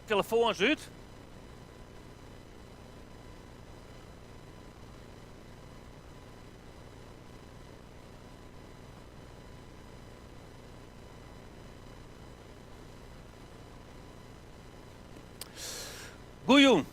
Telefoans út. Goejûn,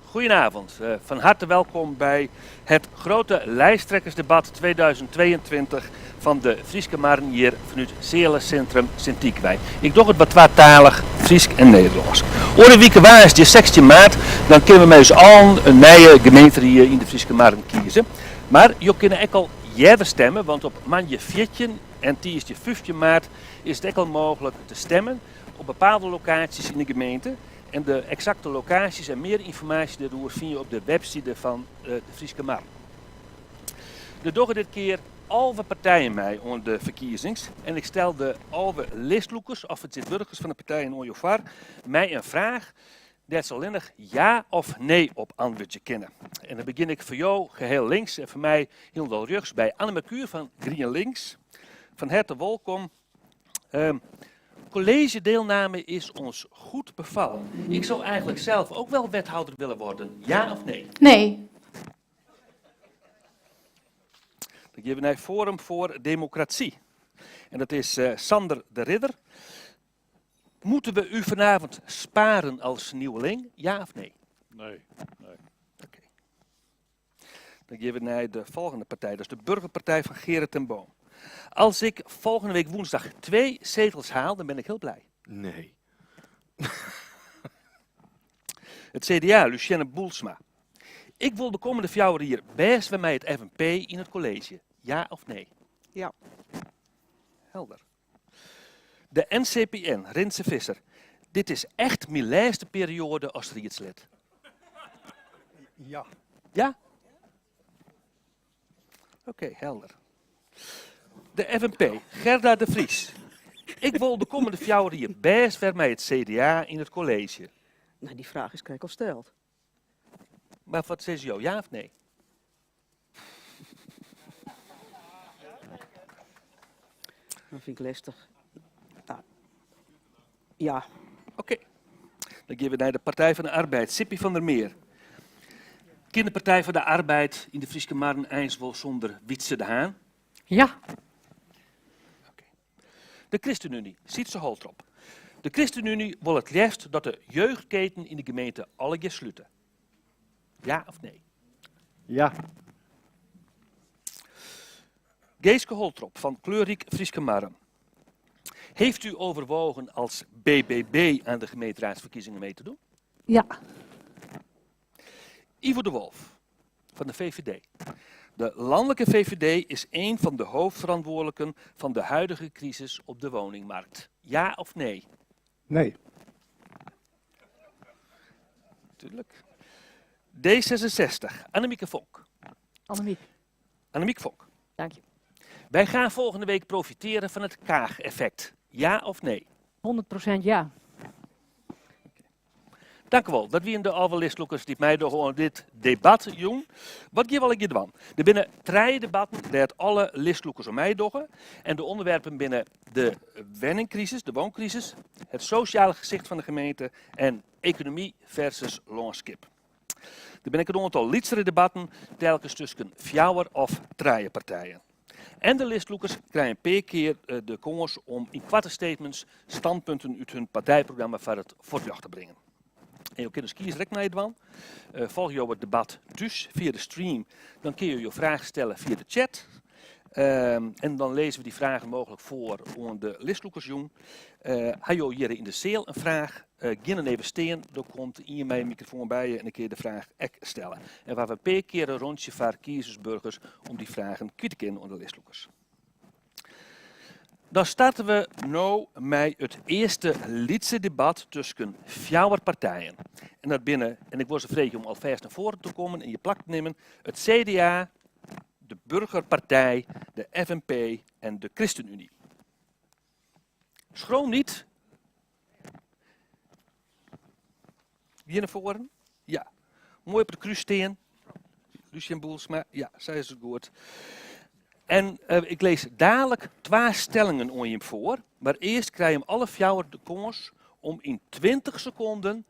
goedenavond. Eh, van harte welkom bij het grote lijsttrekkersdebat 2022 fan de Fryske Marren hjir fanút Sealesintrum Sint Nyk wei. Ik doch it wat twatalich, Frysk en Nederlânsk. Oare wike woansdei 16 maart dan kinne we mei ús allen in nije gemeenterie yn de Fryske Marren kieze. Mar jo kinne ek al earder stemme, want op moandei 14 en tiisdei 15 maart is it ek al mooglik te stemmen op bepaalde lokaasjes yn de gemeente. En de eksakte lokaasjes en mear ynformaasje dêroer fine je op de webside fan de Fryske Marren. Der dogge dit kear 11 partijen mei oan de ferkiezings en ik stel de 11 listlûkers of fertsjintwurdigers fan de partijen oan jo foar mei in fraach dêr't se allinnich ja of nee op antwurdzje kinne. En dan begjin ik foar jo geheel links en foar my hielendal rjochts by Anne Merkuur fan GrienLinks. Fan herte wolkom. Collegedeelname is ons goed bevallen. Ik zou eigenlijk zelf ook wel wethouder willen worden. Ja of nee? Nee. Dan gean we nei Forum voor Democratie. En dat is Sander de Ridder. Moeten we u vanavond sparen als nieuweling? Ja of nee? Nee, nee. Oké. Dan gean we nei de folgjende partij, dat is de Burgerpartij fan Gerrit ten Boom. Als ik volgende week woensdag 2 zetels haal, dan ben ik heel blij. Nee. It CDA, Lucienne Boelsma. Ik wol de kommende fjouwer jier bêst wer mei it FNP yn it kolleezje. Ja of nee? Ja. Helder. De NCPN, Rinse Visser. Dit is echt myn lêste perioade as riedslid. Ja. Ja? Oké, helder. De FNP, Gerda de Vries. Ik wol de kommende fjouwer jier bêst wer mei it CDA yn it kolleezje. Nou, dy fraach is krekt al steld. Mar wat sizze jo, ja of nee? Dat fyn ik lestich. Nou, ja. Oké. Dan gean we nei de Partij van de Arbeid. Sippy van der Meer. Kin de Partij van de Arbeid yn de Fryske Marren eins wol sûnder Wietze de Haan? Ja. Oké. De ChristenUnie, Sietse Holtrop. De ChristenUnie wol it leafst dat de jeugdketen yn de gemeente allegear slute. Ja of nee? Ja. Geeske Holtrop fan Kleurryk Fryske Marren. Heeft u overwogen als BBB aan de gemeenteraadsverkiezingen mee te doen? Ja. Ivo de Wolf van de VVD. De landelijke VVD is een van de hoofdverantwoordelijken van de huidige crisis op de woningmarkt. Ja of nee? Nee. Tuurlijk. D66, Annemieke Vonk. Annemiek. Annemiek Vonk. Dank je. Wij gaan volgende week profiteren van het Kaag-effect. Ja of nee? 100% ja. Dank u wol. Dat wienen de 11 listlûkers dy't meidogge oan dit debat jûn. Wat gean we allegear dwaan? Der binne trije debatten dêr't alle listlûkers oan meidogge. En de ûnderwerpen binne de wenningkrisis, de woonkrisis, het sosjale gesicht fan de gemeente en ekonomy versus lânskip. Der binne ek in oantal lytsere debatten, telkens tusken fjouwer of trije partijen. En de listlûkers krije in pear kear de kâns om yn koarte statements standpunten út hun partijprogramma foar it fuotljocht te bringen. En jo kinne as kiezer ek meidwaan. Folgje jo it debat thús fia de stream, dan kinne jo jo fragen stelle fia de chat. En dan lizze we dy fragen mooglik foar oan de listlûkersjûn. Ha jo hjir yn de seal in fraach? Gean dan even stean, dan komt ien mei in mikrofoan by je en dan kinne je de fraach ek stelle. En we hawwe in pear kear in rûntsje foar kiezersburgers om dy fragen kwyt te kinnen oan de listlûkers. Dan starte we no mei it earste lytse debat tusken fjouwer partijen. En dat binne, en ik wol se freegje om alfêst nei foaren te kommen en je plak te nimmen, it CDA, de Burgerpartij, de FNP en de ChristenUnie. Schroom niet. Gean nei foaren. Ja. Moai op it krús stean. Lucien Boelsma. Ja, sa is it goed. En ik lês dalik twa stellingen oan jim foar, mar earst krije jim alle fjouwer de kâns om yn 20 sekonden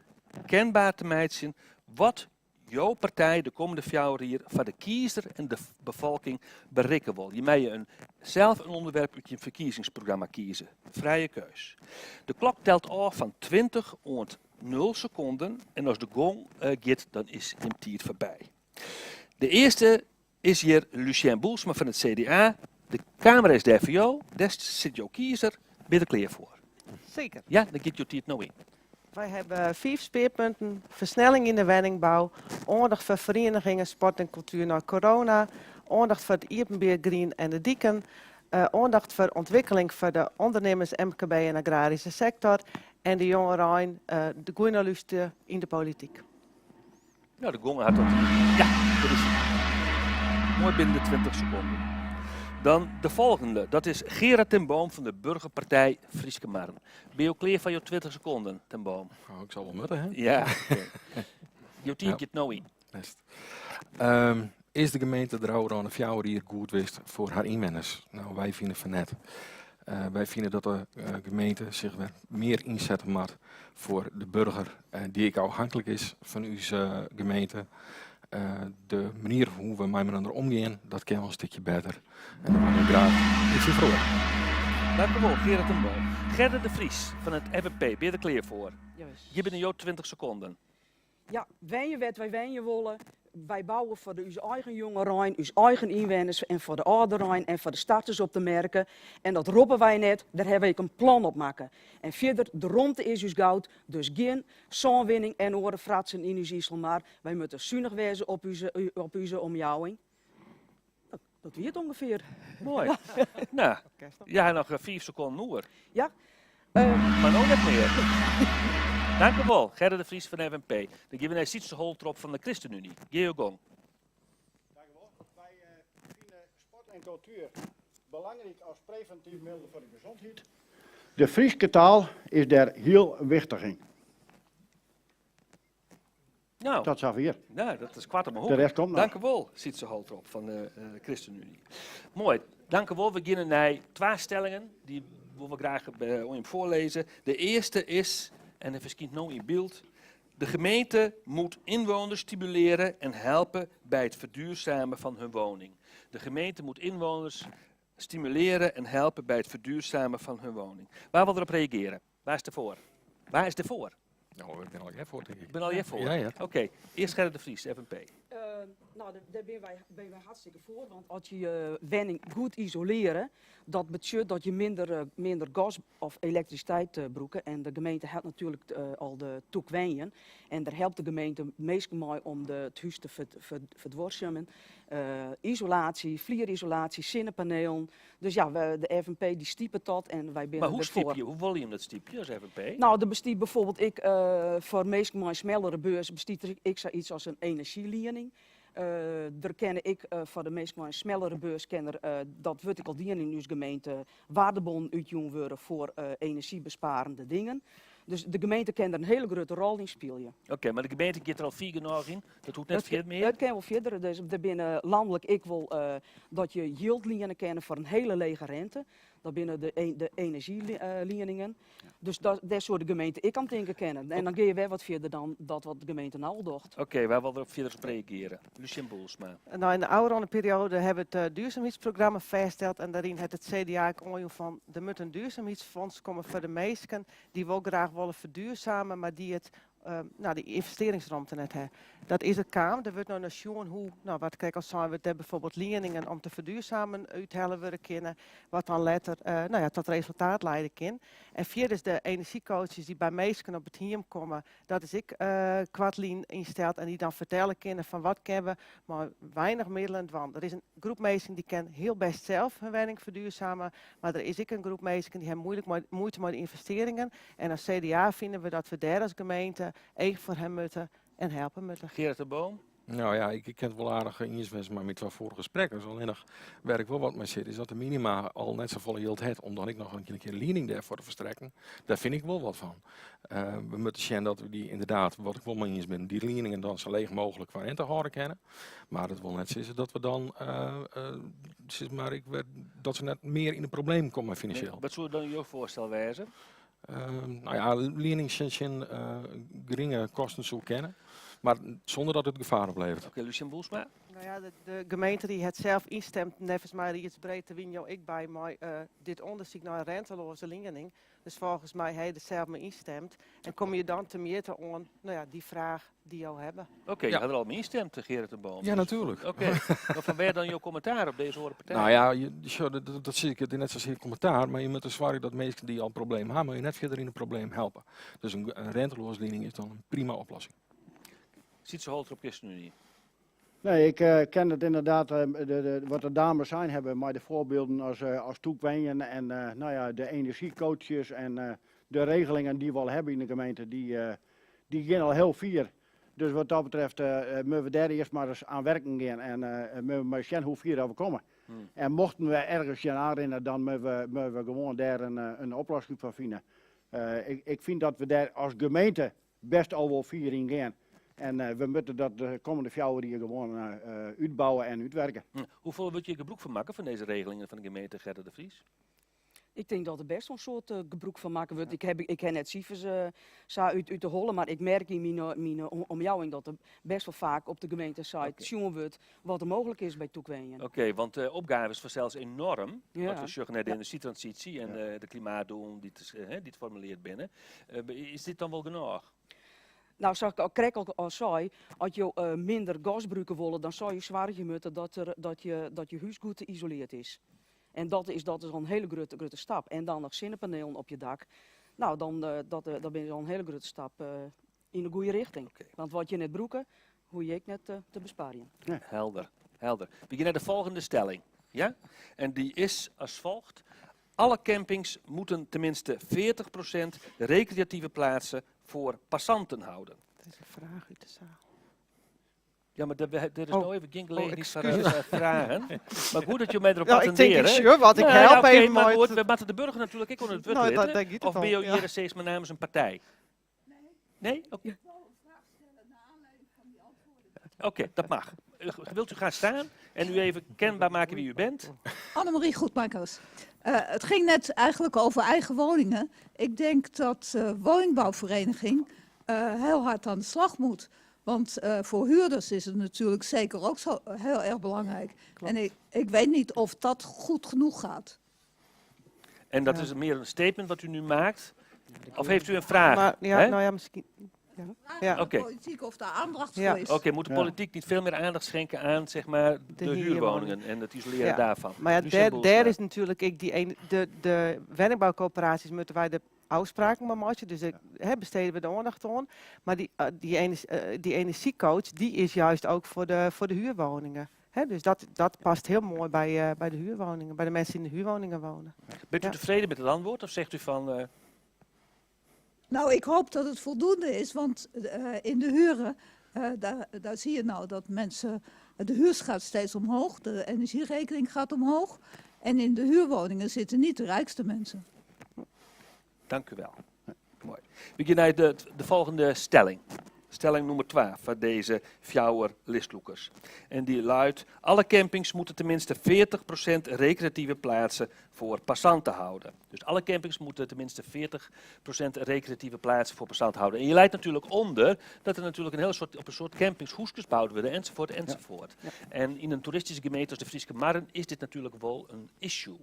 kenbaar te meitsjen wat jo partij de kommende 4 jier foar de kiezer en de befolking berikke wol. Je meie sels in ûnderwerp út je ferkiezingsprogramma kieze. Frije keus. De klok telt ôf fan 20 oant 0 sekonden en as de gong giet, dan is jim tiid foarby. De earste is hjir Lucien Boelsma fan it CDA. De kamera is dêr foar jo. Dêr sit jo kiezer. Binne der klear foar? Zeker. Ja, dan giet jo tiid no yn. Wij hebben 5 speerpunten. Versnelling in de wenningbou, oandacht foar ferienigingen, sport en kultuer nei corona, oandacht foar it iepenbier grien en de diken, oandacht foar ûntwikkeling foar de ûndernimmers, MKB en agraryske sektor en de jongerein, de goeie lústerje yn de polityk. Nou, de gong hat dat. Ja, dat is moai binnen de 20 sekonden. Dan de folgjende, dat is Gerard ten Boom fan de Burgerpartij Fryske Marren. Binne jo klear foar jo 20 sekonden, ten Boom? Oh, ik sil wol moatte, hè? Ja, oké. Jo tiid giet no yn. Bêst. Is de gemeente de ôfrûne 4 jier goed west foar har ynwenners? Nou, wy fine fan net. Wy fine dat de gemeente sich wer mear ynsette moat foar de boarger dy't ek ôfhinklik is fan ús gemeente. De manier hoe't we mei inoar omgean, dat kin wol in stikje better. En dêr wolle we graach yts yn feroarje. Dank u wel, Gerard ten Boom. Gerda de Vries fan it FNP, binne der klear foar? Jawis. Hjir binne jo 20 sekonden. Ja, wenje wêr't wy wenje wolle. Wy bouwe foar de ús eigen jongerein, ús eigen ynwenners en foar de âlderein en foar de starters op de merke. En dat roppe wy net, dêr hawwe wy ek in plan op makke. En fierder, de romte is ús goud, dus gjin sânwinning en oare fratsen yn ús Iselmar. Wy moatte sunich wêze op ús omjouwing. Dat wie it ûngefear. Moai. Nou, je ha noch 5 sekonden oer. Ja. Mar no net mear. Dank u wel, Gerda de Vries fan FNP. Dan gean we nei Sietse Holtrop fan de ChristenUnie. Gean jo gong. Dank u wel. Wy fine sport en kultuer belangryk as previntyf middel foar de gesondheid. De Fryske taal is dêr hiel wichtich yn. Nou, Dat safier. Nou, dat is koart om 'e De rest komt noch. Dank u wel, Sietse Holtrop fan de ChristenUnie. Moai, dank u wel. We geane nei twa stellingen, dy wolle we graach oan jim foarlêze. De earste is, en hy ferskynt no yn byld, de gemeente moet inwoners stimuleren en helpen bij het verduurzamen van hun woning. De gemeente moet inwoners stimuleren en helpen bij het verduurzamen van hun woning. Wa wol derop reagearje? Wa is derfoar? Wa is derfoar? Nou, ik bin allegear foar, tink ik. Ik bin allegear foar. Ja. Oké, earst Gerda de Vries, FNP. Nou, dêr binne wy hartstikke foar. Want as je je wenning goed isolearje, dat betsjut dat je minder gas of elektrisiteit brûke. En de gemeente hat natuerlik al de Tûk Wenjen. En dêr helpt de gemeente minsken mei om it hûs te ferduorsumjen. Isolaasje, flierisolaasje, sinnepanielen. Dus ja, de FNP dy stipet dat en wy binne Mar hoe derfoar. stypje, hoe wolle jim dat stypje as FNP? Nou, der bestiet bygelyks ek foar minsken mei in smellere beurs bestiet der ek sayts as in enerzjyliening. Der kinne ek foar de minsken mei in smellere beurs kin der, dat wurdt ek al dien yn ús gemeente, waardebonnen útjûn wurde foar enerzjybesparende dingen. Dus de gemeente kin der in hiele grutte rol yn spylje. Oké, mar de gemeente giet der al fier genôch yn? Dat hoecht net fierder mear? It kin wol fierder. Dus der binne lanlik ek wol dat je jild liene kinne foar in hiele lege rinte. Dat binne de enerzjylieningen. Dus dêr soe de gemeente ek oan tinke kinne. En dan geane je wer wat fierder dan dat wat de gemeente no al docht. Oké, wa wol derop fierder op reagearje? Lucien Boelsma. Nou, yn de ôfrûne perioade hawwe we it duorsumheidsprogramma fêststeld en dêryn hat it CDA ek oanjûn fan der moat in duorsumheidsfonds komme foar de minsken dy't wol graach wolle ferduorsumje, mar dy't it nou, dy ynvestearringsromte net hawwe. Dat is der kaam. Der wurdt no nei sjoen hoe, nou, wat krekt al sein wurdt, dêr bygelyks lieningen om te ferduorsumjen úthelle wurde kinne, wat dan letter nou ja, ta resultaat liede kin. En fierders de enerzjycoaches dy't by minsken op it hiem komme, dat is ek koartlyn ynsteld en dy't dan fertelle kinne fan wat kinne we mei weinich middelen dwaan. Der is in groep minsken dy't kin hiel bêst sels hun wenning ferduorsumje, mar der is ek in groep minsken dy't hawwe muoite mei de ynvestearringen. En as CDA fine we dat we dêr as gemeente each foar hawwe moatte en helpe moatte. Gerard de Boom? Nou ja, ik kin it wol aardich iens wêze mei myn twa foarige sprekkers. Allinnich wêr't ik wol wat mei sit, is dat de minima al net safolle jild hat om dan ek noch in kear liening dêrfoar te ferstrekken. Dêr fyn ik wol wat fan. We moatte sjen dat we dy ynderdaad, wat ik wol mei iens bin, dy lieningen dan sa leech mooglik kwa rinte hâlde kinne. Mar dat wol net sizze dat we dan, sis mar, ik, dat se net mear yn de problemen komme finansjeel. Wat soe dan jo foarstel wêze? No ja, liening tsjin geringe kosten soe kinne, mar sûnder dat it gefaar opleveret. Oké, Lucien Boelsma? No ja, de gemeenterie hat sels ynstimd, neffens my riedsbreed, dêr wiene jo ek by, mei dit ûndersyk nei in renteloaze liening. Dus folgens my ha je der sels mei ynstimd. En komme je dan temjitte oan no ja, dy fraach dy't jo hawwe. Oké, je ha der al mei ynstimd, Gerrit de Boom. Ja, natuerlik. Oké, mar fan wêr dan jo kommentaar op dizze oare partij? No ja, sjoch, dat sis ik, it is net sasear kommentaar, mar je moatte soargje dat minsken dy't al in probleem ha, moatte je net fierder yn in probleem helpe. Dus in renteloaze liening is dan in prima oplossing. Sietse Holtrop, ChristenUnie. Nee, ik eh, ken het inderdaad, eh, wat de dames sein hawwe mei de foarbylden as, eh, as Tûk Wenjen en nou ja, de energiecoaches en de regelingen dy't we al hawwe yn de gemeente, dy gean al hiel fier. Dus wat dat betreft moatte we dêr earst mar ris oan werken gean en moatte we mar sjen hoe fier dat we komme. En mochten we ergens tsjinoan rinne, dan moatte we gewoan dêr in oplossing foar fine. Ik fyn dat we dêr as gemeente best al wol fier yn gean. En we moatte dat de kommende 4 jier gewoan útbouwe en útwerke. Hoefolle wurdt hjir gebrûk fan makke fan dizze regelingen fan de gemeente Gerda de Vries? Ik tink dat der best wol in soad gebrûk fan makke wurdt. Ik ha net sifers sa út de holle, mar ik merk yn myn omjouwing dat der best wol faak op de gemeentesite sjoen wurdt wat der mooglik is by Tûk Wenjen. Oké, want de opgave is fansels enoarm. As we sjogge nei de enerzjytransysje en de klimaatdoelen dy't formulearre binne. Is dit dan wol genôch? No, sa't ik al krekt al sei, as jo minder gas brûke wolle, dan soe je soargje moatte dat je hús goed isolearre is. En dat is al in hiele grutte stap. En dan noch sinnepanielen op je dak. No, dan binne al in hiele grutte stap yn de goede rjochting. Want wat je net brûke, hoege je ek net te besparjen. Helder, helder. We gean nei de folgjende stelling. Ja? En dy is as folget. Alle campings moeten tenminste 40% recreatieve plaatsen voor passanten houden. Dat is in fraach út de seal. Ja, mar der is Oh. no even gjin Oh, gelegenheid foar excuses. fragen. Mar goed dat jo my derop Ja, ik tink, ik attindearje. sjoch wat, ik Nou ja, help oké, even mar mei goed, it- we moatte de burger natuerlik ek oan it wurd No, litte. dêr giet it Of om, binne jo ja. hjir steeds mei namens in partij? Nee? Oké. Oké, dat mag. Wilt u gaan staan en u even kenbaar maken wie u bent? Annemarie Goedmakers. Het ging net eigenlijk over eigen woningen. Ik denk dat de woningbouwvereniging heel hard aan de slag moet. Want voor huurders is het natuurlijk zeker ook zo heel erg belangrijk. En ik weet niet of dat goed genoeg gaat. En dat is meer een statement wat u nu maakt? Of heeft u een vraag? Maar, ja, Hè? nou ja, miskien. Ja. Ja. Oké. De politiek of daar aandacht voor is. Oké, moet de politiek niet veel meer aandacht schenken aan zeg maar, de, De huurwoningen huurwoningen. en het isoleren daarvan? Mar ja, Lucien Boelsma. dêr is natuerlik ek dy een, de wenningboukoöperaasjes moatte wy de ôfspraken mei meitsje, dus dêr, hè, bestede we de oandacht oan. Mar dy enerzjycoach, dy is juist ek foar de huurwoningen. Hè, dus dat past hiel moai by de huurwoningen, by de minsken dy't yn de huurwoningen wenje. Bent u tevreden met het antwoord of zegt u van... Nou, ik hoop dat het voldoende is, want in de huren, daar zie je nou dat mensen... De huur gaat steeds omhoog, de energierekening gaat omhoog. En in de huurwoningen zitten niet de rijkste mensen. Dank u wel. Moai. We gean nei de folgjende stelling. Stelling nûmer 12 fan dizze fjouwer listlûkers. En dy luidt, alle campings moeten tenminste 40% recreatieve plaatsen voor passanten houden. Dus alle campings moeten tenminste 40% recreatieve plaatsen voor passanten houden. En hjir leit natuerlik ûnder dat der natuerlik in hiel soad, op in soad campings húskes boud wurde, ensafuort, ensafuort. En yn in toeristyske gemeente as de Fryske Marren is dit natuerlik wol in issue.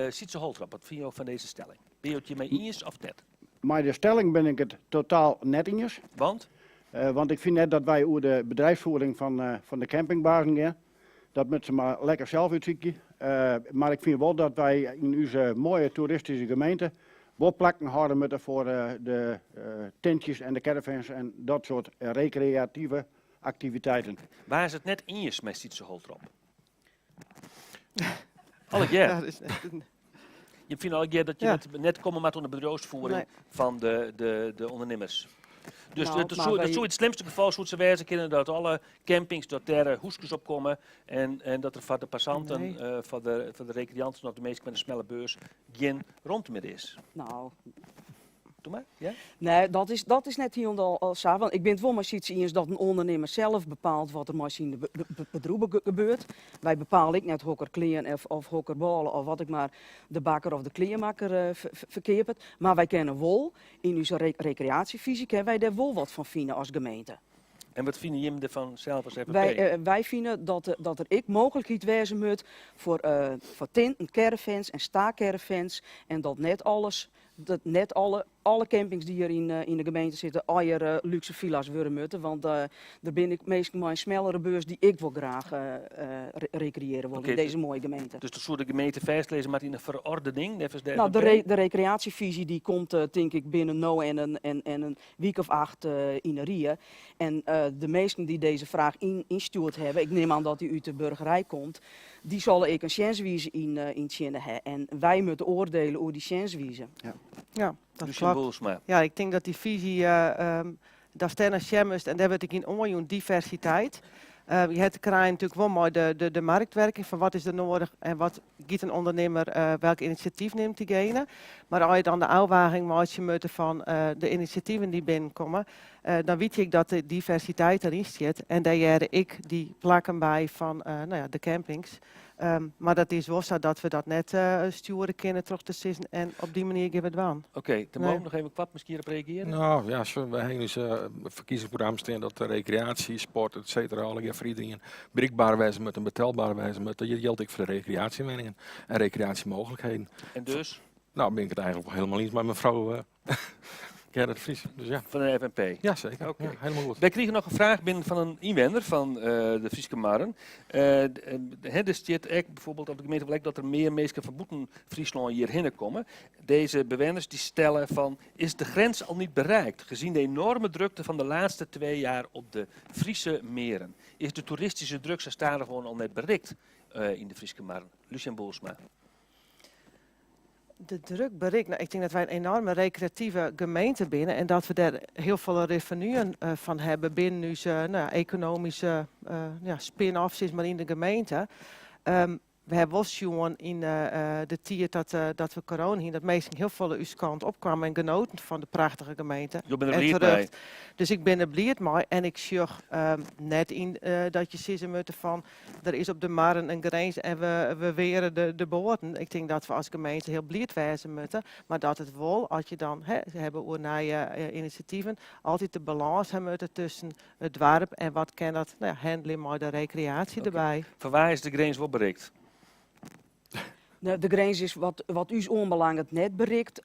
Sietse Holtrop, wat fine jo fan dizze stelling? Binne jo it hjirmei iens of net? Mei de stelling bin ik it totaal net iens. Want? Want ik fyn net dat wy oer de bedriuwsfiering fan de campingbazen gean. Dat moatte se mar lekker sels útsykje. Mar ik fyn wol dat wy yn ús moaie toeristyske gemeente wol plakken hâlde moatte foar de tintsjes en de caravans en dat soart rekreative aktiviteiten. Wa is it net iens mei Sietse Holtrop? Allegear. Ja, dat is echt in Je fine allegear dat je net komme moat oan de bedriuwsfiering fan de ûndernimmers. Dus Nou, mar dat wy soe yn it slimste gefal soe it sa wêze kinne dat alle campings dat dêr húskes op komme en dat der foar de passanten, Nee. foar de rekreanten of de minsken mei in smelle beurs gjin romte mear is. Nou. Doe mar, ja? Nee, dat is net hielendal sa. Want ik bin it wol mei Sytse iens dat in ûndernimmer sels bepaalt wat der mei syn bedriuw gebeurt. Wy bepale ek net hokker klean of hokker bôle of wat ek mar de bakker of de kleanmakker ferkeapet. Mar wy kinne wol, yn ús rekreaasjefisy kinne wy dêr wol wat fan fine as gemeente. En wat fine jim derfan sels as FNP? Wy fine dat der ek mooglikheid wêze moat foar tinten, caravans en stacaravans en dat net alles dat net alle campings dy't hjir yn de gemeente sitte allegear lúkse filla's wurde moatte, want der binne ek minsken mei in smellere beurs dy't ek wol graach rekreëarje wolle yn dizze moaie gemeente. Dus dat soe de gemeente fêstlizze moatte yn in ferordening neffens de No, FNP? de rekreaasjefisy dy komt tink ik binnen no en in wike of 8 yn de rie. En de minsken dy't dizze fraach ynstjoerd hawwe, ik nim oan dat dy út de burgerij komt, dy sille ek in sjenswize yntsjinne ha. En wy moatte oardiele oer dy sjenswize. Ja, ja, dat Lucien klopt. Boelsma. Ja, ik tink dat dy fisy, datst dêr nei sjen moatst en dêr wurdt ek yn oanjûn diversiteit. Je ha te krijen natuerlik wol mei de marktwerking fan wat is der noadich en wat giet in ûndernimmer, welk inisjatyf nimt diegene. Mar as je dan de ôfwaging meitsje moatte fan de inisjativen dy't binnenkomme, dan wit ik dat de diversiteit deryn stiet en dêr hearre ek dy plakken by fan no ja, de campings. Mar dat is wol sa dat we dat net stjoere kinne troch te sizzen en op dy manier gean we dwaan. Oké, Ten Nee. Boom noch even koart miskien op reagearje? No ja, sjoch, wy ha yn ús ferkiezingsprogramma stean dat de rekreaasje, sport, et cetera, allegear foar iderien berikber wêze moat en betelber wêze moat. Dat jildt ek foar de rekreaasjewenningen en rekreaasjemooglikheden. En dus? No, bin ik it eigentlik wol hielendal iens mei mefrou Gerda de Vries. Dus ja. Fan de FNP? Ja, seker. Oké. Ja, hielendal goed. Wy krigen noch in fraach binnen fan in ynwenner fan de Fryske Marren. Der stiet ek byfoarbyld op de gemeente wol ek dat der mear minsken fan bûten Fryslân hjirhinne komme. Deze bewenners die stellen van, is de grens al niet bereikt, gezien de enorme drukte van de laatste 2 jaar op de Friese meren? Is de toeristische druk sa stadichoan al net berikt yn de Fryske Marren? Lucien Boelsma. De druk berikt? No, ik tink dat wy in enoarme rekreative gemeente binne en dat we dêr hiel folle revenuen fan hawwe binnen ús no ja, ekonomyske ja, spin-off sis mar yn de gemeente. We hawwe wol sjoen yn de tiid dat we corona hiene, dat minsken hiel folle ús kant opkwamen en genoten fan de prachtige gemeente. Jo binne der En bliid mei. terecht. Dus ik bin der bliid mei en ik sjoch net yn dat je sizze moatte fan der is op de marren in grins en we weare de boaten. Ik tink dat we as gemeente hiel bliid wêze moatte, mar dat it wol, as je dan, hè, hawwe oer nije inisjativen, altyd de balâns ha moatte tusken it doarp en wat kin dat, no ja, handelje mei de rekreaasje derby. Foar wa is de grins wol berikt? De grins is wat ús oanbelanget net berikt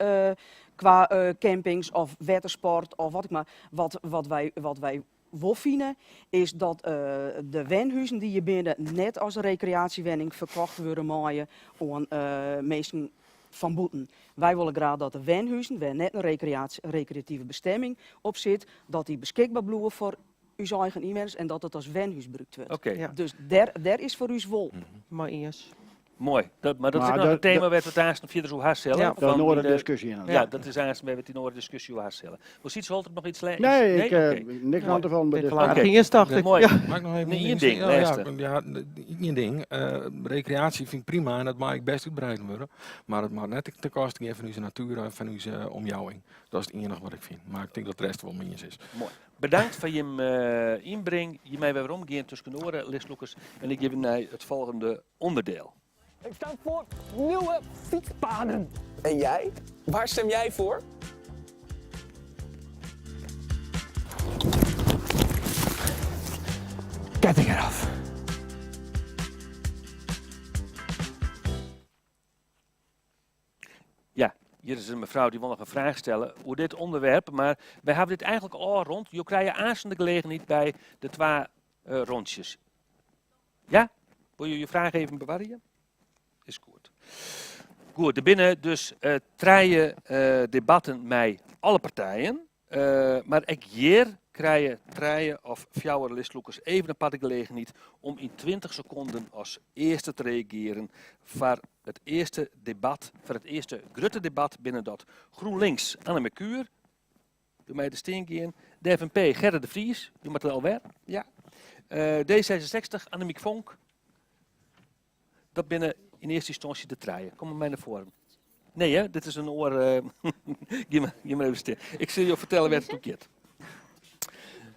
kwa campings of wettersport of wat ek mar. Wat wy wol fine is dat de wenhuzen dy't hjir binne net as rekreaasjewenning ferkocht wurde meie oan minsken fan bûten. Wy wolle graach dat de wenhuzen, wêr net in rekreative bestemming op sit, dat dy beskikber bliuwe foar ús eigen ynwenners en dat it as wenhús brûkt wurdt. Dus dêr is foar ús wol. Mei iens. Moai. Dat, mar dat is Mar ek noch in dat tema dat wêr't we it aansten fierder oer ha sille. Ja. Dat is Fan in oare de diskusje inderdaad. Ja, dat is aansten wêr't we it yn oare diskusje oer ha sille. Wol Sytse Holtrop noch iets lê-, Nee, nee? ik, Oké. niks oan te fallen by Ik dizze. laat Oké. iens, tocht ik. Moai. Ja. Mag ik noch even Nee, één ien ding ding, zeggen? lêste. Ja, ja, ien ding. Rekreaasje fyn ik prima en dat mei ek bêst útbreiden wurde. Mar it moat net ten koste gean fan ús natuer en fan ús omjouwing. Dat is it iennige wat ik fyn. Mar ik tink dat de rest wol mei iens is. Moai. Bedankt foar jim ynbring. Hjirmei wer weromgean tusken oare listlûkers en ik gean nei it folgjende ûnderdiel. Ik stem voor nieuwe fietspaden. En jij? Waar stem jij voor? Ketting eraf. Ja, hjir is in mefrou dy't wol noch in fraach stelle oer dit ûnderwerp, mar wy hawwe dit eigentlik ôfrûn. Jo krije aansten de gelegenheid by de twa rûntsjes. Ja? Wolle jo jo fraach even bewarje? Is goed. Goed, der binne dus trije debatten mei alle partijen. Mar ek hjir krije trije of fjouwer listlûkers even apart de gelegenheid om yn 20 sekonden as earste te reagearjen foar it earste debat, foar it earste grutte debat binne dat GroenLinks Anne Merkuur, jo meie te stean gean, de FNP Gerda de Vries, jo moatte alwer, ja. D66 Annemiek Vonk, dat binne yn earste ynstânsje de trije. Kom mar mei nei foaren. Nee hè, dit is in oar. Gean mar, gean mar even stean. Ik sil jo fertelle wêr't it om giet.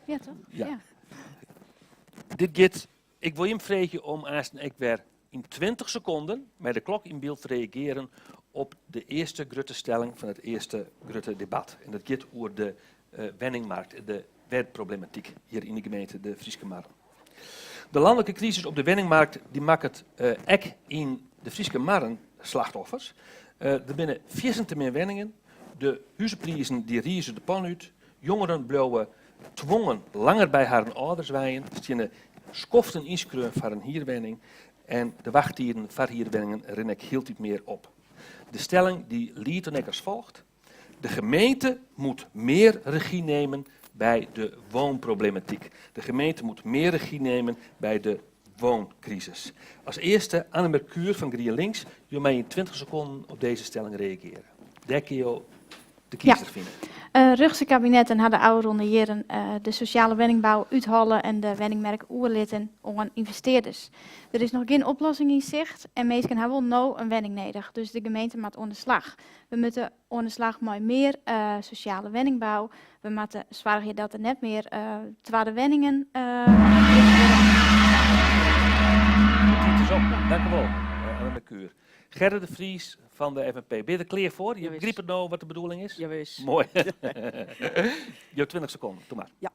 Ja, toch? Ja. Ja. Dit giet, ik wol jim freegje om aansten ek wer yn 20 sekonden mei de klok yn byld te reagearen op de earste grutte stelling fan it earste grutte debat. En dat giet oer de wenningmarkt, de wenproblematyk hjir yn de gemeente De Fryske Marren. De lanlike krisis op de wenningmarkt dy makket ek yn De Fryske Marren slachtoffers. Der binne fierstente min wenningen, de huzeprizen dy rize de pan út, jongeren bliuwe twongen langer by harren âlders wenjen, steane skoften ynskreaun foar in hierwenning en de wachttiden foar hierwenningen rinne ek hieltyd mear op. De stelling dy liedt dan ek as folgt, De gemeente moet meer regie nemen bij de woonproblematiek. De gemeente moet meer regie nemen bij de wooncrisis. As earste Anne Merkuur fan GrienLinks, jo meie yn 20 sekonden op dizze stelling reagearje. Dêr kinne jo de kiezer Ja. fine. Rjochtse kabinetten ha de ôfrûne jierren de sosjale wenningbou útholle en de wenningmerk oerlitten oan ynvestearders. Der is noch gjin oplossing yn sicht en minsken ha wol no in wenning nedich, dus de gemeente moat oan de slach. We moatte oan de slach mei mear sosjale wenningbou. We moatte soargje dat der net mear twadde wenningen brûkt wurde. De tiid is op. Dank u wol, Anne Merkuur. Gerda de Vries fan de FNP. Binne je der klear foar? Je begripe no wat de bedoeling is? Jawis. Moai. Jo 20 sekonden, doe mar. Ja.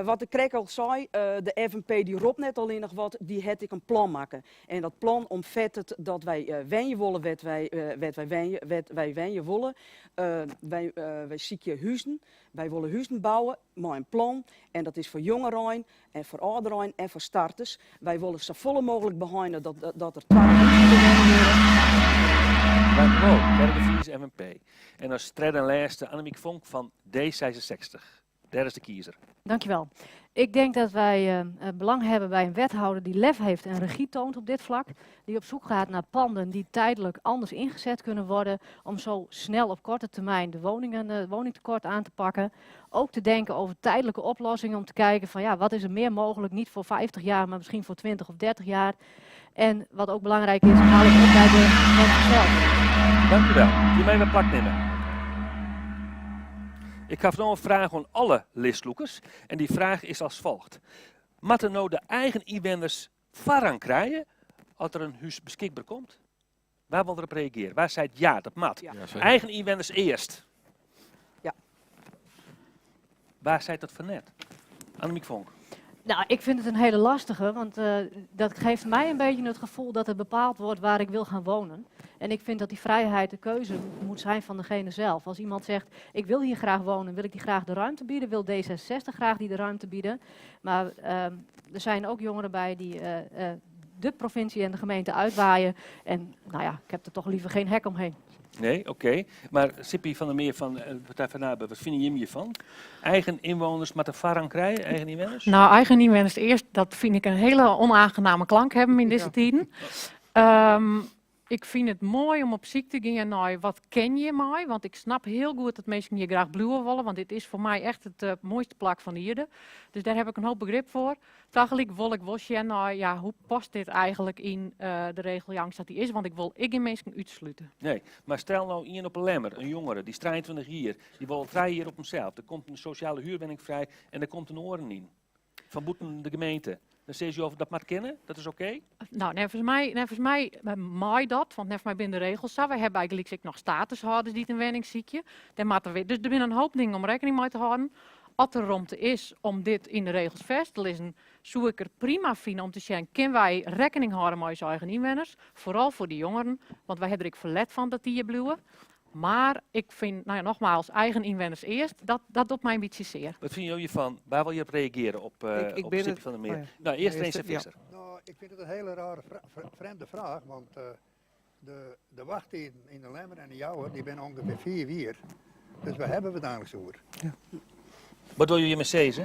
Wat ik krekt al sei, de FNP dy ropt net allinnich wat, dy hat ek in plan makke. En dat plan omfettet dat wy wenje wolle wêr't wy, wêr't wy wenje, wêr't wy wenje wolle. Wy, wy sykje huzen, wy wolle huzen bouwe mei in plan. En dat is foar jongerein en foar âlderein en foar starters. Wy wolle safolle mooglik beheine dat, dat der twadde huzen bewenne wurde. Dank u wol, Gerda de Vries, FNP. En as tredde en lêste Annemiek Vonk fan D66. Dêr is de kiezer. Dankjewel. Ik denk dat wij belang hebben bij een wethouder die lef heeft en regie toont op dit vlak. Die op zoek gaat naar panden die tijdelijk anders ingezet kunnen worden. Om zo snel op korte termijn de woningen, het woningtekort aan te pakken. Ook te denken over tijdelijke oplossingen om te kijken van ja, wat is er meer mogelijk? Niet voor 50 jaar, maar misschien voor 20 of 30 jaar. En wat ook belangrijk is, haal het op bij de mensen zelf. Dank u wel. Jo meie wer plak nimme. Ik haw no in fraach oan alle listlûkers en dy fraach is as folget. Moatte no de eigen ynwenners foarrang krije as der in hús beskikber komt? Wa wol derop reagearje? Wa seit ja, dat moat? Ja. Eigen ynwenners earst. Ja. Wa seit dat fan net? Annemiek Vonk. Nou, ik vind het een hele lastige, want uh, dat geeft mij een beetje het gevoel dat het bepaald wordt waar ik wil gaan wonen. En ik vind dat die vrijheid de keuze moet zijn van degene zelf. Als iemand zegt, ik wil hier graag wonen, wil ik die graag de ruimte bieden, wil D66 graag die de ruimte bieden. Maar uh, er zijn ook jongeren bij die uh, de provincie en de gemeente uitwaaien. En nou ja, ik heb er toch liever geen hek omheen. Nee, oké. Maar Sippy van der Meer fan de Partij van de Arbeid, wat fine jim hjirfan? Eigen ynwenners moatte foarrang krije, eigen ynwenners? Nou, eigen ynwenners earst, dat fyn ik in hiele ûnoangename klank hawwen yn dizze tiden. Ik fyn it moai om op syk te gean nei wat kin hjirmei, want ik snap hiel goed dat minsken hjir graach bliuwe wolle, want dit is foar my echt it moaiste plak fan de ierde. Dus dêr haw ik in hoop begrip foar. Tagelyk wol ik wol sjen nei, ja, hoe past dit eigenlik yn de regeljouwing sa't dy is, want ik wol ek gjin minsken útslute. Nee, mar stel no ien op 'e Lemmer, in jongere, dy is 23 jier, dy wol al trije jier op himsels. Der komt in sosjale huurwenning frij en der komt in oaren yn, fan bûten de gemeente. Dan sizze jo dat moat kinne, dat is oké? Nou, neffens my, neffens my mei dat, want neffens my binne de regels sa. Wy hawwe bygelyks ek noch statushâlders dy't in wenning sykje. Dêr moatte we, dus der binne in hoop dingen om rekkening mei te hâlden. As der romte is om dit yn de regels fêst te lizzen, soe ik er prima fine om te sjen, kinne wy rekkening hâlde mei ús eigen ynwenners, foaral foar de jongeren, want wy hawwe der ek ferlet fan dat dy hjir bliuwe. Mar ik fyn, nou ja, nogmaals, eigen ynwenners earst, dat, dat docht my in bytsje sear. Wat fine jo hjirfan? Wa wol hjirop reagearje, op, Ik, ik op bin Sippy it. van der Meer? Oh ja. Nou, earst Eerst, Rinse ja. Visser. Nou, ik fyn it in hiele rare, frjemde fraach, want de, de wachttiden yn de Lemmer en de Jouwer dy binne ûngefear fiif jier. Dus wêr hawwe we it eigenlik oer? Wat wolle jo hjirmei sizze?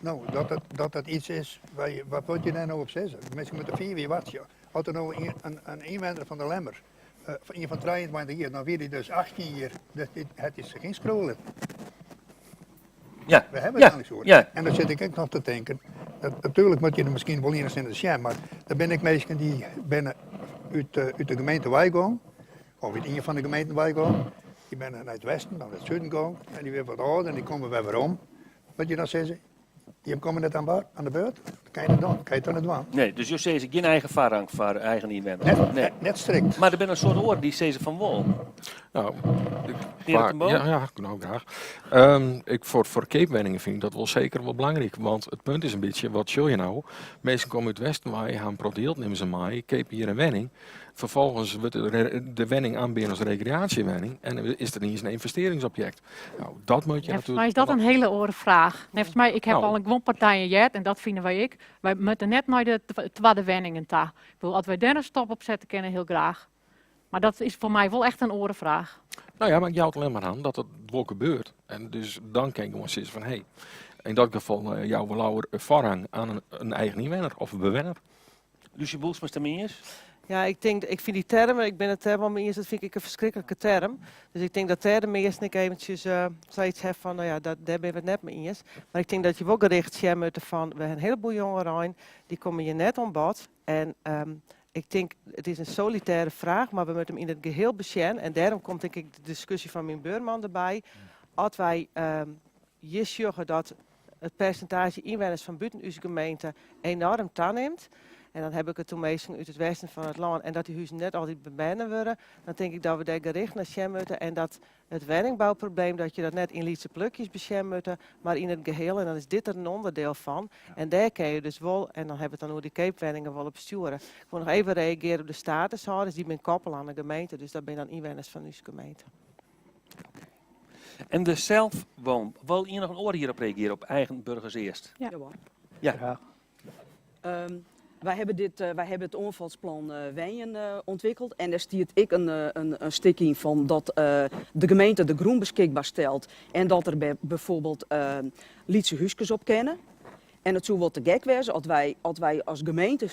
No, dat it, dat it yts is, wêr je, wat wolle je dêr no op sizze? Minsken moatte fiif jier wachtsje. As der no ien, in, in ynwenner fan de Lemmer, eh, ien fan 23 jier, dan wie dy dus 18 jier, dus dy hat dy sich ynskriuwe litten. Ja. Wêr hawwe we it Ja. eigenlik oer? Ja. En dan sit ik ek noch te tinken, dat, natuerlik moatte je der miskien wol iennichsins sjen, mar der binne ek minsken dy binne út, út de gemeente weigien. Of út ien fan de gemeenten weikomme, dy binne nei it westen of it suden gong en dy binne wat âlder en dy komme wer werom. Wat je dan sizze, jim komme net aan bar, aan de beurt, dat kan je net dwaan, kan je toch net dwaan. Nee, dus jo sizze gjin eigen foarrang foar eigen ynwenners? Net, net, net strikt. Mar der binne in soad oaren dy't sizze fan wol. Nou, Gerrit ten Boom? Ja, ja, nou graach. Ik, foar keapwenningen fyn ik dat wol seker wol belangryk. Want it punt is in bytsje, wat sjogge je no? Minsken komme út it westen wei, ha in protte jild, nimme se mei, keapje hjir in wenning. Ferfolgens wurdt de wenning oanbean as rekreaasjewenning en is der iens in ynvestearringsobjekt. Nou, dat moat je Neffens natuerlik my is dat in hiele oare fraach. Neffens my, ik ha Nou. al in guon partijen heard en dat fine wy ek, wy moatte net nei de twadde wenningen ta. Ik bedoel, as wy dêr in stop op sette kinne, hiel graach. Mar dat is foar my wol echt in oare fraach. Nou ja, mar ik jou it allinne mar oan dat it wol gebeurt. En dus dan kin ik gewoan sizze fan hé, yn dat gefal jouwe we leaver foarrang oan in eigen ynwenner of in bewenner. Lucie Boelsma, is it dermei iens? Ja, ik tink, ik fyn dy termen, ik bin it dêr wol mei iens, dat fyn ik in ferskriklike term. Dus ik tink dat dêr de measten ek eventsjes sayts ha fan, no ja, dat, dêr binne we it net mei iens. Mar ik tink dat je wol gericht sjen moatte fan, we ha in heleboel jongerein, dy komme hjir net oan bod. En ik tink, it is in solitêre fraach, mar we moatte him yn it geheel besjen. En dêrom komt tink ik de diskusje fan myn buorman derby. As wy hjir sjogge dat it persintaazje ynwenners fan bûten ús gemeente enoarm tanimt, en dan heb ik it oer minsken út it westen fan it lân, en dat dy huzen net altyd bemenne wurde, dan tink ik dat we dêr gericht nei sjen moatte en dat it wenningbouprobleem, dat je dat net yn lytse plukjes besjen moatte, mar yn it geheel. En dan is dit der in ûnderdiel fan. En dêr kinne je dus wol, en dan hawwe we it dan oer dy keapwenningen, wol op stjoere. Ik wol noch even reagearje op de statushâlders, dy binne koppele oan de gemeente, dus dat binne dan ynwenners fan ús gemeente. En de selfwoon. Wol ien noch in oar hjirop reagearje, op eigen burgers earst? Ja. Ja. Ja. Wy hawwe dit, wy hawwe it oanfalsplan wenjen ûntwikkeld en dêr stiet ek in stik yn fan dat de gemeente de grûn beskikber stelt en dat der bijvoorbeeld lytse húskes op kinne. En it soe wol te gek wêze as wy, as wy as gemeente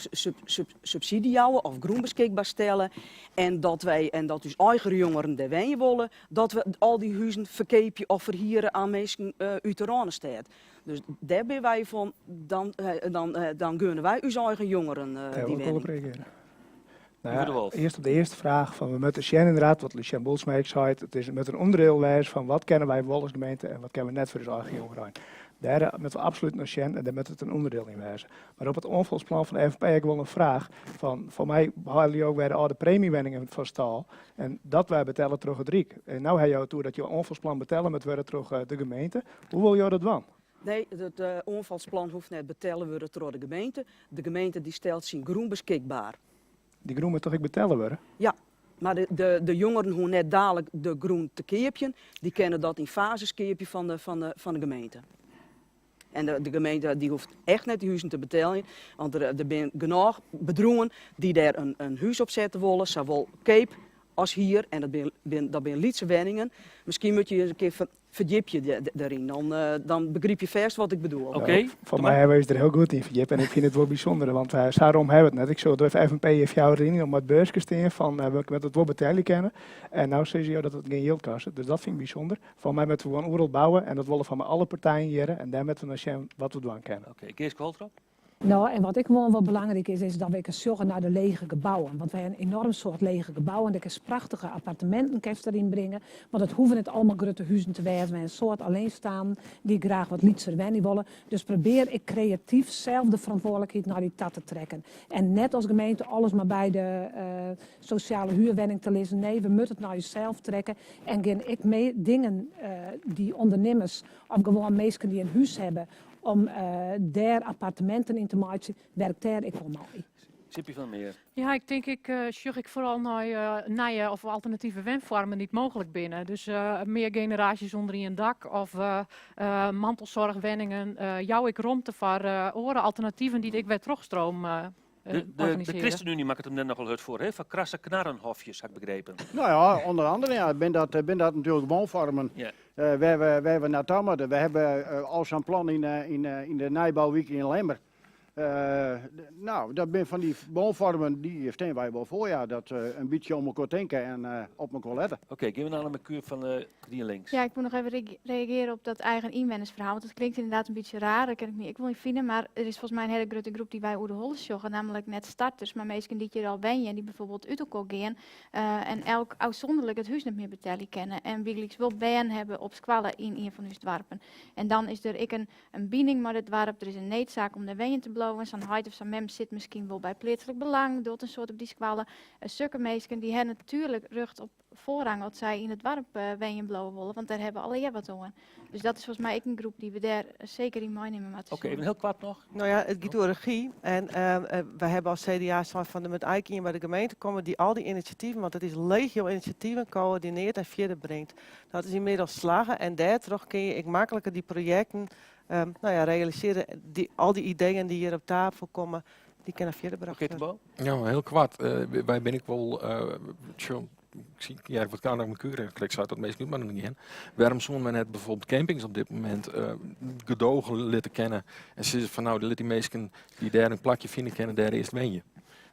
subsydzje jouwe of grûn beskikber stelle en dat wy, en dat ús eigen jongeren dêr wenje wolle, dat we al dy huzen ferkeapje of ferhiere aan minsken út de Rânestêd. Dus dêr binne wy fan, dan, dan, dan gunne wy ús eigen jongeren Dêr dy wol ik wol op wenning. reagearje. Nou Uwe ja, de Wolff. earst op de earste fraach fan we moatte sjen inderdaad, wat Lucien Boelsma ek seit, it is, moat in ûnderdiel wêze fan wat kinne wy wol as gemeente en wat kinne we net foar ús eigen jongerein. Dêr moatte we absolút nei sjen en dêr moat it in ûnderdiel yn wêze. Mar op it oanfolsplan fan de FNP ha ik wol in fraach. Fan, foar my helje jo wer de âlde premiewenningen fan stâl en dat wer betelle troch it Ryk. En no ha jo it oer dat jo oanfolsplan betelle moat wurde troch de gemeente. Hoe wolle jo dat dwaan? Nee, it oanfalsplan hoecht net betelle wurde troch de gemeente. De gemeente dy stelt syn grûn beskikber. Dy grûn moat toch ek betelle wurde? Ja, mar de, de, de jongeren hoege net dalik de grûn te keapjen. Dy kinne dat yn fazes keapje fan de, fan de, fan de gemeente. En de, de gemeente dy hoecht echt net dy huzen te beteljen, want der, der binne genôch bedriuwen dy't dêr in, in hús op sette wolle, sawol keap as hier. En dat binne, bin, dat binne lytse wenningen. Miskien moatte je ris in kear ferdjipje deryn, dan, dan begryp je fêst wat ik bedoel. Oké. Foar my hawwe wy ús der hiel goed yn ferdjippe en ik fyn it wol bysûnder, want uh, sa rom hawwe we it net. Ik sjoch de FNP hjir fjouwer yn om it beurske stean fan uh, we moatte it wol betelje kinne. En no sizze jo dat it gjin jild kostet, dus dat fyn ik bysûnder. Foar my moatte we gewoan oeral bouwe en dat wolle fan my alle partijen hjir en dêr moatte we nei sjen wat we dwaan kinne. Oké, Geeske Holtrop? No, en wat ek gewoan wol belangryk is, is dat we ek ris sjogge nei de lege gebouwen. Want wy ha in enoarm soad lege gebouwen. Dêr kinst prachtige apparteminten kinst deryn bringe. Want it hoege net almar grutte huzen te wêzen. Wy ha in soad alleenstaanden dy't graach wat lytser wenje wolle. Dus probear ek kreatyf sels de ferantwurdlikheid nei dy ta te trekken. En net as gemeente alles mar by de sosjale huurwenning te lizzen. Nee, we moatte it nei ússels trekke. En gean ek mee dingen dy ûndernimmers of gewoan minsken dy't in hús hawwe om dêr apparteminten yn te meitsjen, werkt dêr ek wol mei. Sippy van der Meer. Ja, ik tink ik sjoch ik foaral nei nije of alternative wenfoarmen dy't mooglik binne. Dus mear generaasjes ûnder ien dak of mantelsoarchwenningen. Jou ik romte foar oare alternativen dy't ek wer trochstroom De, de, de ChristenUnie makket him net nochal hurd foar, hè? Foar krasse knarrenhofjes, ha ik begrepen. Nou ja, onder andere ja, bin dat natuerlik woonvormen Ja. wêr we, wêr we naartoe moatte. We hawwe al sa'n plan yn de nijbouwyk yn Lemmer. Nou, dat binne fan dy woonvormen, dy stean wy wol foar, ja. Dat in bytsje om elkoar tinke en op elkoar lette. Oké, gean we no nei Mercuur fan GrienLinks. Ja, ik moet nog even reageren op dat eigen inwennersverhaal. Want dat klinkt inderdaad een beetje raar, daar kan ik me ek wol yn fine. Maar er is volgens mij een hele grote groep die wij oer de holle sjogge. Namelijk net starters, maar minsken dy't hjir al wenje en die bijvoorbeeld út elkoar gean. En elk ôfsûnderlik it hús net mear betelje kinne. En bygelyks wol bern hawwe op skoalle yn ien fan ús doarpen. En dan is der ek in bining mei it doarp, der is in needsaak om dêr wenjen te bliuwen. Sa'n heit of sa'n mem sit miskien wol by pleatslik belang, docht in soad op dy skoalle. Sokke minsken dy hawwe natuerlik rjocht op foarrang as sy yn it doarp wenjen bliuwe wolle, want dêr hawwe allegear wat oan. Dus dat is folgens my ek in groep dy't we dêr seker yn meinimme moatte. Oké, even hiel koart noch. No ja, it giet oer regy. En wy hawwe as CDA sein fan der moat eigentlik ien by de gemeente komme dy't al dy inisjativen, want it is legio inisjativen, koördinearret en fierder bringt. Dat is ynmiddels slagge en dêrtroch kinne je ek makliker dy projekten no ja, realisearje. Dy, al dy ideeën dy't hjir op tafel komme, dy kinne fierder brocht wurde. Ja, hiel koart. Wy binne ek wol, ik ja, wat kan ik Mercuur krekt sei dat minsken út moatte gean. Wêrom soene we net bijvoorbeeld campings op dit momint gedogen litte kinne en sizze fan nou, lit dy minsken dy't dêr in plakje fine kinne, dêr earst wenje.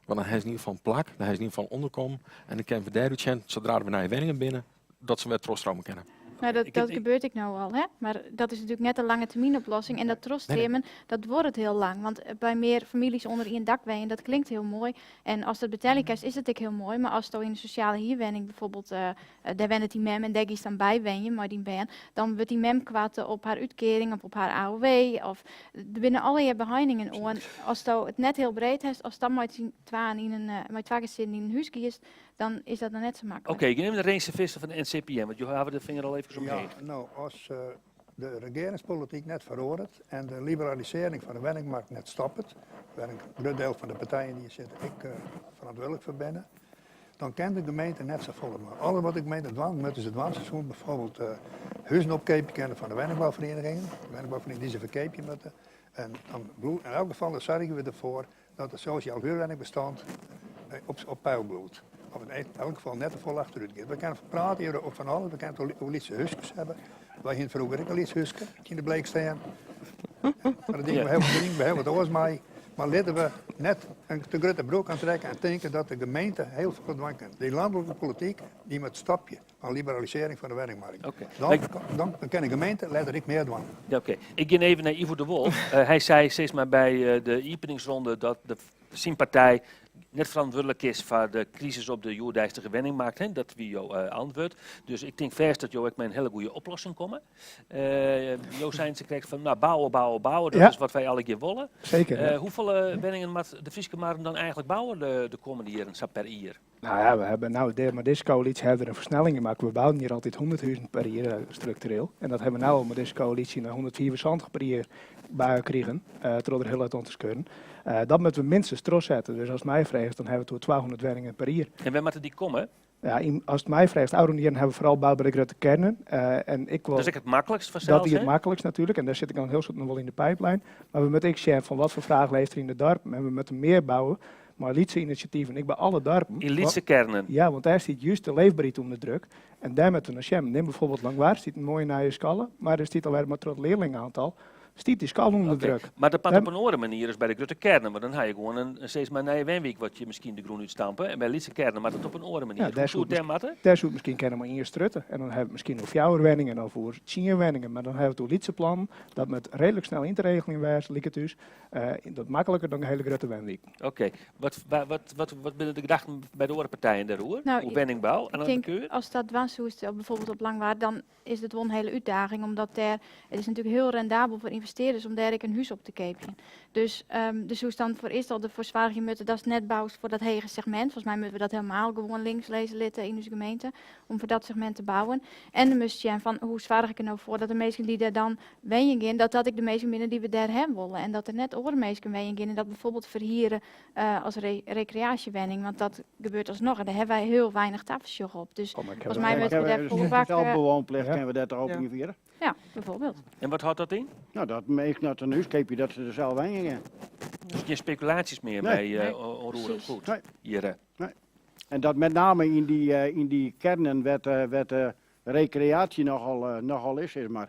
Want dan ha se yn ieder gefal in plak, dan ha se yn ieder gefal in ûnderkommen en dan kinne we dêrút sjen, sadra der nije wenningen binne, dat se wer trochstromen kinne. Nou, dat gebeurt ek no al, hè? Mar dat is natuerlik net in lange termyn oplossing. En dat trochstreamen, dat duorret hiel lang. Want by mear famyljes ûnder ien dak wenjen, dat klinkt hiel moai. En ast it betelje kinst, is it ek hiel moai. Mar asto yn in sosjale hierwenning bijvoorbeeld, dêr wennet dyn mem en dêr giest dan by wenjen mei dyn bern, dan wurdt dyn mem koarte op har útkearing of op har AOW. Of, der binne allegear beheiningen oan. Asto it net hiel breed hast, ast dan mei twaen yn in, mei twa gesinnen yn in hús giest, dan is dat noch net sa maklik. Oké, ik nim de Rinse Visser fan de NCPN, want jo hawwe de finger al efkes omheech. Ja, no, as de regearingspolityk net feroaret en de liberalisearring fan de wenningmarkt net stoppet, wêr in grut diel fan de partijen dy't hjir sitte ek ferantwurdlik foar binne, dan kin de gemeente net safolle dwaan. Alles wat de gemeente dwaan moat, is it dwaan. Se soene bijvoorbeeld huzen opkeapje kinne fan de wenningbouferieningen, de wenningbouferieningen dy't se ferkeapje moatte. En dan bliuwt yn elk gefal, dan soargje we derfoar dat it sosjaal huurwenningbestand op peil bliuwt. Of yn elk gefal net te folle achterút giet. We kinne prate hjir oer fan alles, we kinne it oer lytse húskes hawwe. Wy hiene froeger ek in lyts húske yn de Bleek stean. Mar dat diene we hiel wat oars mei. Mar litte we net in te grutte broek oantrekke en tinke dat de gemeente hiel folle dwaan kin. Dy lanlike polityk dy moat stopje. Fan liberalisearring fan de wenningmarkt. Dan kin de gemeente letter ek mear dwaan. Ja, oké. Ik gean even nei Ivo de Wolff. Hy sei sis mar by de iepeningsronde dat de, syn partij net ferantwurdlik is foar de krisis op de hjoeddeistige wenningmarkt. Hè? Dat wie jo antwurd. Dus ik tink fêst dat jo ek mei in hiele goede oplossing komme. Jo seinen sakrekt fan nou, bouwe, bouwe, bouwe, dat is wat wy allegear wolle. Zeker. Ja. Hoefolle wenningen moat de Fryske Marren dan eigentlik bouwe de kommende jierren, sa per jier? Nou ja, we hebben nou, maar deze coalitie hebben er een versnelling gemaakt. We bouwden hier altijd 100.000 per jaar structureel. En dat hebben we nou al met deze coalitie naar 174 per jaar bij gekregen. Troch der hiel wat oan te skuren. Dat moeten we minstens trochsetten. Dus ast my fregest, dan hawwe we it oer 200 wenningen per jier. En wêr moatte dy komme? Ja, ast my fregest, ôfrûne jierren hawwe we foaral boud by de grutte kearnen. En ik wol, Dat is ek it maklikst fansels, Dat wie it maklikst natuerlik. En dêr sit ek noch in hiel soad noch wol yn de pijplijn. Mar we moatte ek sjen fan wat foar fraach leeft der yn de doarpen. En we moatte mear bouwe mei lytse inisjativen, ek by alle doarpen. Yn lytse kearnen? Ja, want dêr stiet just de leefberheid ûnder druk. En dêr moatte we nei sjen. Nim bijvoorbeeld Langwar, stiet in moaie nije skoalle, mar der stiet alwer mar troch it learlingeoantal stiet dy skoalle ûnder druk. Mar dat moat op in oare manier as by de grutte kearnen, want dan ha je gewoan in sis mar nije wenwyk wat je miskien de grûn útstampe. En by lytse kearnen moat it op in oare manier. Ja, Hoe soe it dêr moatte? Dêr soe it miskien kinne mei ien strjitte. En dan ha we it miskien oer fjouwer wenningen of oer tsien wenningen, mar dan ha we it oer lytse plannen. Dat moat reedlik snel yn te regeljen wêze, liket ús. Dat makliker dan hiele grutte wenwiken. Oké. Wat, wat, wat, wat binne de gedachten by de oare partijen dêroer? Nou, Oer wenningbou en ik tink, ast dat dwaan soest, bijvoorbeeld op Langwar, dan is it wol in hiele útdaging, omdat dêr, it is natuerlik hiel rendabel foar ynvestearders om dêr ek in hús op te keapjen. Dus um, soest dan foarearst al derfoar soargje moatte datst net boust foar dat hege segmint. Folgens my moatte we dat helemaal gewoan links lizze litte yn ús gemeente, om foar dat segmint te bouwen. En dan moatst sjen fan hoe soargje ik der no foar dat de minsken dy't dêr dan wenjen gean, dat dat ek de minsken binne dy't we dêr ha wolle. En dat der net oare minsken wenjen gean en dat bijvoorbeeld ferhiere as rekreaasjewenning, want dat gebeurt alsnoch en dêr hawwe wy hiel weinich tafersjoch op. Dus Oh, maar folgens my moatte we dêr folle bak. Zelfbewoonplicht kinne we dêr toch op ynfiere? Ja, bijvoorbeeld. En wat hâldt dat yn? Nou, dat minsken as in hús keapje, dat se der sels wenjen gean. Dus gjin spekulaasjes mear Nee. mei Nee. onroerend goed Nee. hjir. Nee. En dat met name yn dy kearnen wêr't de rekreaasje nochal is, sis mar.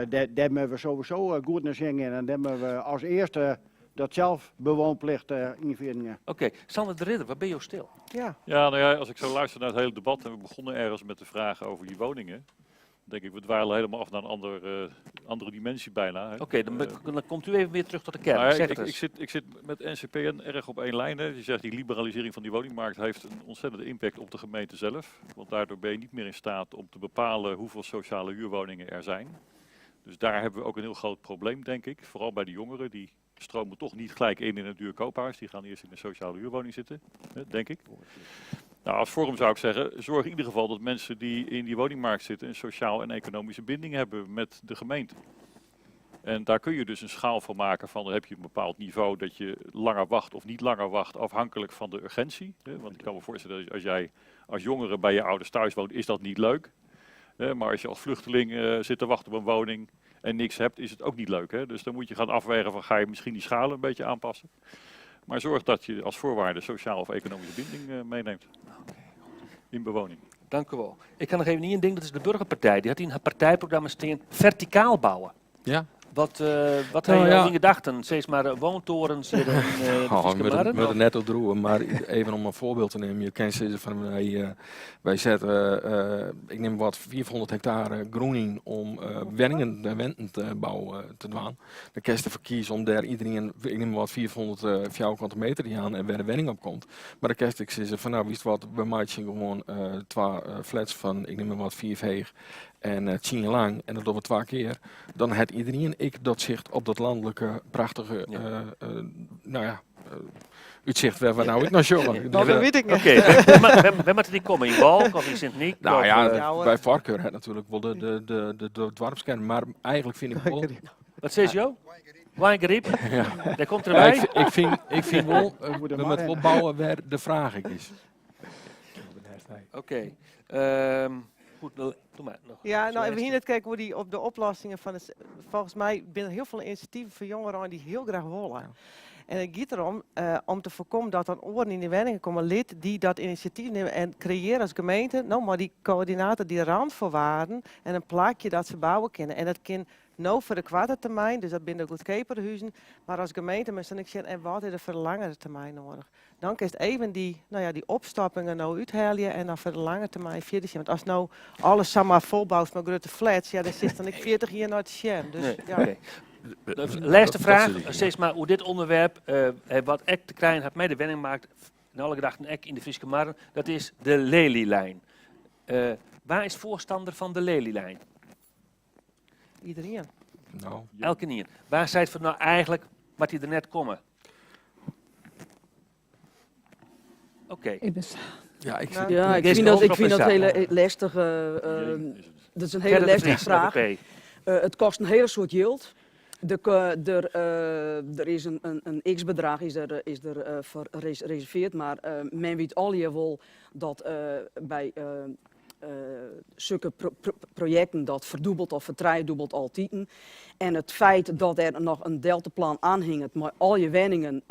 Dêr moatte we sowieso goed nei sjen gean en dêr moatte we as earste. dat zelfbewoonplicht ynfieringen. Oké, Sander de Ridder, wat binne jo stil? Ja. Ja, nou ja, als ik zo luister naar het hele debat en we begonnen ergens met de vraag over die woningen, dan denk ik, we dwalen helemaal af naar een andere dimensie bijna. Oké, dan komt u even weer terug tot de kern. Nou ja, Zeg het eens. ik zit met NCPN erg op één lijn. Hè. Je zegt die liberalisering van die woningmarkt heeft een ontzettende impact op de gemeente zelf. Want daardoor ben je niet meer in staat om te bepalen hoeveel sociale huurwoningen er zijn. Dus daar hebben we ook een heel groot probleem, denk ik. Vooral bij de jongeren, die stromen toch niet gelijk in een duur koophuis. Die gaan eerst in een sociale huurwoning zitten, hè, denk ik. Als vorm zou ik zeggen, zorg in ieder geval dat mensen die in die woningmarkt zitten een sociaal en economische binding hebben met de gemeente. En daar kun je dus een schaal van maken van, dan heb je een bepaald niveau dat je langer wacht of niet langer wacht, afhankelijk van de urgentie. Hè? Want ik kan me voorstellen dat als jij als jongere bij je ouders thuis woont, is dat niet leuk. Hè? Maar als je als vluchteling zit te wachten op een woning en niks hebt, is het ook niet leuk. Hè? Dus dan moet je gaan afwegen van, ga je misschien die schalen een beetje aanpassen. Maar zorg dat je als voorwaarde sociaal of economische binding meeneemt. In bewoning. Dank u wel. Ik kan nog even één ding, dat is de Burgerpartij. Die had in haar partijprogramma staan verticaal bouwen. Wat heb je al in gedachten? Steeds maar woontorens in de Oh, Fryske Marren, we of? net op droegen, maar even om een voorbeeld te nemen. Je kent ze van wij zetten, ik neem wat, 400 hectare groen in om wenningen, de wenten te bouwen te doen. Dan kun je ervoor kiezen om daar iedereen, ik neem wat, 400 vierkante meter die aan en waar de wenning op komt. Maar dan kun je zeggen van, nou, wist wat, we maken gewoon 2 flats van, ik neem maar wat, 4 heeg en 10 lang, en dat doen we 2 keer. Dan heeft iedereen ik dat zicht op dat landelijke, prachtige, uitzicht waar we nou ik naar zorgen. Dus, Dat weet ik niet. Oké, we moeten die komen in Balk of in Sint-Nyk? Of, Bij voorkeur het natuurlijk wel de dorpskern, maar eigenlijk vind ik wel... Wat zei Jo? Wijngriep? Ja. Daar komt Ja, erbij. ik vind wel, Moet er we maar moeten wel in. bouwen waar de vraag is. Oké. Goed, dan doe maar nog. Ja, Zo we eerst. hier net kijken hoe die op de oplossingen van de volgens mij binnen heel veel initiatieven voor jongeren die heel graag willen. En het gaat erom om te voorkomen dat dan oren in de wenningen komen lid die dat initiatief nemen en creëren als gemeente, nou maar die coördinator die randvoorwaarden en een plakje dat ze bouwen kunnen. En dat kan nou voor de korte termijn, dus dat binnen de goedkoperhuizen, maar als gemeente moet ik zeggen, en wat is er voor de langere termijn nodig? Dan kun je even die opstappingen nou uithalen en dan voor de lange termijn verder zien. Want als nou alles samen volbouwt met grote flats, ja, dan zit dan ik 40 jaar naar het scherm. Dus, Nee, ja. oké. De laatste vraag, Dat is het, steeds maar hoe dit onderwerp, wat ek te krijgen had met de wenningmarkt, in alle gedachten ek in de Fryske Marren, dat is de Lelylijn. Waar is voorstander van de Lelylijn? Iedereen. Nou. Elke nier. Waar zei het voor nou eigenlijk wat die er net komen? Oké. Ik ben Ja, ik Nou. zit Ja, Deze ik hoofdrol vind dat is hele daar. lastige dat is een hele Gerrit de lastige Vries, vraag. FNP. Het kost een hele soort geld. Er is een x-bedrag is er, is er voor gereserveerd, maar men weet al je wel dat bij zulke projecten dat verdubbelt of vertrijdubbelt altijd. En het feit dat er nog een deltaplan aanhingt, maar al je wenningen,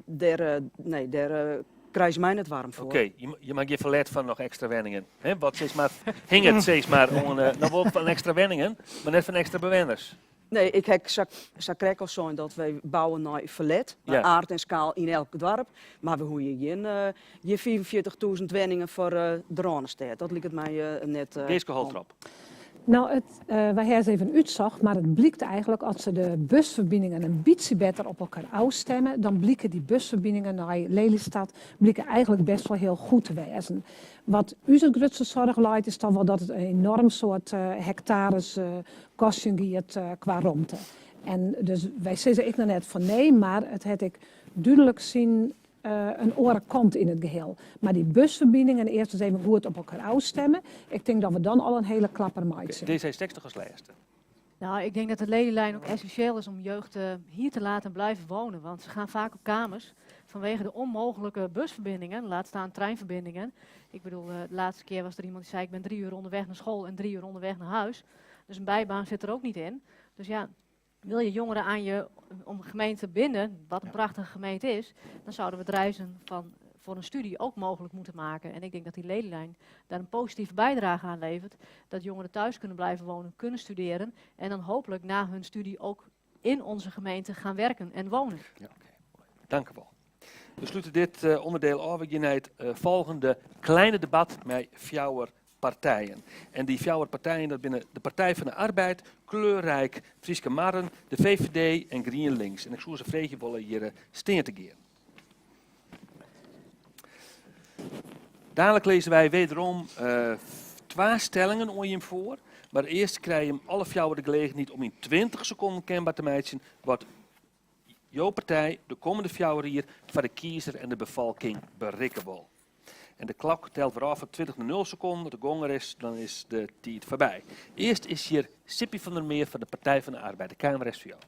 daar nee, daar krijg je mij net warm voor. Oké, je maakt je verlet van nog extra wenningen. Hè? Wat steeds maar, hing het steeds maar om nou wel van extra wenningen, maar net van extra bewoners. Nee, ik heb zak al zo dat wij bouwen naar verlet, naar aard en schaal in elk dorp. Maar we hoeven geen 44.000 wenningen voor de Randstad. Dat lijkt het mij net Geeske om. Holtrop. Nou, wij hebben even uitzocht, maar het blijkt eigenlijk als ze de busverbindingen een beetje beter op elkaar afstemmen, dan blikken die busverbindingen naar Lelystad blikken eigenlijk best wel heel goed te wezen. Wat u zo'n grootste zorg leidt, is dan wel dat het een enorm soort hectares kosten gaat qua romte. En dus wij zeggen ik nog net van nee, maar het had ik duidelijk zien een oren kant in het geheel. Maar die busverbindingen eerst eens even goed op elkaar afstemmen. Ik denk dat we dan al een hele klapper maken. Oké, deze is tekst nog als laatste. Ik denk dat de Lelylijn ook essentieel is om jeugd hier te laten blijven wonen. Want ze gaan vaak op kamers vanwege de onmogelijke busverbindingen, laat staan treinverbindingen. De laatste keer was er iemand die zei ik ben 3 uur onderweg naar school en 3 uur onderweg naar huis. Dus een bijbaan zit er ook niet in. Dus wil je jongeren aan je om gemeente binden, wat een prachtige gemeente is, dan zouden we het reizen voor een studie ook mogelijk moeten maken. En ik denk dat die Lelylijn daar een positieve bijdrage aan levert. Dat jongeren thuis kunnen blijven wonen, kunnen studeren en dan hopelijk na hun studie ook in onze gemeente gaan werken en wonen. Ja, oké. Dank u wel. We sluiten dit onderdeel af. We gaan naar het volgende kleine debat met fjouwer partijen. En die fjouwer partijen, dat binnen de Partij van de Arbeid, Kleurrijk, Fryske Marren, de VVD en GrienLinks. En ik soe se freegje wolle hjir stean te gean. Dadelijk lizze wy wederom twa stellingen oan jim foar. Mar earst krije jim alle fjouwer de gelegenheid om yn 20 sekonden kenber te meitsjen wat jo partij de kommende 4 jier foar de kiezer en de befolking berikke wol. En de klok telt wer ôf fan 20 nei 0 sekonden. As de gong der is, dan is de tiid foarby. Earst is hjir Sippy van der Meer fan de Partij van de Arbeid. De kamera is foar jo.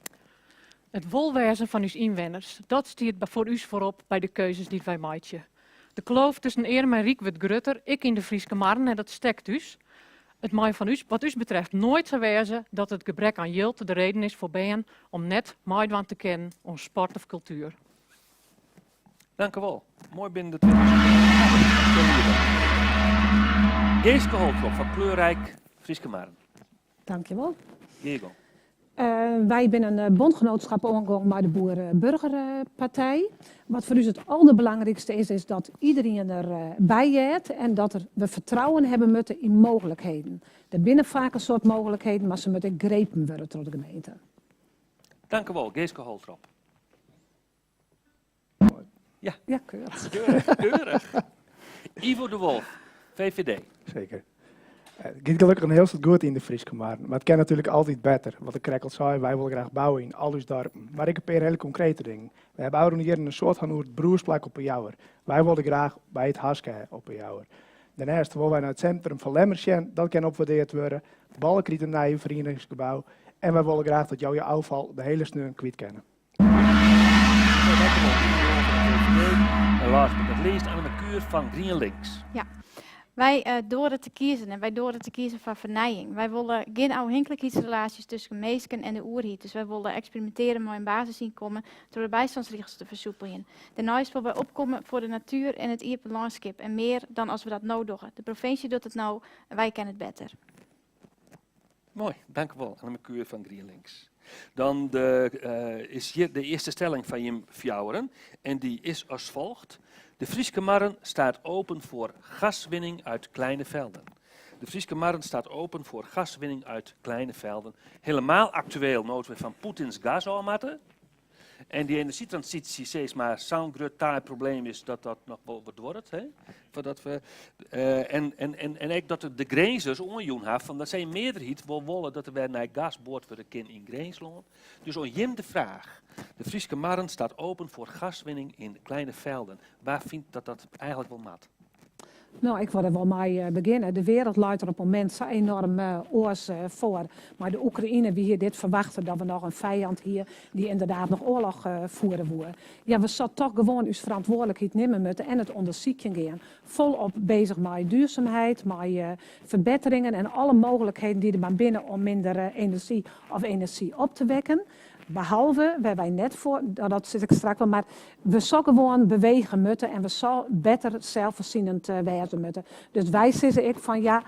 It wolwêzen fan ús ynwenners, dat stiet foar ús foarop by de keuzes dy't wy meitsje. De kloof tusken earm en ryk wurdt grutter, ek yn de Fryske Marren en dat stekt ús. It mei fan ús, wat ús betreft noait sa wêze dat it gebrek aan jild de reden is foar bern om net meidwaan te kinnen oan sport of kultuer. Dankewol. Moai binnen de 20 sekonden. Geeske Holtrop fan Kleurrijk Fryske Marren. Dankjewol. Gean je gong. Wy binne in bondgenootschap oangong mei de Boer-Burgerpartij. Wat foar ús it alderbelangrykste is, is dat iederien der by heart en dat er, we fertrouwen hawwe moatte yn mooglikheden. Der binne faak in soad mooglikheden, mar se moatte ek grepen wurde troch de gemeente. Dankewol, Geeske Holtrop. Ja. Ja, keurig. Keurig, keurig. Ivo de Wolff, VVD. Zeker. It giet gelokkich in hiel soad goed yn de Fryske Marren, mar it kin natuerlik altyd better. Wat ik krekt al sei, wy wolle graach bouwe yn al ús dorpen. Mar ek in pear hiele konkrete dingen. Wy hawwe ôfrûne jierren in soad hân oer it Broersplak op 'e Jouwer. Wy wolle graach by it Haske ha op 'e Jouwer. Dêrneist wolle wy nei it sintrum fan Lemmer sjen, dat kin opwaardeard wurde. Balk krijt in nij ferieningsgebou. En wy wolle graach dat jo je ôffal de hiele sneon kwyt kinne. En last but not least Anne Kuur fan GrienLinks. Ja, wy uh, doare te kiezen en wy doare te kiezen foar fernijing. Wy wolle gjin ôfhinklikheidsrelaasjes tusken minsken en de oerheid. Dus wy wolle eksperimintearje mei in basisynkommen troch de bystânsregels te fersoepeljen. Dêrneist wolle wy opkomme foar de natuer en it iepen lânskip en mear dan as we dat no dogge. De provinsje docht it no en wy kinne it better. Moai, dankewol Annemiek Kuur fan GrienLinks. Dan de, uh, is hjir de earste stelling fan jim fjouweren en dy is as folgt. De Fryske Marren staat open voor gaswinning uit kleine velden. De Fryske Marren staat open voor gaswinning uit kleine velden. Helemaal aktueel no't we fan Poetins gas ôf moatte. En dy enerzjytransysje sis mar sa'n grut taaiprobleem is dat dat noch wol wat duorret. Hè? Foardat we, uh, en, en, en, en ek dat de Grinzers oanjûn ha fan dat sy in mearderheid wol wolle dat der wer nei gas board wurde kin yn Grinslân. Dus oan jim de fraach. De Fryske Marren staat open voor gaswinning in kleine velden. Wa fynt dat dat eigentlik wol moat? No, ik wol der wol mei eh, begjinne. De wereld leit der op it momint sa enorm uh, oars uh, foar. Mei de Oekraïne, wie hie dit ferwachte dat we noch in fijand hie dy't ynderdaad noch oarloch uh, fiere woe. Ja, we soene toch gewoan ús ferantwurdlikheid nimme moatte en it ûndersykjen gean. Folop beuzich mei duurzaamheid, mei ferbetteringen en alle mooglikheden dy't der mar binne om minder enerzjy of enerzjy op te wekken. Behalve, wêr't wy net foar, dat sis ik straks wol, mar we soene gewoan bewege moatte en we soene better selsfoarsjennend wêze moatte. Dus wy sizze ek fan ja,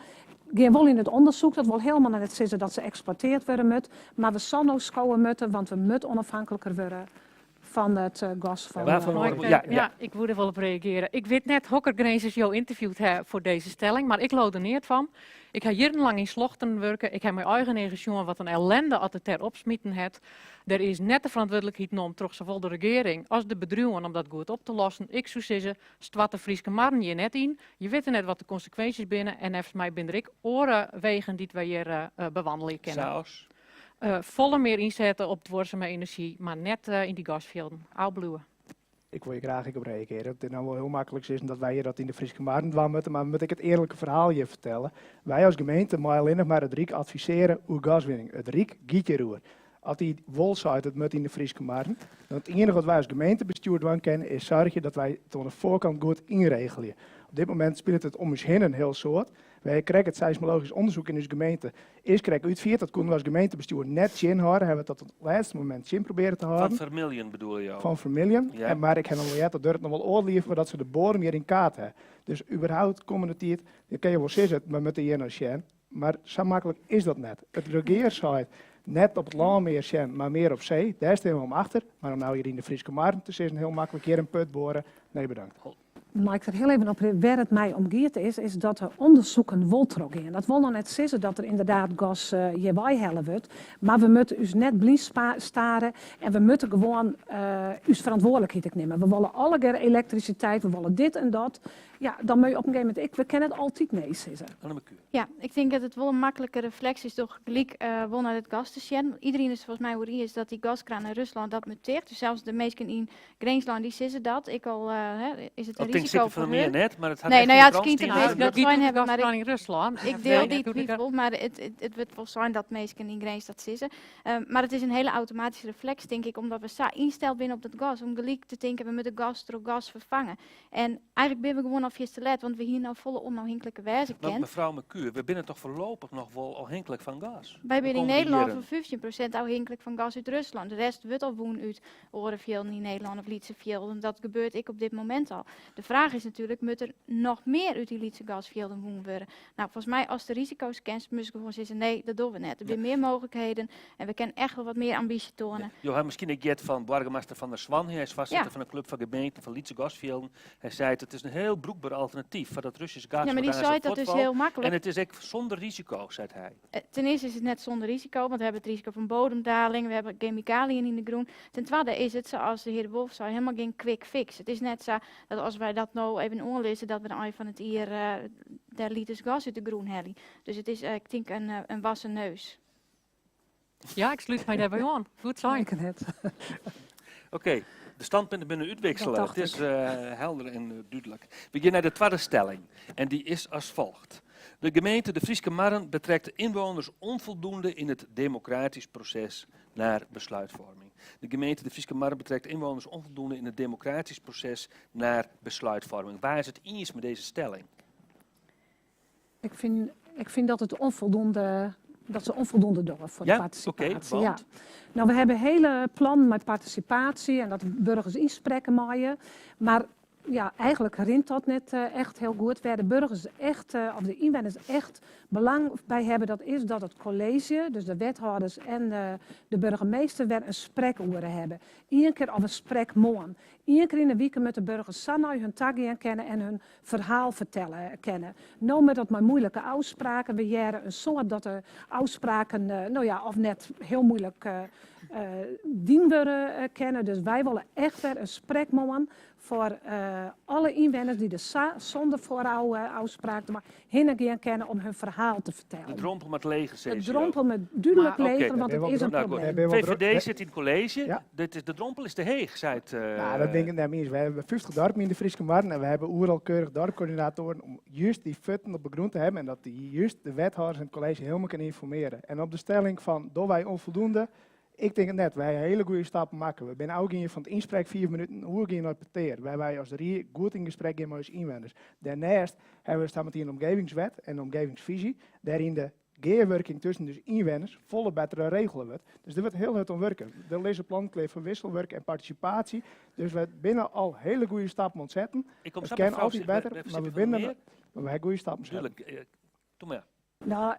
gean wol yn it ûndersyk, dat wol hielendal net sizze dat se eksploitearre wurde moat, mar we soene no skowe moatte, want we moatte ûnôfhinkliker wurde fan it gas fan. Ja, ja, ik woe der wol op reagearje. Ik wit net hokker Grinzers jo ynterviewd ha foar dizze stelling, mar ik leau der neat fan. Ik ha jierrenlang yn Slochteren wurke. Ik ha mei eigen eagen sjoen wat in ellende at it dêr opsmiten hat. Der is net de ferantwurdlikheid nommen troch sawol de regearing as de bedriuwen om dat goed op te lossen. Ik soe sizze, stoart de Fryske Marren hjir net yn. Je witte net wat de konsekwinsjes binne en neffens my binne der ek oare wegen dy't wy hjir uh, bewannelje kinne. Sa as? Folle mear ynsette op duorsume enerzjy, mar net yn dy gasfjilden. Ôfbliuwe. Ik wol hjir graach ek op reagearje. It is no wol hiel maklik sizzen dat wy hjir dat yn de Fryske Marren dwaan moatte, mar moat ik it earlike ferhaal hjir fertelle. Wy as gemeente meie allinnich mar it Ryk advisearje oer gaswinning. It Ryk giet hjiroer. As dy wol seit it moat yn de Fryske Marren, dan it iennige wat wy as gemeentebestjoer dwaan kinne is soargje dat wy it oan de foarkant goed ynregelje. Op dit momint spilet it om ús hinne in hiel soad. Wy krekt it seismologysk ûndersyk yn ús gemeente is krekt útfierd. Dat koene we as gemeentebestjoer net tsjinhâlde. Hawwe we tot it lêste momint tsjin probearre te hâlden. Fan Vermilion bedoele jo? Fan Vermilion. Ja. En, mar ik ha noch wol heard dat duorret noch wol oardel jier foardat se de boadem hjir yn kaart ha. Dus überhaupt kommende tiid, dan kinne je wol sizze, we moatte hjir nei sjen. Mar sa maklik is dat net. It regear seit. Net op it lân mear sjen, mar mear op see. Dêr stean we om achter. Mar om no hjir yn de Fryske Marren te sizzen hiel maklik hjir in put boare, nee bedankt. Mei ik der hiel even op wêr it my om giet is, is dat de ûndersoeken wol trochgean. Dat wol noch net sizze dat der ynderdaad gas hjirwei helle wurdt, mar we moatte ús net blyn stare en we moatte gewoan ús ferantwurdlikheid ek nimme. We wolle allegear elektrisiteit, we wolle dit en dat. Ja, dan moat je op in gegeven momint ek, we kinne net altyd nee sizze. Ja, ik tink dat it wol in maklike refleks is troch gelyk wol nei it gas te sjen. Iderien is it folgens my oer iens dat dy gaskraan nei Ruslân dat moat ticht. Dus sels de minsken yn Grinslân dy sizze dat, ek al is it in Dat tinkt risiko Sippy van foar der Meer hun. net, mar it hat Nee, echt no yn ja, de it krant skynt dat stien. minsken dat Dat giet sein oer de hawwe, mar gaskraan ik yn Ruslân. ik diel Nee, dy dat doe ik twivel, mar it wurdt wol sein dat minsken yn Grins dat sizze. Mar it is in hiele automatyske refleks, tink ik, omdat we sa ynsteld binne op dat gas, om gelyk te tinken we moatte gas troch gas ferfange. En eigentlik binne we gewoan al fierste let, want we hiene al folle ûnôfhinkliker wêze Want kind. mefrou Mercuur, we binne toch foarlopich noch wol ôfhinklik fan gas? Wy De binne yn kommende Nederlân jierren. foar 15% ôfhinklik fan gas út Ruslân. De rest wurdt al wûn út oare fjilden yn Nederlân of lytse fjilden. Dat gebeurt ek op dit momint al. De fraach is natuerlik, moat der noch mear út dy lytse gasfjilden wûn wurde? Nou, folgens my, ast de risiko's kenst, moatst gewoan sizze, nee, dat dogge we net. Der binne mear mooglikheden en we kinne echt wol wat mear ambysje toane. Jo hawwe miskien ek heard fan boargemaster Van der Zwan. Hy is foarsitter Ja. fan de Club van Gemeenten fan Lytse Gasfjilden. Hy seit, it is in hiel brûkber alternatyf foar dat Russysk gas Ja, mar wat dy aanst seit dat dus fuortfalt. hiel maklik. En it is ek sûnder risiko, seit hy. Ten earste is it net sûnder risiko, want we hawwe it risiko fan bodemdaling, we hawwe gemikaliën yn de grûn. Ten twadde is it, sa as de hear De Wolff sei, hielendal gjin quick fix. It is net sa dat as wy dat no even oanlizze, dat we de ein fan it jier dêr liters gas út de grûn helje. Dus it is, ik tink, in wassen neus. Ja, ik slút my dêrby oan. Goed sein. Ik net. Oké, de standpunten binne útwiksele. Dat dacht It is ik. helder en dúdlik. We gean nei de twadde stelling en dy is as folget. De gemeente De Fryske Marren betrekt ynwenners ûnfoldoende yn it demokratysk proses nei besluitfoarming. De gemeente De Fryske Marren betrekt ynwenners ûnfoldoende yn it demokratysk proses nei besluitfoarming. Wa is it iens mei dizze stelling? Ik fyn dat it ûnfoldoende, dat se ûnfoldoende dogge foar de Ja? partisipaasje. Oké, want? Ja. Nou, we hawwe hiele plannen mei partisipaasje en dat burgers ynsprekke meie, mar ja, eigentlik rint dat net echt hiel goed. Wêr de burgers echt, of de ynwenners echt belang by hawwe, dat is dat it kolleezje, dus de wethâlders en de burgemeester, wer in sprekoere hawwe. Ien kear of in sprekmoarn. Ien kear yn 'e wike moatte burgers sa nei hun ta gean kinne en hun ferhaal fertelle kinne. No moat dat mei muoilike ôfspraken. We hearre in soad dat de ôfspraken, no ja, of net hiel muoilik dien wurde kinne. Dus wy wolle echt wer in sprekmoarn foar alle ynwenners dy't der sa sûnder foarôf ôfspraak te meitsjen hinne gean kinne om hun ferhaal te fertellen. De drompel moat leger, De sizze jo. drompel moat dúdlik Maar, oké. leger, want it is in Nou, goed. probleem. VVD sit yn it kolleezje. Ja. Dit is, de drompel is te heech, seit. Nou, dat tink ik net iens. We hawwe 50 doarpen yn de Fryske Marren en we hawwe oeral keurich doarpkoördinatoaren om just dy fuotten op de grûn te hawwen en dat dy just de wethâlders en it kolleezje hielendal kinne ynformearje. En op de stelling fan dogge wy ûnfoldoende, ik tink it net. Wy hawwe hiele goede stappen makke. We binne ôfgien fan it ynsprek fiif minuten oergien nei it petear, wêr't wy as rie goed yn gesprek gean mei ús ynwenners. Dêrneist hawwe we sametien de omgevingswet en de omgevingsfisy, dêryn de gearwurking tusken ús ynwenners folle better regele wurdt. Dus der wurdt hiel hurd oan wurke. Der lizze plannen klear foar wisselwurk en partisipaasje. Dus we binne al hiele goede stappen oan it setten. Ik kom It sa kin by frou altyd better, by mar we Sippy van der binne Meer. mar we hawwe goede stappen setten. Dúdlik. Doe mar. Nou,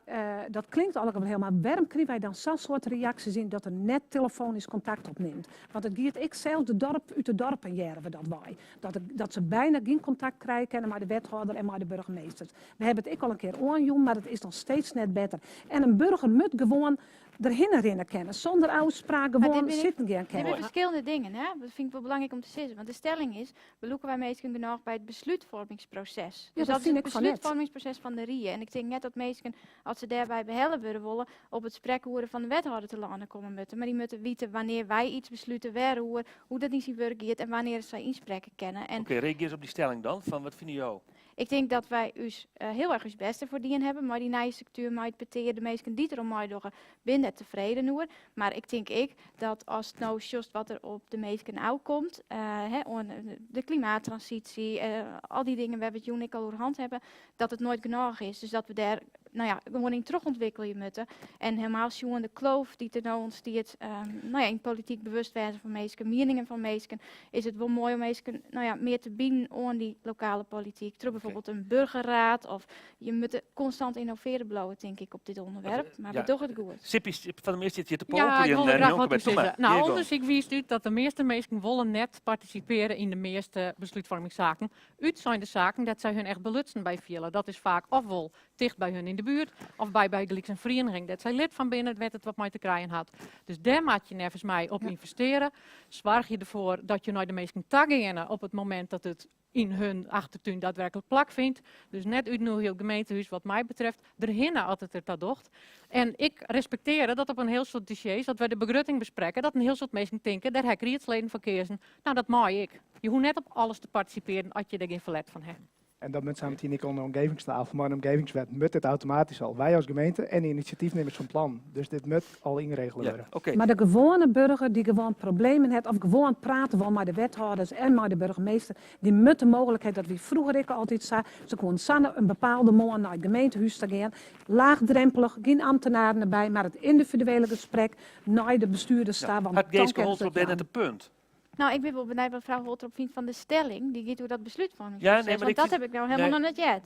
dat klinkt allegear wol hiel, mar wêrom krije wy dan sa'n soart reaksjes yn dat der net telefoanysk kontakt opnimt? Want it giet ek sels de dorp, út de dorpen hearre we dat wei. Dat, dat se byna gjin kontakt krije kinne mei de wethâlder en mei de burgemeesters. We hawwe it ek al in kear oanjûn, mar it is noch steeds net better. En in burger moat gewoan derhinne rinne kinne, sûnder ôfspraak Maar dit gewoan bin ik- sitten gean Dit kinne. binne ferskillende dingen, hè? Dat fyn ik wol belangryk om te sizzen. Want de stelling is, belûke wy minsken genôch by it beslútfoarmingsproses? Ja, Dus dat dat is fyn it ik fan net. beslútfoarmingsproses fan de rie. En ik tink net dat minsken, as se dêrby behelle wurde wolle, op it sprekoere fan de wethâlder telâne komme moatte. Mar dy moatte witte wannear wy iets beslute, wêroer, hoe't dat yn syn wurk giet en wannear sy ynsprekke kinne. En Oké, reagearje ris op dy stelling dan. Fan wat fine jo? Ik tink dat wy ús hiel erch ús bêst derfoar dien hawwe mei dy nije struktuer, mei it petear. De minsken dy't derom meidogge, binne dêr tefreden oer. Mar ik tink ek dat ast no sjochst wat der op de minsken ôfkomt, hè, oan de klimaatransysje, al dy dingen wêr't we it jûn ek al oer hân hawwe, dat it noait genôch is. Dus dat we dêr no ja, gewoan yn trochûntwikkelje moatte. En helemaal sjoen de kloof dy't der no ûntstiet, no ja, yn polityk bewustwêzen fan minsken, mieningen fan minsken, is it wol moai om minsken no ja, mear te binen oan dy lokale polityk. Troch bijvoorbeeld in burgerraad of je moatte konstant ynnovearje bliuwe, tink ik, op dit ûnderwerp. Mar we dogge it goed. Sippy van der Meer sit hjir te Ja, ik popeljen. wol der graach njonken wat by. oer Doe mar, sizze. Nou, gean je gong. ûndersyk wiist út dat de measte minsken wolle net partisipearje yn de measte beslútfoarmingssaken, útsein de saken dêr't sy hun echt belutsen by fiele. Dat is faak ofwol ticht by hun yn de buert of by bygelyks in ferieniging dêr't sy lid fan binne, wêr't it wat mei te krijen hat. Dus dêr moat je neffens my op ynvestearje. Soargje derfoar dat je nei de minsken tageane op it momint dat it yn hun achtertún daadwerklik plakfynt. Dus net útnûgje op it gemeentehûs wat my betreft, derhinne as it der ta docht. En ik respektearje dat op in hiel soad dossiers, as wy de begrutting besprekke, dat in hiel soad minsken tinke, dêr ha ik riedsleden foar keazen. Nou, dat mei ek. Je hoege net op alles te partisipearjen as je dêr gjin ferlet fan ha. En dat moet sameteen ek oan de omgevingstafel, mar de omgevingswet moet dit automatisch al. Wij als gemeente en de initiatiefnemers van plan. Dus dit moet al ynregele Ja, wurde. oké. Mar de gewoane burger dy't gewoan problemen hat of gewoan prate wol mei de wethâlders en mei de burgemeester, dy moat de mooglikheid, dat wie froeger ek altyd sa, se koenen sa in bepaalde moarn nei it gemeentehûs ta gean, laagdrempelich, gjin ambtenaren derby, mar it yndividuele gesprek nei de bestuurders ta, want Hat dan Geeske kinne se Holtrop it dêr net jaan. in punt? Nou, ik bin wol benijd wat frou Holtrop fynt fan de stelling. Dy giet oer dat Ja, beslútfoarmingsproses, nee, mar want ik dat vind- heb ik nou helemaal nee. noch net heard.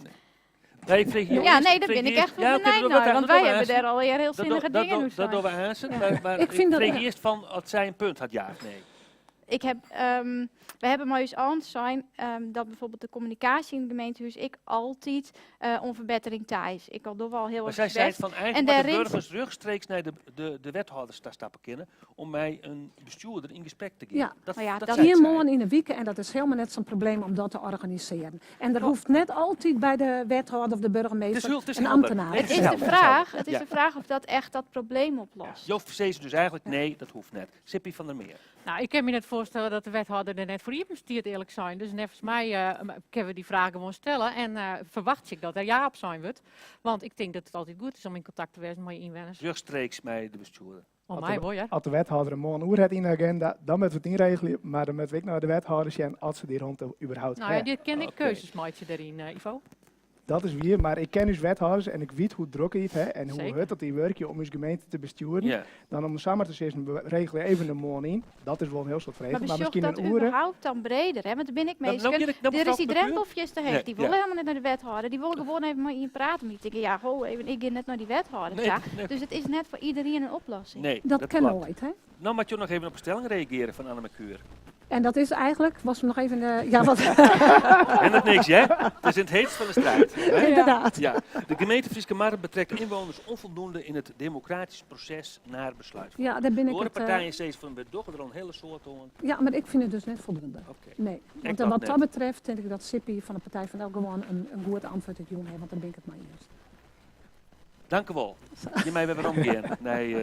Nee, ik freegje jo Ja, earst- nee, daar freegje ben ik earst- echt wel Ja, oké, benijd dat doen we naar, want dat wij doen we hebben aanzien. daar alweer heel Dat zinnige dingen oer Dat doen we sein. aanzien, Ja. maar Ik ik vind dat freegje earst fan oft sy in punt hat, ja of nee. Ik heb, we hebben mei ús allen sein dat bijvoorbeeld de communicatie in het gemeentehuis ik altyd oan ferbettering ta is. Ik al doch wel heel Maar erg sy sei best. fan En eigenlijk dêr de rint burgers rjochtstreeks nei de wethâlders ta stappe kinne om mei in bestjoerder yn gesprek te gean. Ja. Dat Maar ja, dat dat sei Ien sy. moarn yn 'e wike en dat is helemaal net sa'n probleem om dat te organisearjen. En der hoecht net altyd by de wethâlder of de Het is burgemeester heel, het is in helder. ambtenaar Nee, Het het is is de helder, het is vraag, helder. het is Ja. de vraag of dat echt dat probleem oplost. Jo sizze dus eigenlijk nee, dat hoecht net. Sippy van der Meer. Nou, ik kin my net foarstelle dat de wethâlder der net foar iepen stiet, earlik sein. Dus neffens my kinne we dy fraach gewoan stelle en ferwachtsje ik dat der ja op sein wurdt. Want ik tink dat it altyd goed is om yn kontakt te wêzen mei je ynwenners. Rjochtstreeks mei de bestjoerder. Om As my wol, hear. As de wethâlder in moarn oer hat yn de agenda, dan moatte we it ynregelje. Mar dan moatte we ek nei de wethâlder sjen oft se dy romte überhaupt Nou ja, ha. dy kin ek Oké. keuzes meitsje dêryn, Ivo. Dat is wier, mar ik ken ús wethâlders en ik wit hoe drok dy it ha en hoe Zeker. hurd dat dy wurkje om ús gemeente te bestjoeren. Ja. Dan om samar te sizzen, we regelje even in moarn yn, dat is wol in hiel soad Maar frege. Maar besjoch miskien dat in oere. überhaupt dan breder, hè? Want der binne ek Nou, nou minsken, kin ik, nou dêr is mefrou dy van der drempel Kuur. fierste Nee, heech. Dy ja. wolle helemaal net nei de wethâlder. Dy wolle gewoan even mei ien prate. Mar dy tinke, ja, ho, even, ik gean net nei dy wethâlder Nee, ta. nee. Dus it is net foar iderien in oplossing. Nee, Dat dat kin klopt. noait, hè? Nou moat jo noch even op 'e stelling reagearje fan Anne Merkuur. En dat is eigenlijk, was hem nog even, ja, wat En dat niks, hè? Het is in het heetst van de strijd. Hè? Inderdaad. Ja. De gemeente Fryske Marren betrekt inwoners onvoldoende in het democratisch proces naar besluitvorming. Ja, daar ben De ik oare het, partijen sizze fan, we dogge der al in hiele soad oan. Ja, mar ik fyn it dus net foldoende. Oké. Nee, Ek want dat wat net. dat betreft tink ik dat Sippy fan de Partij van de gewoan in goed antwurd jûn hat, want dêr bin ik it mei iens. Dank u wol. Hjirmei wer weromgean nei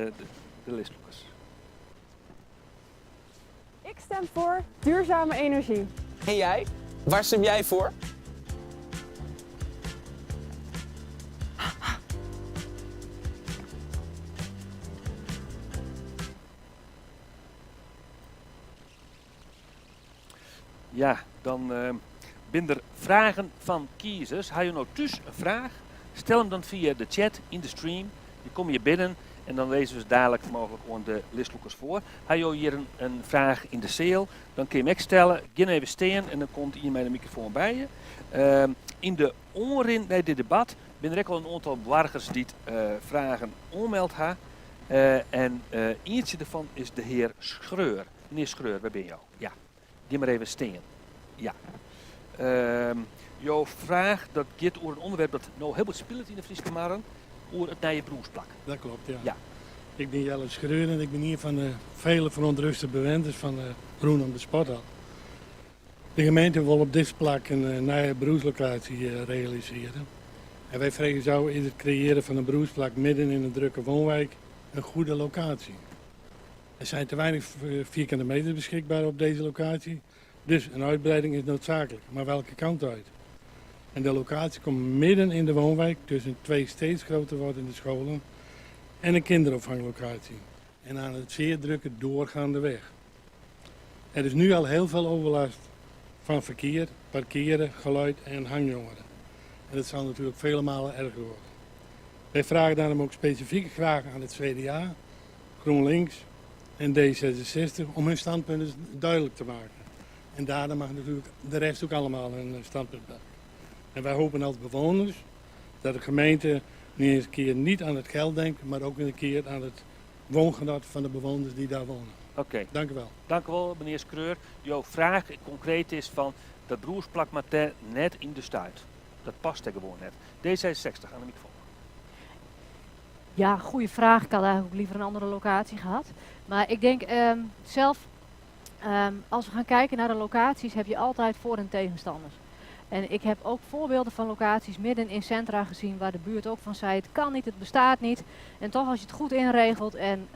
de listlûkers. Ik stem voor duurzame energie. En jij? Waar stem jij voor? Ja, dan binne der fragen fan kiezers. Ha jo no thús in fraach? Stel him dan fia de chat yn de stream. Dy komme hjir binnen en dan lizze we se dalik mooglik oan de listlûkers foar. Ha jo hjir in fraach yn de seal, dan kinne je him ek stelle. Gean even stean en dan komt ien mei de mikrofoan by je. Yn de oanrin nei dit debat binne der ek al in oantal boargers dy't fragen oanmeld ha. En ientsje derfan is de hear Schreur. Menear Schreur, wêr binne jo? Ja, gean mar even stean. Ja. Jo fraach dat giet oer in ûnderwerp dat no hiel bot spilet yn de Fryske Marren, oer it nije brûsplak. Dat klopt, ja. Ja. Ik bin Jelle Schreur en ik bin ien fan de fele ferûntrêste bewenners fan de rûnom de sporthal. De gemeente wol op dit plak in nije brûslokaasje realisearje. En wy freegje ús ôf, is it kreëaren fan in brûsplak midden yn in drukke woonwijk in goede lokaasje? Er zijn te weinig vierkante meters beschikbaar op deze locatie, dus een uitbreiding is noodzakelijk. Maar welke kant uit? En de locatie komt midden in de woonwijk tussen twee steeds groter wordende scholen en een kinderopvanglocatie. En aan het zeer drukke doorgaande weg. Er is nu al heel veel overlast van verkeer, parkeren, geluid en hangjongeren. En dat zal natuurlijk vele malen erger worden. Wij vragen daarom ook specifiek graag aan het CDA, GroenLinks en D66 om hun standpunten duidelijk te maken. En daarna mag natuurlijk de rest ook allemaal hun standpunt maken. En wij hopen als bewoners dat de gemeente nu eens een keer niet aan het geld denkt, maar ook een keer aan het woongenot van de bewoners die daar wonen. Oké. Dank u wel. Dank u wel, meneer Schreur. Jouw vraag concreet is van dat Brûsplak moat net yn De Stuit. Dat past er gewoon net. D66 aan de microfoon. Ja, goede vraag. Ik had eigenlijk ook liever een andere locatie gehad. Maar ik denk zelf, als we gaan kijken naar de locaties, heb je altijd voor- en tegenstanders. En ik heb ook voorbeelden van locaties midden in centra gezien waar de buurt ook van zei, het kan niet, het bestaat niet. En toch als je het goed inregelt en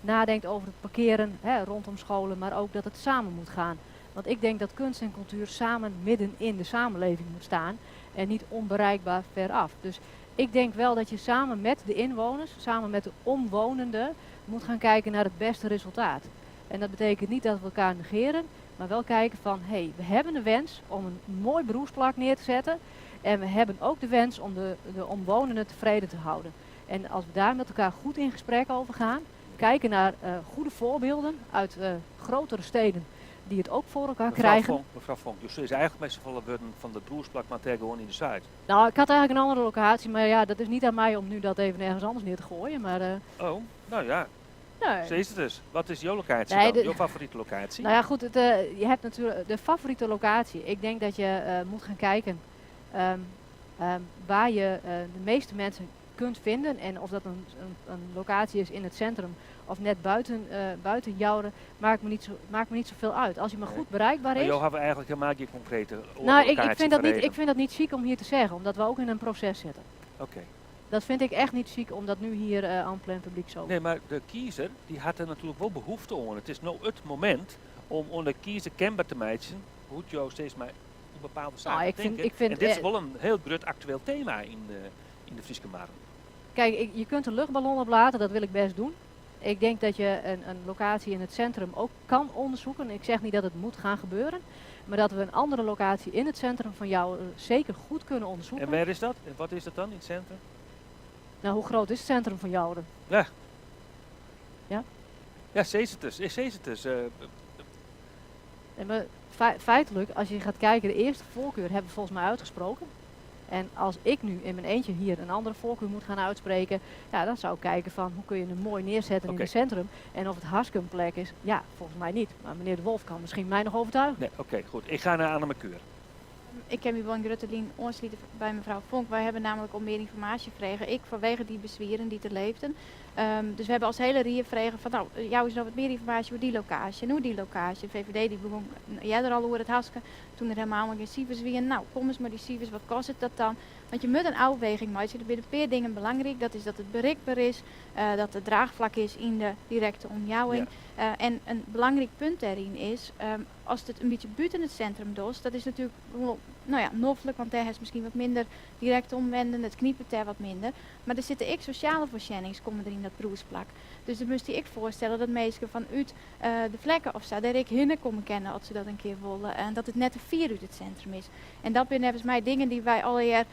nadenkt over het parkeren, hè, rondom scholen, maar ook dat het samen moet gaan. Want ik denk dat kunst en cultuur samen midden in de samenleving moet staan en niet onbereikbaar veraf. Dus ik denk wel dat je samen met de inwoners, samen met de omwonenden, moet gaan kijken naar het beste resultaat. En dat betekent niet dat we elkaar negeren, maar wel kijken van, hé, hey, we hebben de wens om een mooi Brûsplak neer te zetten. En we hebben ook de wens om de omwonenden tevreden te houden. En als we daar met elkaar goed in gesprek over gaan, kijken naar goede voorbeelden uit grotere steden die het ook voor elkaar Mevrouw krijgen. Vonk, mevrouw Vonk, dus is eigenlijk met z'n allen worden van de Brûsplak maar tegen gewoon in de Zuid. Nou, ik had eigenlijk een andere locatie, maar ja, dat is niet aan mij om nu dat even ergens anders neer te gooien. Maar Oh, nou ja. Nee. Zo is het dus. Wat is jouw locatie Nee, dan? de Jouw favoriete locatie? Nou ja, goed, je hebt natuurlijk de favoriete locatie. Ik denk dat je moet gaan kijken waar je de meeste mensen kunt vinden. En of dat een locatie is in het centrum of net buiten Joure, maakt me niet zoveel uit. Als je maar Nee. goed bereikbaar Maar is. jou hebben we eigenlijk helemaal geen concrete Nou, ik locatie vind dat niet, voor ik vind dat niet chic om hier te zeggen, omdat we ook in een proces zitten. Oké. Dat vind ik echt niet chic om dat nu hier aan plein publiek zo. Nee, maar de kiezer die had er natuurlijk wel behoefte aan. Het is nou het moment om onder de kiezer kenbaar te maken hoe het jou steeds maar op bepaalde zaken denken. Ik vind, en dit is wel een heel groot actueel thema in de Fryske Marren. Je kunt een luchtballon oplaten, dat wil ik best doen. Ik denk dat je een locatie in het centrum ook kan onderzoeken. Ik zeg niet dat het moet gaan gebeuren, maar dat we een andere locatie in het centrum van jou zeker goed kunnen onderzoeken. En waar is dat? En wat is dat dan in het centrum? Hoe groot is het centrum van Joure? Ja. Ja? Ja, steeds het dus. Steeds het dus. Nee, maar feitelijk, als je gaat kijken, de eerste voorkeur hebben we volgens mij uitgesproken. En als ik nu in mijn eentje hier een andere voorkeur moet gaan uitspreken, dan zou ik kijken van hoe kun je hem mooi neerzetten in het centrum. En of het hartstikke een plek is, ja, volgens mij niet. Maar meneer De Wolf kan misschien mij nog overtuigen. Nee, oké, goed. Ik ga naar Annemiek Keur. Ik heb hier wel een grote lijn aansluiten bij mevrouw Vonk. Wij hebben namelijk om meer informatie gekregen. Ik vanwege die bezwieren die er leefden. Dus we hebben als hele rie gevregen van, jou is nog wat meer informatie over die locatie en hoe die locatie. De VVD die begon, jij er al over het hasken, toen er helemaal geen cijfers wien. Nou, kom eens maar die cijfers, wat kost het dat dan? Want je moet een afweging maken. Er zijn een paar dingen belangrijk. Dat is dat het bereikbaar is, dat het draagvlak is in de directe omjouwing. En een belangrijk punt daarin is, als het een beetje buiten het centrum doet, dat is natuurlijk wel, noffelijk, want daar is misschien wat minder direct omwenden, het kniepen daar wat minder. Maar er zitten ook sociale voorzieningen komen er in dat Brûsplak. Dus dan moest ik voorstellen dat mensen vanuit de vlekken of zo, daar ik hinnen komen kennen als ze dat een keer willen. En dat het net de 4 uit het centrum is. En dat zijn volgens mij dingen die wij al eer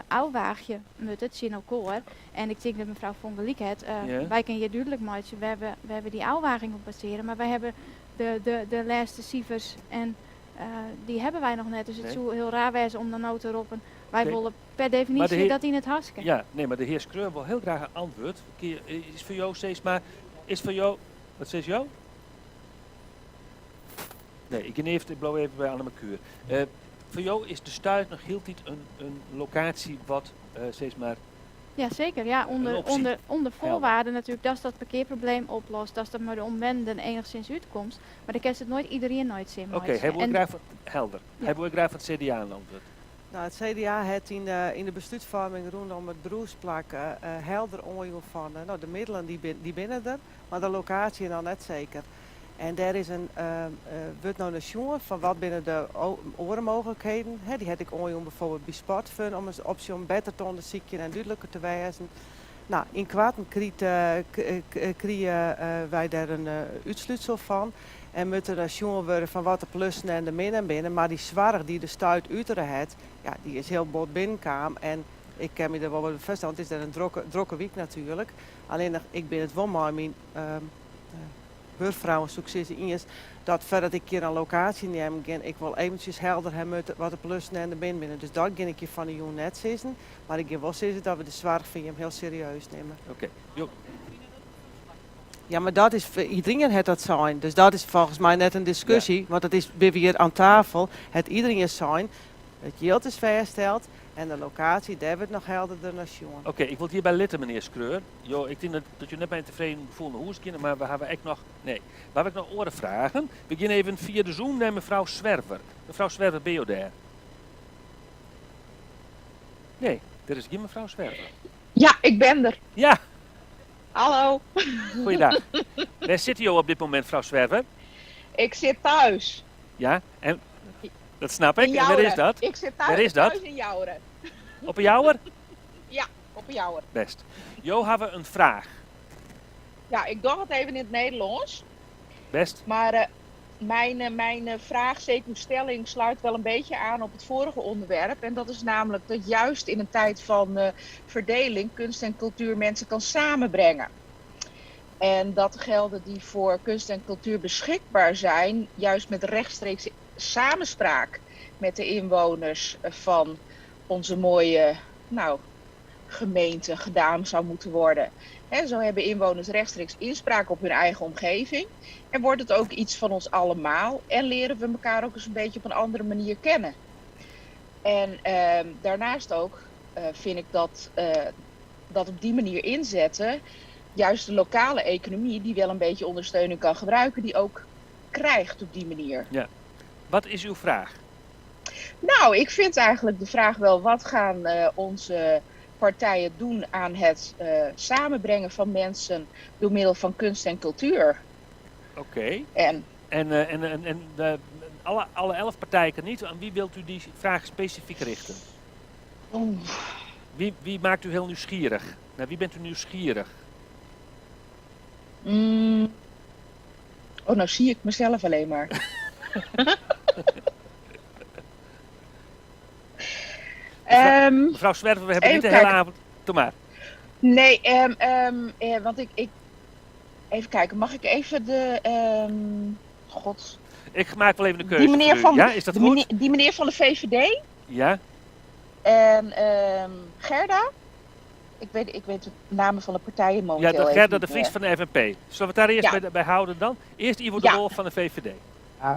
ouwaagje moeten, het zin elkaar. En ik denk dat mevrouw Von Geliek het, wij kunnen hier duidelijk maken, we hebben die ouwaging op baseren, maar wij hebben de laatste cijfers en die hebben wij nog net. Dus het zou heel raar wezen om dan nou te roepen. Wij willen per definitie Maar de heer dat in het hasken. Ja, nee, maar de heer Schreur wil heel graag een antwoord. Keer, is voor jou steeds maar, is voor jou, wat zegt jou? Nee, ik neem ik blauw even bij Annemiek Keur. Voor jou is de Stuit nog heel tijd een locatie wat steeds maar Ja, zeker. Ja, een optie. onder Helder. voorwaarden natuurlijk dat dat parkeerprobleem oplost, dat dat maar de omwenden enigszins uitkomt. Maar dan kan het nooit iedereen nooit zin Oké, maken. hij wil En graag van, helder. Ja. Hij wil graag van het CDA een antwoord. Het CDA heeft in de bestuursvorming rondom het Brûsplak helder oorlog van de middelen die binnen er, maar de locatie dan net zeker. En daar is een wordt nou een jongen van wat binnen de orenmogelijkheden. Hè, die had ik ooit bijvoorbeeld bij Sportfun om eens optie om beter te onderzoeken en duidelijker te wijzen. In Kwaten krieën wij daar een uitsluitsel van. En moeten er jongen worden van wat de plussen en de minnen binnen. Maar die zwaar die de stuit uteren het, die is heel bot binnenkwam. En Ik kin my der wol wat by foarstelle, want it is dêr in drokke, drokke wyk natuerlik. Allinnich, ik bin it wol mei myn buorfrouwen, soe ik sizze, iens dat foardat ik hjir in lokaasje neamen gean, ik wol eventsjes helder ha moat wat de plussen en de min binne. Dus dat gean ik hjir fan 'e jûn net sizzen, mar ik gean wol sizze dat we de soarch fan jim hiel serieus nimme. Oké. Ja, mar dat is, iderien hat dat sein. Dus dat is folgens my net in diskusje, want dat is, binne we hjir oan tafel, hat iderien sein, it jild is fêststeld en de lokaasje, dêr wurdt noch helderder nei sjoen. Oké, ik wol it hjirby litte, menear Schreur. Jo, ik tink dat, dat jo net mei in tefreden gefoel nei hûs geane, mar we hawwe ek noch, nee, we hawwe ek noch oare fragen. We geane even fia de Zoom nei mefrou Zwerver. Mefrou Zwerver, binne jo dêr? Nee, der is gjin mefrou Zwerver. Ja, ik ben der. Ja. Hallo. Goeiedag. Wêr sitte jo op dit momint, frou Zwerver? Ik sit thuis. Ja, en dat snap ik. En wêr is dat? Ik sit thuis, Wêr is dat? thuis yn Joure. Op 'e Jouwer? Ja, op 'e Jouwer. Bêst. Jo hawwe in fraach. Ja, ik doch it even yn it Nederlânsk. Bêst. Maar eh, mijn, eh, mijn eh, vraag, zeker stelling, sluit wel een beetje aan op het vorige onderwerp. En dat is namelijk dat juist in een tijd van eh, verdeling kunst en cultuur mensen kan samenbrengen. En dat de gelden die voor kunst en cultuur beschikbaar zijn, juist met rechtstreeks samenspraak met de inwoners van onze mooie nou, gemeente gedaan zou moeten worden. He, zo hebben inwoners rechtstreeks inspraak op hun eigen omgeving. En wordt het ook iets van ons allemaal. En leren we elkaar ook eens een beetje op een andere manier kennen. En eh, daarnaast ook eh, vind ik dat, eh, dat op die manier inzetten, juist de lokale economie, die wel een beetje ondersteuning kan gebruiken, die ook krijgt op die manier. Ja. Wat is uw vraag? Nou, ik vind eigenlijk de vraag wel, wat gaan eh, onze partijen doen aan het eh, samenbrengen van mensen door middel van kunst en cultuur? Oké. En? En, eh, en, en, en de, alle, alle 11 partijen niet. Aan wie wilt u die vraag specifiek richten? Oeh. Wie, wie maakt u heel nieuwsgierig? Naar wie bent u nieuwsgierig? Mm. Oh, nou zie ik mezelf alleen maar. Mevrouw, Ehm, mevrouw Zwerver, we hebben niet de even hele kijken. avond. Doe maar. Nee, ehm, eh, want ik, ik. Even kijken, mag ik even de. God. Ik maak wel even de keuze. Die meneer voor u. van, Ja, is dat de goed? meneer- die meneer van de VVD Ja. en Gerda. Ik weet, ik weet de namen van de partijen Ja, momenteel de even Gerda niet de Vries meer. van de FNP. Zullen we het daar eerst Ja. bij, bij houden dan? Eerst Ivo de Ja. Wolf van de VVD.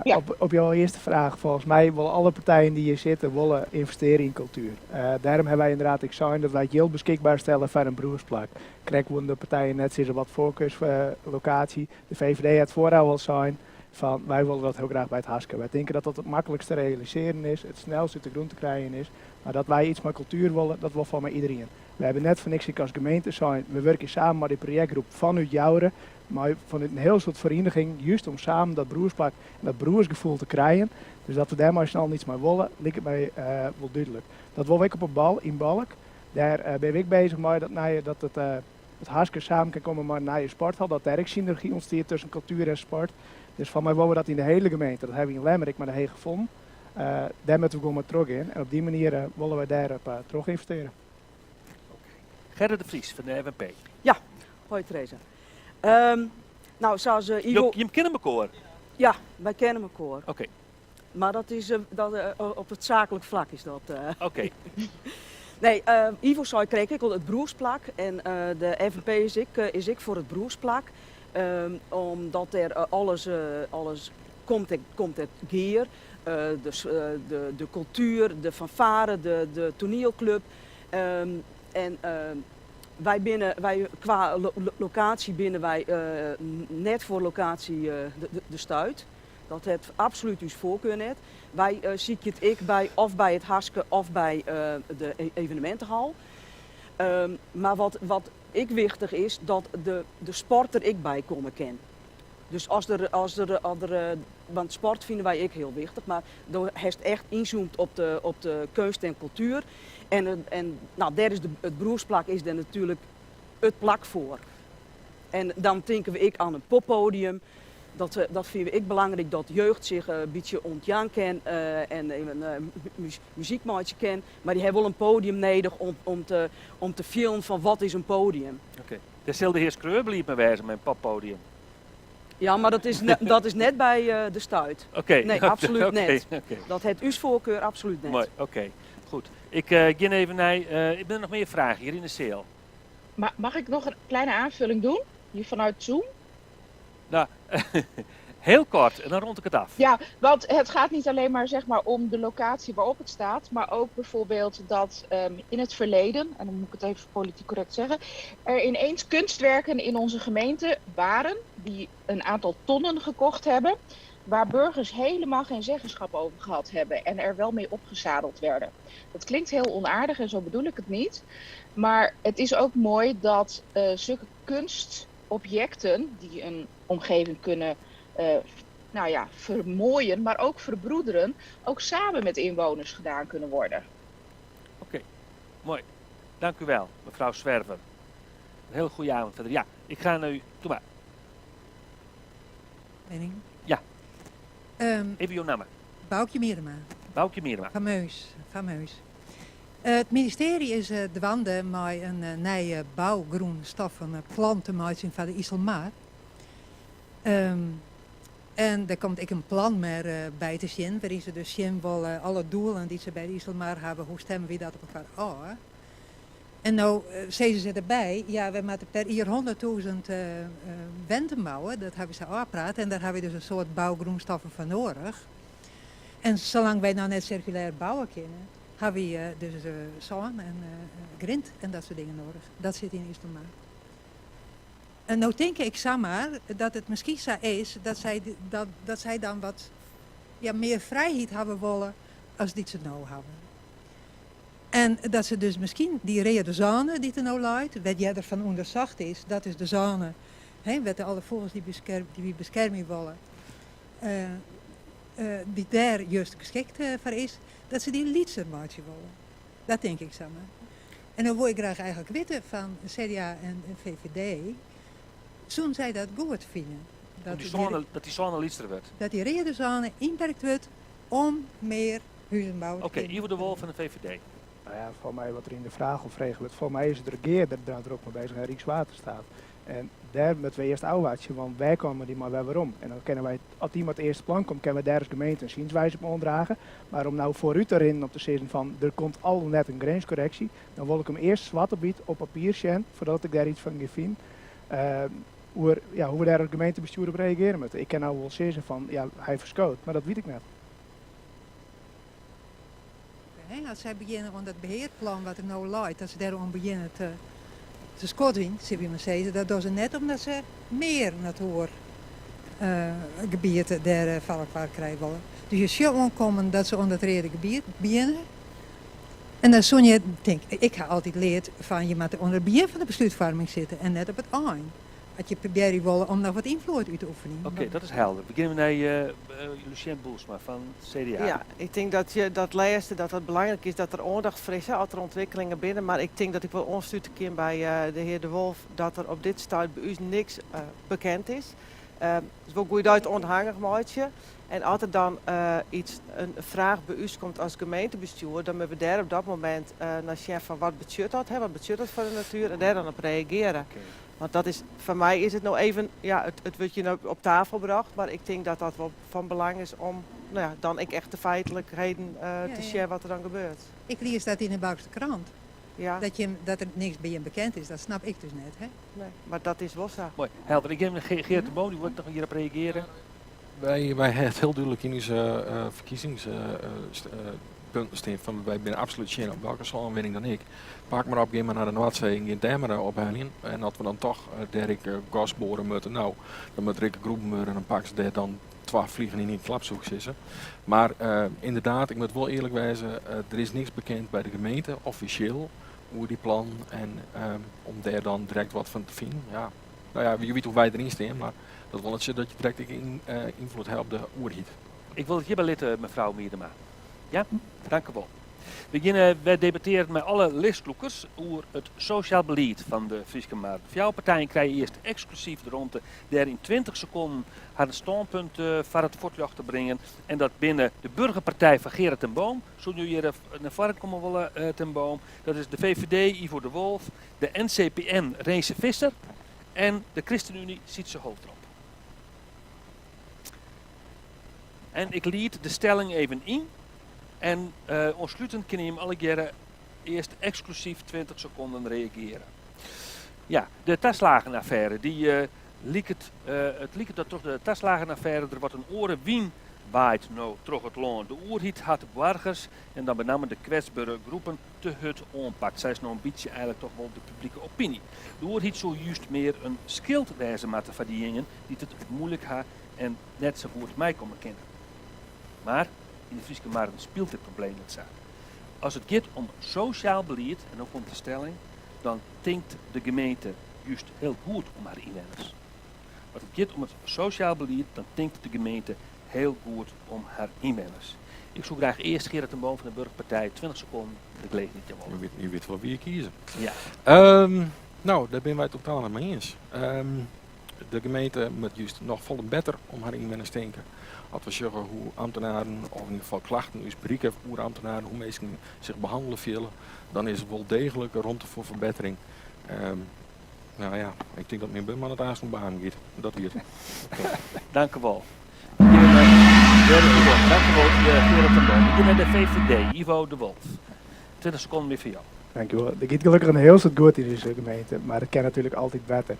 Ja, Op, op jouw eerste vraag, volgens mij willen alle partijen die hier zitten willen investeren in cultuur. Eh, daarom hebben wij inderdaad ik zei dat wij het geld beschikbaar stellen voor een broersplak. Krijgen we de partijen net zitten wat voorkeurslocatie. De VVD het vooral wel zijn van wij willen dat heel graag bij het Haske. Wij denken dat dat het makkelijkst te realiseren is, het snelst uit de grond te krijgen is. Maar dat wij iets met cultuur willen, dat wil van mij iedereen. We hebben net voor niks ik als gemeente zijn, we werken samen met die projectgroep vanuit Joure, maar vanuit een heel soort vereniging, juist om samen dat broerspak en dat broersgevoel te krijgen. Dus dat we daar maar snel niets mee willen, lijkt het mij eh, wel duidelijk. Dat wil ik op een bal in Balk. Daar eh, ben ik bezig mee dat, nou, dat het, eh, het Haske samen kan komen met een nieuwe sporthal. Dat daar ook synergie ontstaat tussen cultuur en sport. Dus van mij willen we dat in de hele gemeente. Dat hebben we in Lemmerik maar de hele gevonden. Eh, daar moeten we gewoon maar terug in. En op die manier eh, willen wij daarop eh, terug investeren. Gerda de Vries van de FNP. Ja, hoi Theresa. Ehm, nou, zoals eh, Ivo... Jo, je kennen elkaar. Ja, wij kennen elkaar. Oké. Maar dat is, eh, dat, eh, op het zakelijk vlak is dat. eh. Oké. Nee, eh, Ivo zei kreeg ik al het broersplak en eh, de FNP is ik, eh, is ik voor het broersplak. Ehm, omdat er eh, alles, eh, alles komt, het, komt het gear, eh, dus, eh, de, de cultuur, de fanfare, de, de toneelclub. Ehm, en ehm, wij binnen, wij, qua lo- lo- locatie binnen wij eh, net voor locatie eh, de, de, de Stuit. Dat het absoluut uw voorkeur net. Wij eh zie ik het ik bij, of bij het Haske of bij eh, de e- evenementenhal. Ehm, maar wat, wat ik wichtig is, dat de, de sport er ik bij komen kan. Dus als er, als er, als er, eh, want sport vinden wij ik heel wichtig, maar door heeft echt inzoomt op de, op de kunst en cultuur. En, eh, en nou, daar is de, het broersplak is daar natuurlijk het plak voor. En dan denken we ik aan een poppodium. Dat, dat fine we ek belangryk, dat jeugd sich in bytsje ûntjaan kin en even muzyk meitsje kin. Mar dy hawwe wol in podium nedich om te, om te fielen fan wat is in podium. Oké. Dêr sil de hear Schreur bliid mei wêze mei in poppodium. Ja, mar dat is, dat is net by De Stuit. Oké. Nee, absolút Oké, net. oké. Dat hat ús foarkar absolút net. Moai, oké. Goed. Ik gean even nei. Binne der noch mear fragen hjir yn de seal? Mag ik nog een kleine aanvulling doen? Hier vanuit Zoom? Nou, heel kort en dan rond ik het af. Ja, want het gaat niet alleen maar, zeg maar om de locatie waarop het staat, maar ook bijvoorbeeld dat in het verleden, en dan moet ik het even politiek correct zeggen, er ineens kunstwerken in onze gemeente waren die een aantal tonnen gekocht hebben, waar burgers helemaal geen zeggenschap over gehad hebben en er wel mee opgezadeld werden. Dat klinkt heel onaardig en zo bedoel ik het niet, maar het is ook mooi dat zulke kunstobjecten die een omgeving kunnen nou ja, vermooien, maar ook verbroederen, ook samen met inwoners gedaan kunnen worden. Oké, mooi. Dank u wel, mevrouw Zwerver. Een hele goede avond verder. Ja, ik ga naar u. Doe maar. Benning. Ja. Even jouw naam. Boukje Miedema. Boukje Miedema. Fameus, fameus. It ministearje is dwaande mei in nije bougrûnstoffenplan te meitsjen foar de Iselmar. En der komt ek in plan mear by te sjen, wêryn se dus sjen wolle alle doelen dy't se by de Iselmar hawwe, hoe stimme wy dat op elkoar ôf. En no sizze se derby, ja, wy moatte per jier 100.000 wenten bouwe, dat hawwe se ôfpraat en dêr hawwe wy dus in soad bougrûnstoffen foar noadich. En salang't wy noch net sirkulêr bouwe kinne, hawwe wy dus sân en grint en dat soart dingen noadich. Dat sit yn Iselmar. En no tink ik samar dat it miskien sa is dat sy, dat, dat sy dan wat ja, mear frijheid hawwe wolle as dy't se no hawwe. En dat se dus miskien dy reade sône dy't der no leit, wêr't earder fan ûndersocht is, dat is de sône hè, wêr't alle fûgels dy dy't wy beskermje wolle, dy't dêr just geskikt foar is, dat se dy lytser meitsje wolle. Dat tink ik samar. En dan wol ik graach eigentlik witte fan CDA en VVD, soenen sy dat goed fine? Dat dy sône, dat dy sône lytser wurdt? Dat dy reade sône ynperkt wurdt om mear huzen bouwe te Oké, kinnen. Ivo de Wolff fan de VVD. Nou ja, foar my wat der yn de fraach al frege wurdt, foar my is it regear der drok mei beuzich en Rykswaterstaat. En dêr moatte we earst ôfwachtsje, want wêr komme dy mei wer werom? En dan kinne wy, as dy mei it earste plan komt, kinne wy dêr as gemeente in zienswijze op oandrage. Mar om no foarút te rinnen om te sizzen fan der komt al net in grinskorreksje, dan wol ik him earst swart op wyt op papier sjen foardat ik dêr iets fan gean finen. Oer ja, hoe't we dêr as gemeentebestjoer op reagearje moatte. Ik kin no wol sizze fan ja, hy ferskoot, mar dat wit ik net. As sy begjinne oan dat behearplan wat der no leit, dat se dêr oan begjinne te te skodzjen, sille we mar sizze, dat dogge se net omdat se mear natoergebiet dêr foar elkoar krije wolle. Dus je sjogge oankommen dat se oan dat reade gebiet begjinne. En dan soene je tinke, ik ha altyd leard fan je moatte oan it begjin fan de beslútfoarming sitte en net op it ein. As je probearje wolle om noch wat ynfloed út te oefenjen. Oké, dat is helder. We geane nei Lucien Boelsma fan it CDA. Ja, ik tink dat je dat lêste, dat dat belangryk is, dat der oandacht foar is, as der ûntwikkelingen binne. Mar ik tink dat ik wol oanslute kin by de hear De Wolff dat der op dit stuit by ús niks bekend is. It is wol goed dat je it oanhangich meitsje. En as der dan iets, in fraach by ús komt as gemeentebestjoer, dan moatte we dêr op dat momint nei sjen fan wat betsjut dat, hè, wat betsjut dat foar de natuer en dêr dan op reagearje. Want dat is, foar my is it no even, ja, it wurdt hjir no op tafel brocht, mar ik tink dat dat wol fan belang is om, no ja, dan ek echt de feitlikheden te sjen wat der dan gebeurt. Ik lies dat yn de Boukste Krant. Ja. Dat, jim, dat der niks by jim bekend is, dat snap ik dus net. Hè? Nee, mar dat is wol sa. Moai, helder. Ik gean Geert de Boom, dy wol noch hjirop reagearje. Wy, wy hawwe it hiel dúdlik yn ús ferkiezingspunten stean fan wy binne absolút tsjin op welke sânwinning dan ek. Pak mar op, gean mar nei de Noardsee en gean dêr mar opheljen. En as we dan toch dêr ek gas boare moatte, no, dan moat der ek groeven wurde en dan pakke se dêr dan twa fliegen yn ien klap, soe ik sizze. Mar ynderdaad, ik moat wol earlik wêze, der is niks bekend by de gemeente, offisjeel, oer dy plannen. En om dêr dan direkt wat fan te finen, ja. No ja, je witte hoe't wy deryn stean, mar dat wol net sizze dat je direkt ek ynfloed hawwe op de oerheid. Ik wol it hjirby litte, mefrou Miedema. Ja, dank u wol. We geane wer debattearjen mei alle listlûkers oer it sosjaal belied fan de Fryske Marren. Fjouwer partijen krije earst eksklusyf de romte dêr yn 20 sekonden harren stânpunt foar it fuotljocht te bringen. En dat binne de Burgerpartij fan Gerard ten Boom, soene jo hjir nei foaren komme wolle Ten Boom, dat is de VVD Ivo de Wolff, de NCPN Rinse Visser en de ChristenUnie Sietse Holtrop. En ik lied de stelling even yn en oanslutend kinne jim allegearre earst eksklusyf 20 sekonden reagearje. Ja, de taslagenaffêre dy liket, it liket dat troch de taslagenaffêre der wat in oare wyn waait no troch it lân. De oerheid hat de boargers en dan benammen de kwetsbere groepen te hurd oanpakt. Sa is no in bytsje eigenlik toch wol de publike opiny. De oerheid soe just mear in skyld wêze moatte foar dyjingen dy't it moeilik ha en net sa goed meikomme kinne. Mar yn de Fryske Marren spilet dit probleem net sa. As it giet om sosjaal belied, en no komt de stelling, dan tinkt de gemeente just hiel goed om har ynwenners. As it giet om it sosjaal belied, dan tinkt de gemeente hiel goed om har ynwenners. Ik soe graach earst Gerard ten Boom fan de Burgerpartij 20 sekonden de gelegenheid jaan wolle. Je wit wol wie ik kieze. Ja. No, dêr binne wy it totaal net mei iens. De gemeente moat just noch folle better om har ynwenners tinke. As we sjogge hoe ambtenaren, of yn ieder gefal klachten ús berikke oer ambtenaren, hoe minsken sich behannele fiele, dan is der wol deeglik romte foar ferbettering. No ja, ik tink dat myn buorman it aanst oan banen giet. Dat wie it. Dankewol. Dankewol, Gerard ten Boom. We gean nei de VVD, Ivo de Wolff. 20 sekonden mear foar jo. Dankjewol. Der giet gelokkich in hiel soad goed yn ús gemeente, mar it kin natuerlik altyd better.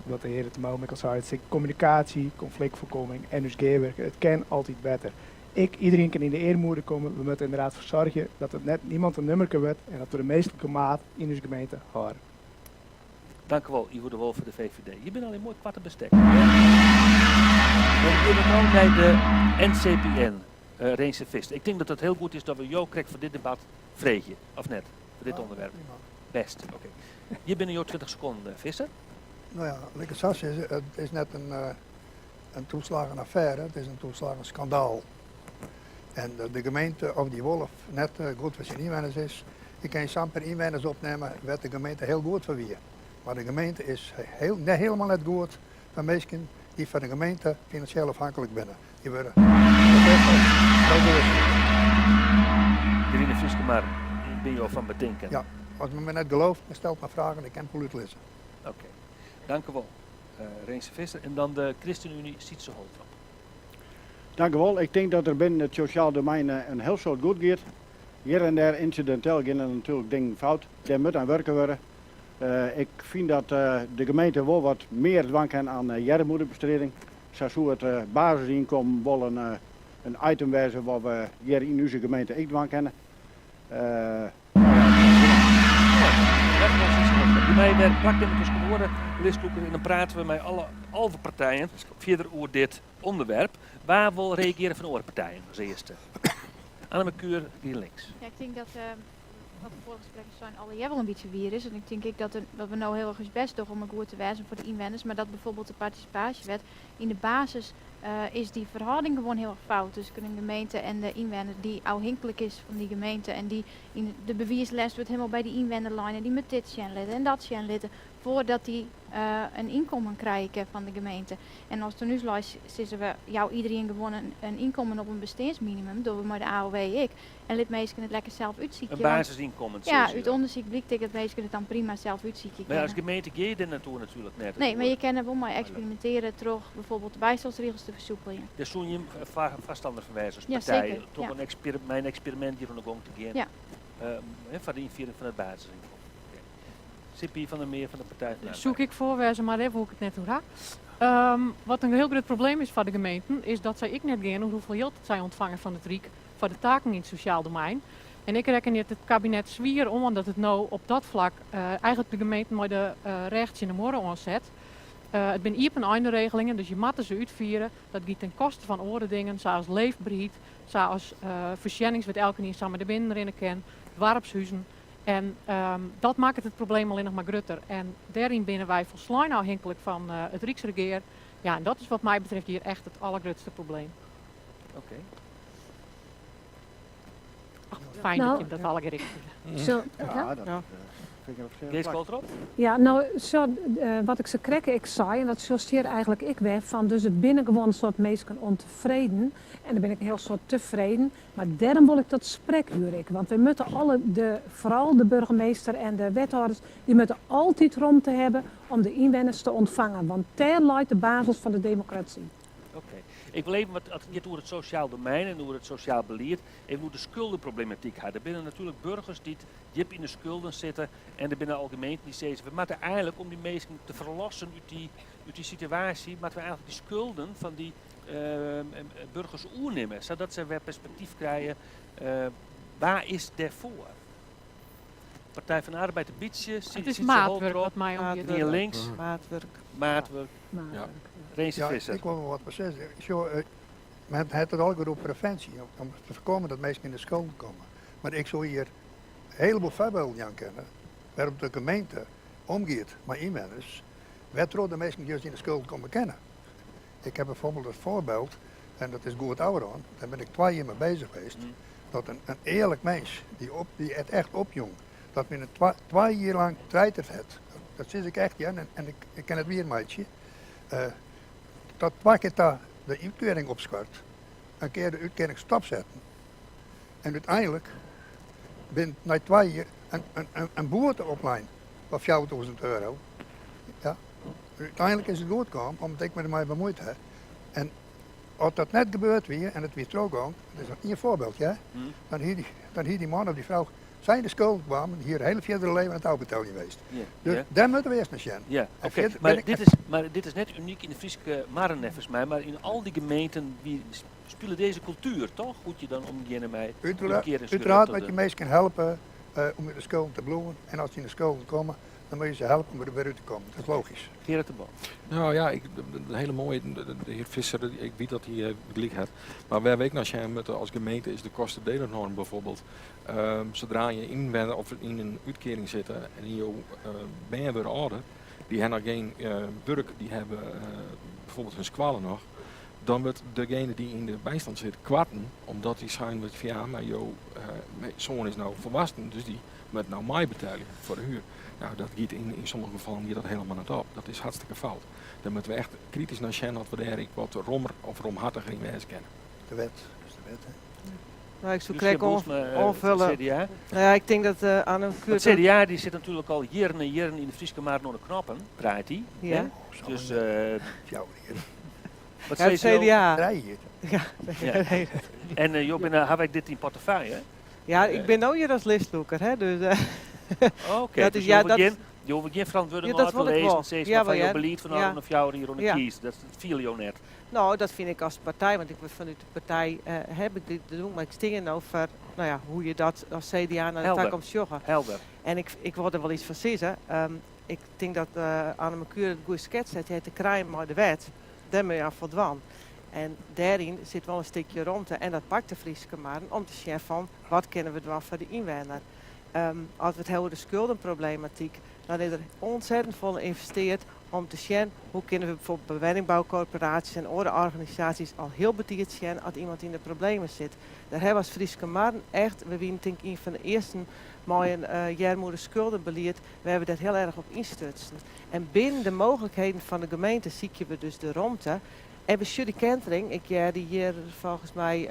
Wat de hear Ten Boom ek al sei, it stik kommunikaasje, konfliktfoarkomming en ús gearwurking, it kin altyd better. Ek iderien kin yn de earmoede komme, we moatte ynderdaad foar soargje dat it net niemand in nummerke wurdt en dat we de minsklike maat yn ús gemeente hâlde. Dankewol, Ivo de Wolff foar de VVD. Je binne al in moai koarte bestek. Dan gean we no nei de NCPN, Rinse Visser. Ik tink dat it hiel goed is dat we jo krekt foar dit debat freegje, of net? Foar dit ûnderwerp. Bêst, oké. Hjir binne jo 20 sekonden, Visser. No ja, lit ik it sa sizze, it is net in toeslagenaffêre, it is in toeslagenskandaal. En de gemeente, of dy wol of net goed foar syn ynwenners is, ik kin sa'n pear ynwenners opnimme wêr't de gemeente hiel goed foar wie. Mar de gemeente is hielendal net goed foar minsken dy't fan de gemeente finansjeel afhankelijk binne. Dy wurde Hjir yn de Fryske Marren binne jo fan betinken. Ja, as men my net gelooft, dan stelt mar fragen, ik kin it wol útlizze. Oké, dankewol Rinse Visser. En dan de ChristenUnie Sietse Holtrop. Dankewol. Ik tink dat der binnen it sosjaal domein in hiel soad goed giet. Hjir en dêr ynsidinteel geane der natuerlik dingen fout. Dêr moat aan wurke wurde. Ik fyn dat de gemeente wol wat mear dwaan kin aan earmoedebestriding. Sa soe it basisynkommen wol in item wêze wat we hjir yn ús gemeente ek dwaan kinne. Jo meie wer plak nimme tusken oare listlûkers en dan prate we mei alle 11 partijen fierder oer dit ûnderwerp. Wa wol reagearje fan oare partijen as earste? Anne Merkuur, GrienLinks. Ja, ik tink dat wat de foarige sprekkers seinen allegear wol in bytsje wier is. En ik tink ek dat dat we no hiel erch ús bêst dogge om goed te wêzen foar de ynwenners, mar dat bijvoorbeeld de partisipaasjewet yn de basis is dy ferhâlding gewoan hiel erch fout tusken in gemeente en de ynwenner dy't ôfhinklik is fan dy gemeente en dy yn de bewiislêst wurdt hielendal by dy ynwenner lein en dy moat dit sjen litte en dat sjen litte foardat dy in ynkommen krije kin fan de gemeente. En as it oan ús leit sizze we jou iderien gewoan in ynkommen op in besteansminimum, dogge we mei de AOW ek. En lit minsken it lekker sels útsykje. In basisynkommen, Ja, út ûndersyk blykt ek dat minsken it dan prima sels útsykje kinne. Mar as gemeente gean je dêr natoer natuerlik net. Nee, mar je kinne wol mei eksperimintearje troch bijvoorbeeld de bystânsregels te fersoepeljen. Dêr soene jim foarstanner fan wêze as partij, troch mei in eksperimint hjir oan de gong te gean foar de ynfiering fan it basisynkommen. Sippy van der Meer fan de Partij van de Arbeid. Soe ik ek foar wêze, mar dêr woe ik it net oer ha. Wat in hiel grut probleem is foar de gemeenten, is dat sy ek net gean oer hoefolle jild dat sy ûntfange fan it Ryk foar de taken yn it sosjaal domein. En ik rekkenje it kabinet swier oan dat it no op dat flak eigenlik de gemeenten mei de rêch tsjin de muorre oanset. It binne iepen einderegelingen, dus je moatte se útfiere. Dat giet ten koste fan oare dingen, sa as leefberheid, sa as foarsjennings wêr't elkenien samar der binnen rinne kin, doarpshuzen. En dat makket it probleem allinnich mar grutter. En dêryn binne wy folslein ôfhinklik fan it Ryksregear. Ja, en dat is wat my betreft hjir echt it allergrutste probleem. Oké. Fijn Nou, dat je dat allegear ek fine. Zo, Ja, ja? dat vind ik op zich Gees plak. Koltrop? Ja, no, sa, wat ik sakrekt ek sei, en dat sjochst hjir eigentlik ek wer, fan dus it binne gewoan in soad minsken ûntefreden en der binne ek in hiel soad tefreden, mar dêrom wol ik dat sprekuur ek, want wy moatte alle, de, foaral de burgemeester en de wethâlders, dy moatte altyd romte hawwe om de ynwenners te ûntfangen, want dêr leit de basis fan de demokrasy. Oké. Ik wol even wat, as it giet oer it sosjaal domein en oer it sosjaal belied, even oer de skuldeproblematyk ha. Der binne natuerlik burgers dy't djip yn de skulden sitte en der binne al gemeenten dy't sizze, we moatte eigenlik om dy minsken te ferlossen út dy, út dy situaasje, moatte we eigenlik dy skulden fan dy burgers oernimme, sadat sy wer perspektyf krije. Wa is dêrfoar? Partij van de Arbeid in bytsje, It is Sietse maatwurk Holtrop, wat my oangiet. Grien Links. Maatwurk. Maatwurk. Maatwurk. Rinse Ja, Visser. ik wol wol wat foar sizze. Sjoch, men hat it allegear oer previnsje, om te foarkommen dat minsken yn de skulden komme. Mar ik soe hjir in heleboel foarbylden jaan kinne wêrop't de gemeente omgiet mei ynwenners, wêrtroch de minsken just yn de skulden komme kinne. Ik ha bijvoorbeeld it foarbyld, en dat is goed ôfrûn, dêr bin ik twa jier mei bezich west, dat in earlik mins dy op, dy it echt opjûn, dat men it twa jier lang treiterd hat, dat sis ik echt hear, en ik kin it wier meitsje, dat twa kear ta de útkearing opskort, in kear de útkearing stopsetten en úteinlik bin nei twa jier in boete oplein fan 4000 euro. Ja, úteinlik is it goed kaam, omdat ik my dermei bemuoid ha. En as dat net gebeurd wie en it wie trochgong, dat is noch ien foarbyld, ja, dan hie dy, dan hie dy man of dy frou sa yn de skulden kwam, hie er hiele fierdere leven oan it ôfbeteljen west. Dus dêr moatte we earst nei sjen. Ja, En oké. fierder Maar bin ik dit is net unyk yn de Fryske Marren neffens my, mar yn al dy gemeenten wie spile dizze kultuer, toch? Hoe't je dan omgeane mei útkearingsgerjochten. Uteraard moat je minsken helpe om út de skulden te bliuwen en as se yn de skulden komme, dan moat je se helpe om der wer út te kommen. Dat is logysk. Gerard de Boom. Nou ja, ik, de hele mooie, de heer Visser, ik weet dat hij gelijk heeft. Maar waar we ook naar zijn moeten als gemeente is de kostendelernorm bijvoorbeeld. Zodra je inwenner of in een uitkering zit en je ben weer ouder, die hebben nog geen werk, die hebben bijvoorbeeld hun squalen nog. Dan wordt degene die in de bijstand zit kwarten, omdat die zijn met van ja, maar jouw mijn zoon is nou volwassen, dus die moet nou mij betalen voor de huur. Nou, dat gaat in sommige gevallen gaat dat helemaal niet op. Dat is hartstikke fout. Daar moeten we echt kritisch naar zijn dat we daar ik wat rommer of romhartiger in wijze kennen. De wet is de wet, hè? Nou, ik zoek Lucia Greg Boelsma, aanvullen. CDA. Nou ja, ik denk dat Anne Het Kuurt CDA die zit natuurlijk al jaren en jaren in de Fryske Marren oan de knoppen, praat hij. Ja. Hè? Oh, zo Dus, een, jou hier. Wat Ja, het zei ze al? CDA. Drie hier. Ja. Ja. Nee. En Job, hebben wij dit in portefeuille? Hè? Ja, ik ben nou hier als listloeker, hè, dus, Oké, dat dus is, je ja, hoeft dat geen, je hoeft geen verantwoording Ja, dat uit te wil ik lezen, wel. steeds Ja, maar van wel, jouw ja. beleid van Ja. of jou hier onder Ja. kiest. Dat viel jou net. Nou, dat vind ik als partij, want ik ben vanuit de partij heb ik dit te doen, maar ik sting er nou voor, nou ja, hoe je dat als CDA naar de Helder. toekomst joggen. Helder. En ik word er wel iets van zeggen. Ik denk dat Anne Mercure het goede schets zet, die heeft de krijn maar de wet, daar moet je aan voldaan. En daarin zit wel een stukje ruimte en dat pakt de Fryske Marren om te zien van wat kunnen we doen voor de inwoner. Als we het hebben over de schuldenproblematiek, dan is er ontzettend veel geïnvesteerd om te zien hoe kunnen we bijvoorbeeld bij woningbouwcorporaties en andere organisaties al heel betiert zien als iemand in de problemen zit. Daar hebben we als Fryske Marren echt, we zijn denk ik een van de eerste mooie jaarmoeder schuldenbeleid, we hebben dat heel erg op instutsen. En binnen de mogelijkheden van de gemeente zie je we dus de ruimte. En bij Judy Kentering, ik ja, die hier volgens mij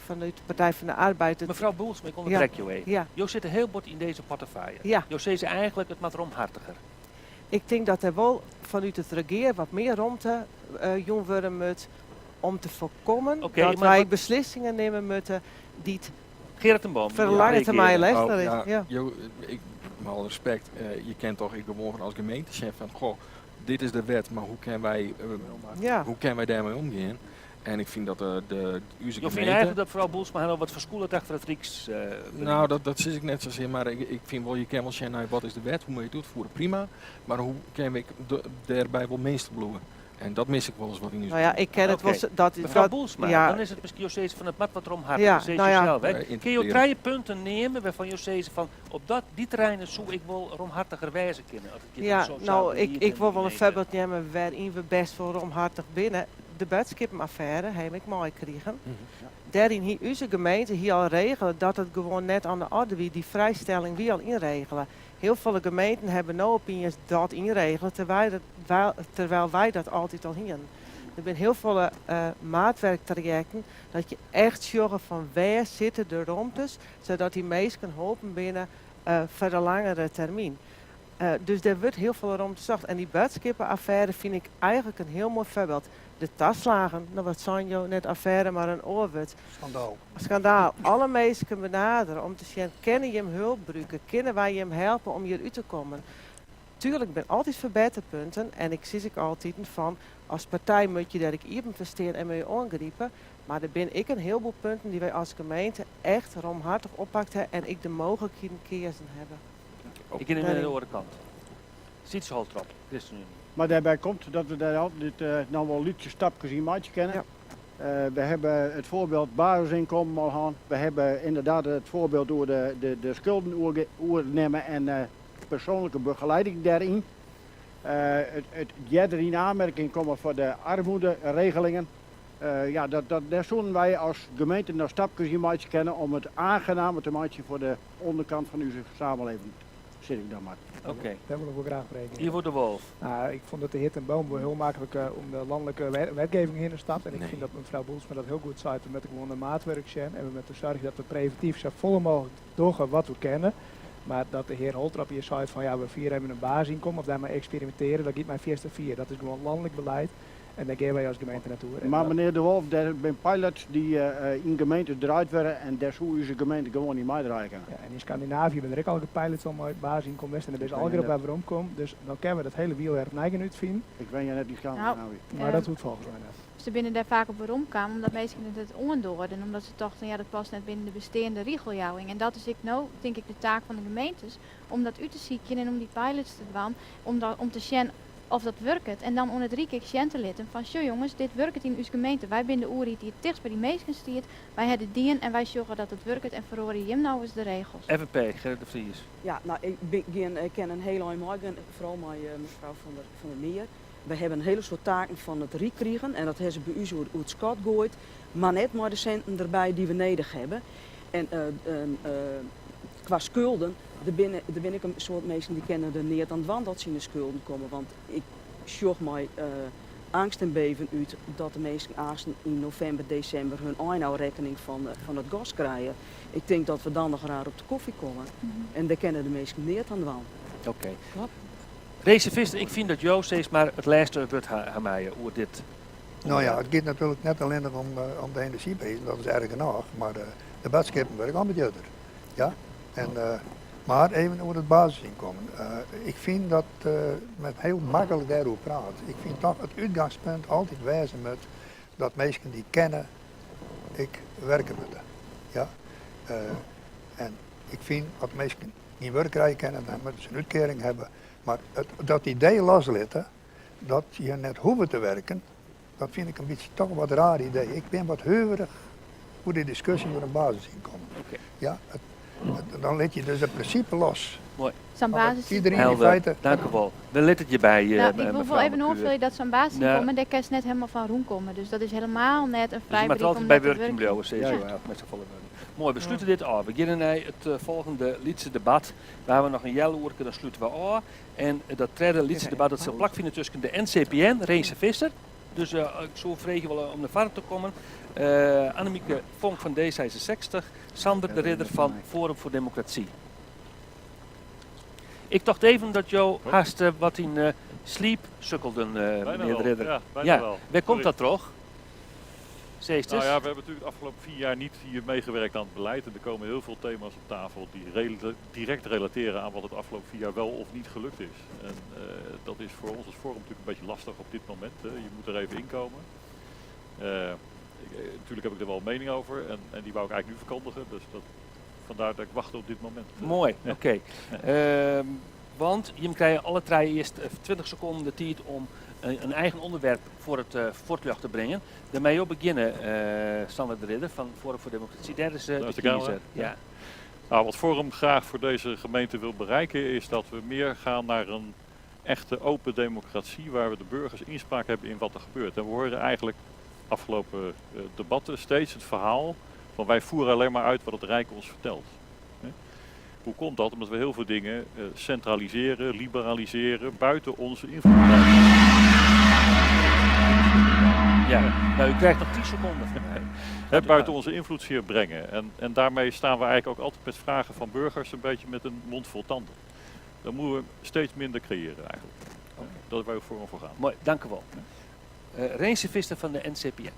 vanuit de Partij van de Arbeid... Het Mevrouw Boelsma, ik onderbreek Ja. jou even. Ja. Jo zit heel bot in deze portefeuille. Ja. Jo zegt eigenlijk het maar romhartiger. Ik denk dat er wel vanuit het regeer wat meer ruimte jong worden moet om te voorkomen Oké, dat maar wij wat beslissingen nemen moeten die het Gerard ten Boom, voor de lange ja, termijn reageren. lastig is. Ja, Ja. Jo, ik, met alle respect, je kent toch ik gewoon als gemeentechef van, goh, dit is de wet, maar hoe kunnen wij daarmee omgaan? En ik vind dat de onze Je vindt gemeente eigenlijk dat vooral Boelsma nog wat verschoelen achter het Rijks beleid? Nou, dat zit ik net zozeer, maar ik vind wel, je kan wel zeggen, nou, wat is de wet, hoe moet je het uitvoeren, prima. Maar hoe kan ik daarbij wel meester bloeien? En dat mis ik wel eens wat in uw Nou ja, ik ken het Oké. wel zo, dat is Mevrouw dat Boelsma, ja. dan is het misschien steeds van het mat wat erom hard. Ja, steeds nou ja. jezelf, hè? Ja, Kun je interpreteren. drie punten nemen waarvan je steeds van op dat, die terreinen zou ik wel romhartiger wijzen kunnen? Als het je Ja, om sociaal nou, beleid ik en wil wel een gemeente. voorbeeld nemen waarin we best wel romhartig binnen. De boadskippenaffêre ha jim ek meikrigen. Dêryn hie ús gemeente hie al regele dat it gewoan net oan de oarder wie. Dy frijstelling wie al ynregele. Hiel folle gemeenten hawwe no opiens dat ynregele, terwijl wy dat altyd al hienen. Der binne hiel folle maatwerktrajekten dat je echt sjogge fan wêr sitte de romtes, sadat dy minsken holpen binne foar de langere termyn. Dus dêr wurdt hiel folle romte socht. En dy boadskippenaffêre fyn ik eigentlik in hiel moai foarbyld. De taslagen, no wat seinen jo, net affêre mar in oar wurd. Skandaal. Skandaal. Alle minsken benadere om te sjen, kinne jim hulp brûke, kinne wy jim helpe om hjir út te kommen. Tuerlik binne altyd ferbetterpunten en ik sis ek altiten fan, as partij moat je dêr ek iepen foar stean en moat je oangripe. Mar der binne ek in hielboel punten dy't wy as gemeente echt romhartich oppakt hawwe en ek de mooglikheden keazen hawwe. Ik gean even nei de oare kant. Sietze Holtrop, ChristenUnie. Mar dêrby komt dat we dêr altyd noch wol lytse stapkes yn meitsje kinne. We hawwe it foarbyld basisinkommen al hân. We hawwe ynderdaad it foarbyld oer de skulden oernimme en persoanlike begeleiding dêryn. It earder yn oanmerking komme foar de armoederegelingen. Ja, dat, dêr soenen wy as gemeente noch stapkes yn meitsje kinne om it aangenamer te meitsjen foar de onderkant fan ús samenleving, sis ik dan mar. Oké. Dêr wol ik wol graach op reagearje. Ivo de Wolff. Nou, ik fûn dat de hear Ten Boom wol hiel maklik om de lanlike wetgeving hinne stapt. En ik fyn dat mefrou Boelsma dat hiel goed seit. We moatte gewoan de maatwurk sjen en we moatte soargje dat we previntyf sa folle mooglik dogge wat we kinne. Mar dat de hear Holtrop hjir seit fan ja, we fiere even in basisinkommen of dêrmei eksperimintearje, dat giet my fierste fier. Dat is gewoan lanlik beleid. En dêr gean wy as gemeente net oer. Mar menear De Wolff, der binne pilots dy't yn gemeentes draaid wurde en dêr soe ús gemeente gewoan yn meidraaie kinne. Ja, en yn Skandinavië binne der ek allegear pilots al mei basisinkommen west en dêr binne se allegear op wer weromkommen. Dus dan kinne we dat hiele wiel wer opnij gean útfinen. Ik wenje net yn Skandinavië. Mar dat hoecht folgens my net. Se binne dêr faak op weromkaam omdat minsken it net oandoarden, omdat se tochten, ja dat past net binnen de besteande rigeljouwing. En dat is ek no, tink ik, de taak fan de gemeentes, om dat út te sykjen en om dy pilots te dwaan, om te sjen oft dat wurket en dan oan it Ryk ek sjen te litten fan sjoch jonges, dit wurket yn ús gemeente, wy binne de oerheid dy't it tichtst by dy minsken stiet, wy ha dit dien en wy sjogge dat it wurket en feroarje jim no ris de regels. FNP, Gerrit de Vries. Ja, no, ik bin gjin, ik kin in hiel ein meigean, foaral mei mefrou Van der, van der Meer. Wy hawwe in hiele soad taken fan it Ryk krigen en dat hawwe se by ús oer it skot goaid, mar net mei de sinten derby dy't we nedich hawwe. En kwa skulden, der binne, der binne ek in soad minsken dy kinne der neat oan dwaan dat se yn de skulden komme. Want ik sjoch mei eangst en beven út dat de minsken aansten yn novimber, desimber hun einôfrekkening fan, fan it gas krije. Ik tink dat we dan noch raar op de kofje komme. En dêr kinne de minsken neat oan dwaan. Oké. Reservist, ik fyn dat jo sis mar it lêste wurd ha meie oer dit. No ja, it giet natuerlik net allinnich om, om de enerzjyprizen, dat is erch genôch, mar de boadskippen wurde ek al djoerder. Ja? En, mar even oer it basisynkommen. Ik fyn dat men hiel maklik dêroer praat. Ik fyn toch it útgangspunt altyd wêze moat dat minsken dy't kinne ek werke moatte. Ja? En ik fyn as minsken gjin wurk krije kinne, dan moatte se in útkearing hawwe. Mar it, dat idee loslitte dat je net hoege te werken, dat fyn ik in bytsje toch wat raar idee. Ik bin wat huverich oer dy diskusje oer in basisynkommen. Ja, it, dan lit je dus it prinsipe los. Moai. Sa'n basis. Iedereen in feite. Dank u wol. We litte it hjirby. Nou, ik wol wol even oanfolje dat sa'n basisynkommen, dêr kinst net helemaal fan rûnkomme. Dus dat is helemaal net in Dus je moat frijbrief der om altyd by net te wurkjen wurkjen. bliuwe, sizze jo eigentlik mei safolle wurden. Moai, we slute dit ôf. We geane nei it folgjende lytse debat. We hawwe noch in healoerke, dan slute we ôf. En dat tredde lytse debat dat sil plakfine tusken de NCPN, Rinse Visser, dus ik soe freegje wolle om nei foarren te kommen, Annemieke Vonk fan D66, Sander de Ridder fan Forum voor Democratie. Ik tocht even dat jo hast wat yn sliep sukkelden, menear de Ridder. Ja, bijna wel. Wêr komt dat troch? Nou ja, we hebben natuurlijk de afgelopen 4 jaar niet hier meegewerkt aan het beleid. En er komen heel veel thema's op tafel die direct relateren aan wat het afgelopen 4 jaar wel of niet gelukt is. En dat is voor ons als Forum natuurlijk een beetje lastig op dit moment. Hè. Je moet er even inkomen. Ik, natuurlijk heb ik er wel een mening over en die wou ik eigenlijk nu verkondigen. Dus vandaar dat ik wacht op dit moment. Moai, oké. Want jim krije alle trije earst 20 sekonden de tiid om in eigen ûnderwerp foar it fuotljocht te bringen. Dêr meie jo begjinne, Sander de Ridder fan Forum voor Democratie. Dêr is Daar de is de camera. kiezer. Ja. Nou, wat Forum graag voor deze gemeente wil bereiken is dat we meer gaan naar een echte open democratie waar we de burgers inspraak hebben in wat er gebeurt. En we horen eigenlijk afgelopen eh, debatten steeds het verhaal van wij voeren alleen maar uit wat het Rijk ons vertelt. Hoe komt dat? Omdat we heel veel dingen eh, centraliseren, liberaliseren, buiten onze invloed. Ja, nou u krijgt nog 10 seconden van mij. Hè, buiten onze invloedssfeer brengen. En, en daarmee staan we eigenlijk ook altijd met vragen van burgers een beetje met een mond vol tanden. Dan moeten we steeds minder creëren eigenlijk. Dat is waar we voor voor gaan. Mooi, dank u wel. Uh, Renze Visser van de NCPN.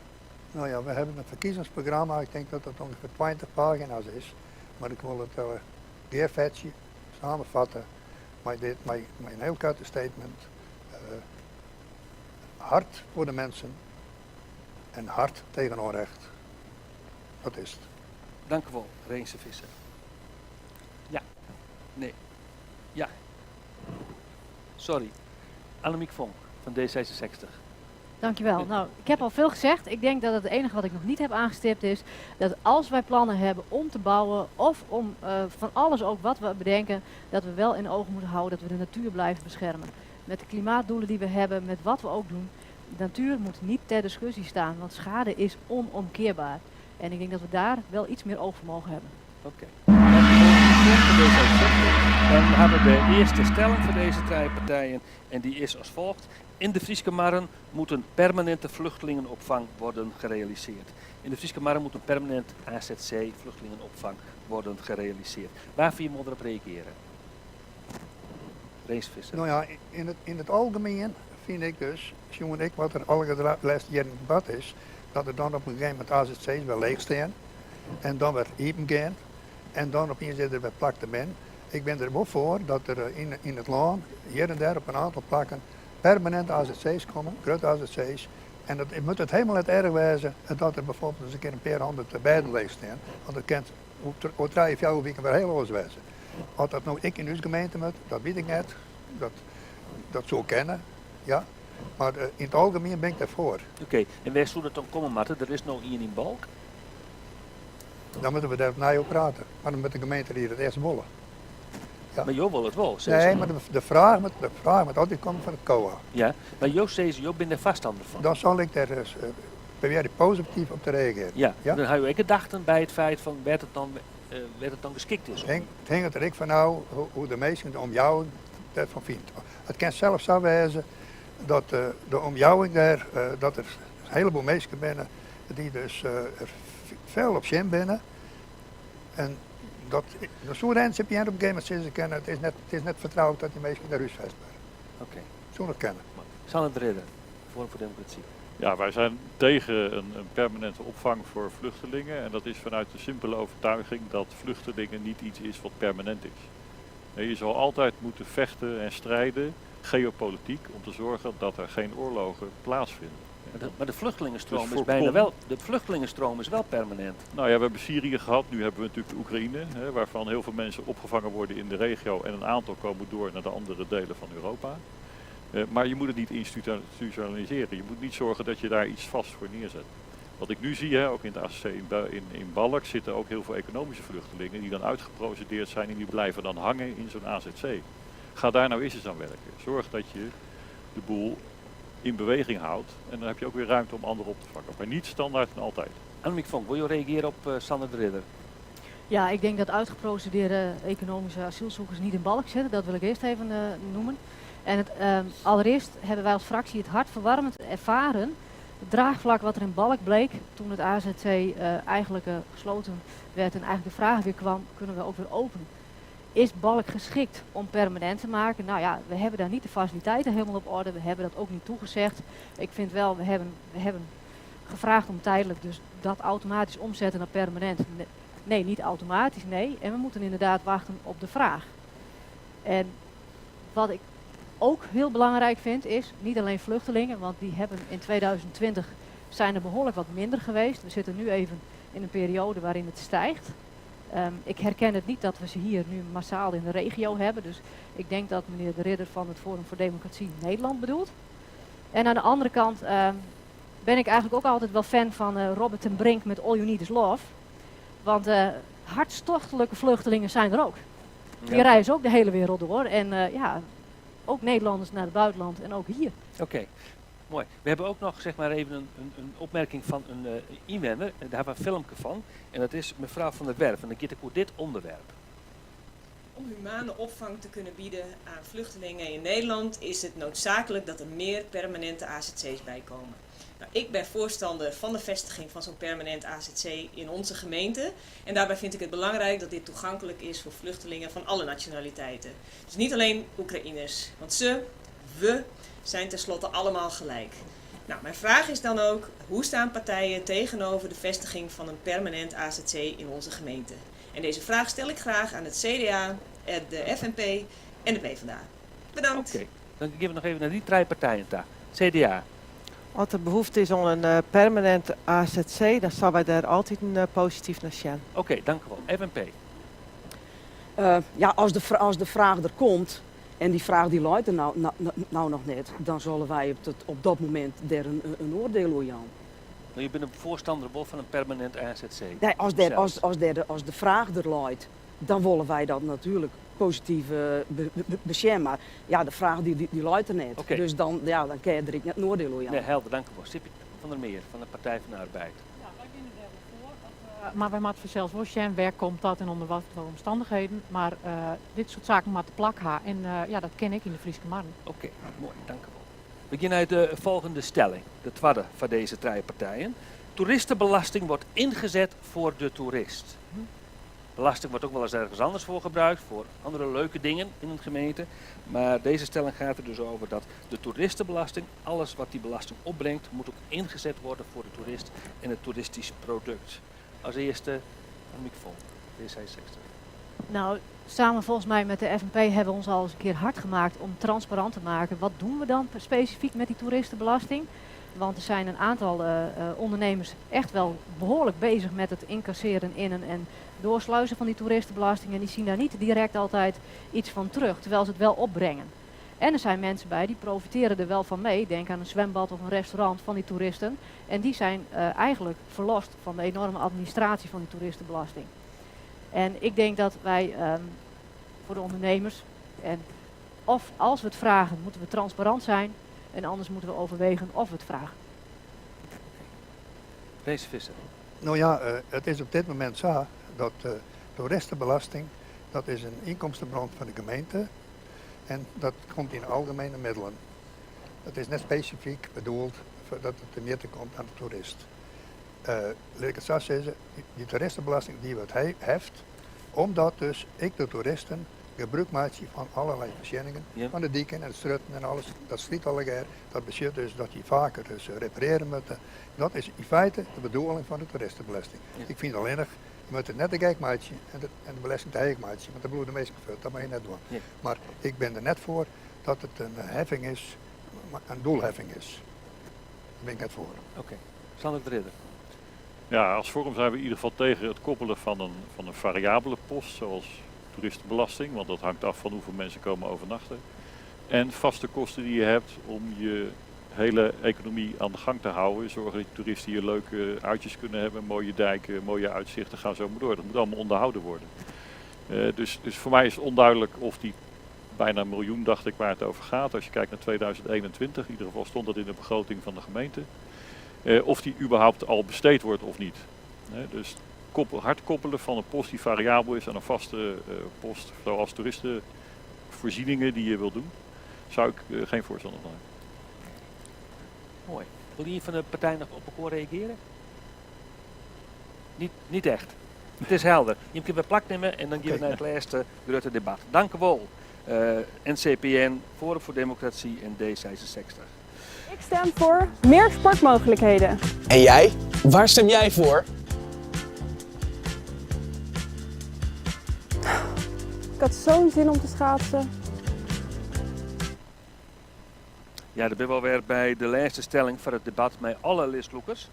Nou ja, we hebben een verkiezingsprogramma. Ik denk dat dat ongeveer 20 pagina's is. Maar ik wil het uh, samenvatten. Maar dit, mijn, mijn heel korte statement. Uh, hart voor de mensen en hart tegen onrecht. Dat is het. Dank u wel, Renze Visser. Ja, nee, ja. Sorry. Annemiek Vonk van D66. Dankjewel. Nou, ik heb al veel gezegd. Ik denk dat het enige wat ik nog niet heb aangestipt is dat als wij plannen hebben om te bouwen of om uh, van alles ook wat we bedenken, dat we wel in ogen moeten houden dat we de natuur blijven beschermen. Met de klimaatdoelen die we hebben, met wat we ook doen. De natuur moet niet ter discussie staan, want schade is onomkeerbaar. En ik denk dat we daar wel iets meer oog voor mogen hebben. Oké. Okay. Dan hebben we de eerste stelling voor deze drie partijen en die is als volgt. In de Fryske Marren moet een permanente vluchtelingenopvang worden gerealiseerd. In de Fryske Marren moet een permanent AZC vluchtelingenopvang worden gerealiseerd. Waar vind je op reageren? Renze Visser. Nou ja, in het algemeen vind ik dus, jongen ik wat er alle de laatste jaren in het debat is, dat er dan op een gegeven moment AZC's wel leeg staan en dan weer open gaan en dan opeens er weer plak te ben. Ik ben er wel voor dat er eh, in het land hier en daar op een aantal plakken permanent AZC's komen, grote AZC's. En dat, het moet het helemaal niet erg wezen dat er bijvoorbeeld eens een keer een paar honderd bedden leeg staan. Want dat kent over drie of vier weken weer heel anders wezen. Wat dat nou ik in uw gemeente moet, dat weet ik net. Dat, dat zou kennen, ja. Maar uh, in het algemeen ben ik daarvoor. Oké, okay. en waar zou dat dan komen, Marten? Er is nog één in Balk. Dan moeten we daar opnieuw op praten. Maar dan moet de gemeente hier het eerst wollen. Ja. Maar Jo wil het wel. Nee, maar de vraag moet altijd komen van het COA. Ja, maar Jo zei, Jo bent er vaststander van. Dan zal ik daar dus, uh, proberen positief op te reageren. Ja, ja? dan heb je gedachten bij het feit van werd het dan, uh, werd het dan geschikt is. Het hangt, het hangt er ik van nou hoe, hoe de meesten om jou daarvan vindt. Het kan zelfs zo wezen dat uh, de omjouwing daar, uh, dat er een heleboel mensen binnen die dus uh, er veel op zin binnen. En dat, de soort NCPN op een gegeven moment zeggen kennen, het is net vertrouwd dat die mensen daar huisvest worden. Oké. Okay. Zo nog kennen. Sanne de Ridder, Forum voor Democratie. Ja, wij zijn tegen een permanente opvang voor vluchtelingen. En dat is vanuit de simpele overtuiging dat vluchtelingen niet iets is wat permanent is. Je zal altijd moeten vechten en strijden, geopolitiek, om te zorgen dat er geen oorlogen plaatsvinden. Maar de vluchtelingenstroom dus is bijna wel, de vluchtelingenstroom is wel permanent. Nou ja, we hebben Syrië gehad, nu hebben we natuurlijk de Oekraïne, hè, waarvan heel veel mensen opgevangen worden in de regio en een aantal komen door naar de andere delen van Europa. Maar je moet het niet institutionaliseren. Je moet niet zorgen dat je daar iets vast voor neerzet. Wat ik nu zie, hè, ook in het ACC in Balk zitten ook heel veel economische vluchtelingen die dan uitgeprocedeerd zijn en die blijven dan hangen in zo'n AZC. Ga daar nou eens eens aan werken. Zorg dat je de boel in beweging houdt en dan heb je ook weer ruimte om anderen op te vangen. Maar niet standaard en altijd. Annemiek Vonk, wil je reageren op Sander de Ridder? Ja, ik denk dat uitgeprocedeerde economische asielzoekers niet in Balk zitten. Dat wil ik eerst even noemen. En het, allereerst hebben wij als fractie het hartverwarmend ervaren. Het draagvlak wat er in Balk bleek toen het AZC eigenlijk gesloten werd en eigenlijk de vraag weer kwam, kunnen we ook weer openen? Is Balk geschikt om permanent te maken? Nou ja, we hebben daar niet de faciliteiten helemaal op orde. We hebben dat ook niet toegezegd. Ik vind wel, we hebben gevraagd om tijdelijk, dus dat automatisch omzetten naar permanent. Nee, niet automatisch, nee. En we moeten inderdaad wachten op de vraag. En wat ik ook heel belangrijk vind is, niet alleen vluchtelingen, want die hebben in 2020 zijn er behoorlijk wat minder geweest. We zitten nu even in een periode waarin het stijgt. Ik herken het niet dat we ze hier nu massaal in de regio hebben. Dus ik denk dat meneer De Ridder van het Forum voor Democratie Nederland bedoelt. En aan de andere kant ben ik eigenlijk ook altijd wel fan van Robert ten Brink met All You Need Is Love. Want hartstochtelijke vluchtelingen zijn er ook. Die reizen ook de hele wereld door. En ja, ook Nederlanders naar het buitenland en ook hier. Oké, mooi. We hebben ook nog zeg maar even een opmerking van een inwoner. Daar hebben we een filmpje van. En dat is mevrouw van der Werf. En dan gaat het over dit onderwerp. Om humane opvang te kunnen bieden aan vluchtelingen in Nederland is het noodzakelijk dat er meer permanente AZC's bijkomen. Nou, ik ben voorstander van de vestiging van zo'n permanent AZC in onze gemeente. En daarbij vind ik het belangrijk dat dit toegankelijk is voor vluchtelingen van alle nationaliteiten. Dus niet alleen Oekraïners, want ze, we, zijn tenslotte allemaal gelijk. Nou, mijn vraag is dan ook, hoe staan partijen tegenover de vestiging van een permanent AZC in onze gemeente? En deze vraag stel ik graag aan het CDA, de FNP en de PvdA. Bedankt. Oké, dan gaan we nog even naar die drie partijen daar. CDA. Als er behoefte is om een permanent AZC, dan zullen wij daar altijd een positief naar zien. Oké, dank u wel. FNP. Ja, als de vraag er komt, en die vraag die luidt er nou nog net, dan zullen wij op dat moment daar een oordeel over hebben. Maar je bent een voorstander wel van een permanent AZC. Nee, Zelfs. als de vraag er luidt, dan willen wij dat natuurlijk positief beschermen. Maar de vraag die luidt er net. Dus dan kun je er net een oordeel over hebben. Nee, helder, dank u wel. Sippy van der Meer van de Partij van de Arbeid. Ja, wij zijn er wel voor. Maar wij moeten zelfs wel zien waar komt dat en onder wat voor omstandigheden. Maar dit soort zaken moet de plak hebben. En dat ken ik in de Fryske Marren. Oké, mooi, dank u wel. We gaan naar de volgende stelling, de tweede van deze drie partijen. Toeristenbelasting wordt ingezet voor de toerist. Belasting wordt ook wel eens ergens anders voor gebruikt, voor andere leuke dingen in een gemeente. Maar deze stelling gaat er dus over dat de toeristenbelasting, alles wat die belasting opbrengt, moet ook ingezet worden voor de toerist en het toeristisch product. Als eerste Annemiek Vonk, D66. Samen volgens mij met de FNP hebben we ons al eens een keer hard gemaakt om transparant te maken. Wat doen we dan specifiek met die toeristenbelasting? Want er zijn een aantal ondernemers echt wel behoorlijk bezig met het incasseren, innen en doorsluizen van die toeristenbelasting. En die zien daar niet direct altijd iets van terug, terwijl ze het wel opbrengen. En er zijn mensen bij die profiteren er wel van mee. Denk aan een zwembad of een restaurant van die toeristen. En die zijn eigenlijk verlost van de enorme administratie van die toeristenbelasting. En ik denk dat wij voor de ondernemers, en of als we het vragen, moeten we transparant zijn. En anders moeten we overwegen of we het vragen. Deze Visser. Het is op dit moment zo dat toeristenbelasting, dat is een inkomstenbron van de gemeente. En dat komt in algemene middelen. Het is net specifiek bedoeld voor dat het te mitten komt aan de toerist. Laat ik het zo zeggen, die toeristenbelasting die wordt heft, omdat dus ik de toeristen gebruik maak van allerlei voorzieningen, van de dieken en het strutten en alles, dat sliet al een Dat betekent dus dat die vaker dus repareren moeten. Dat is in feite de bedoeling van de toeristenbelasting. Ik vind alleen nog, je moet het net de gek maken en de belasting te heek maken, want dat bloedt de meeste gevuld, dat mag je net doen. Maar ik ben er net voor dat het een heffing is, een doelheffing is. Daar ben ik net voor. Oké. Sander de Ridder. Als Forum zijn we in ieder geval tegen het koppelen van een variabele post, zoals toeristenbelasting, want dat hangt af van hoeveel mensen komen overnachten. En vaste kosten die je hebt om je hele economie aan de gang te houden. Zorgen dat toeristen hier leuke uitjes kunnen hebben, mooie dijken, mooie uitzichten, ga zo maar door. Dat moet allemaal onderhouden worden. Dus voor mij is het onduidelijk of die bijna 1 miljoen, dacht ik, waar het over gaat. Als je kijkt naar 2021, in ieder geval stond dat in de begroting van de gemeente. Of die überhaupt al besteed wordt of niet. Dus hard koppelen van een post die variabel is aan een vaste post, zoals toeristenvoorzieningen die je wilt doen, zou ik geen voorstander van zijn. Mooi. Wil iemand van de partij nog op elkaar reageren? Niet echt. Het is helder. Je kunt bij plak nemen en dan gaan we naar het laatste grote debat. Dank u wel. NCPN, Forum voor Democratie en D66. Ik stem voor meer sportmogelijkheden. En jij? Waar stem jij voor? Ik had zo'n zin om te schaatsen. Ja, daar ben ik wel weer bij de laatste stelling van het debat met alle listloekers.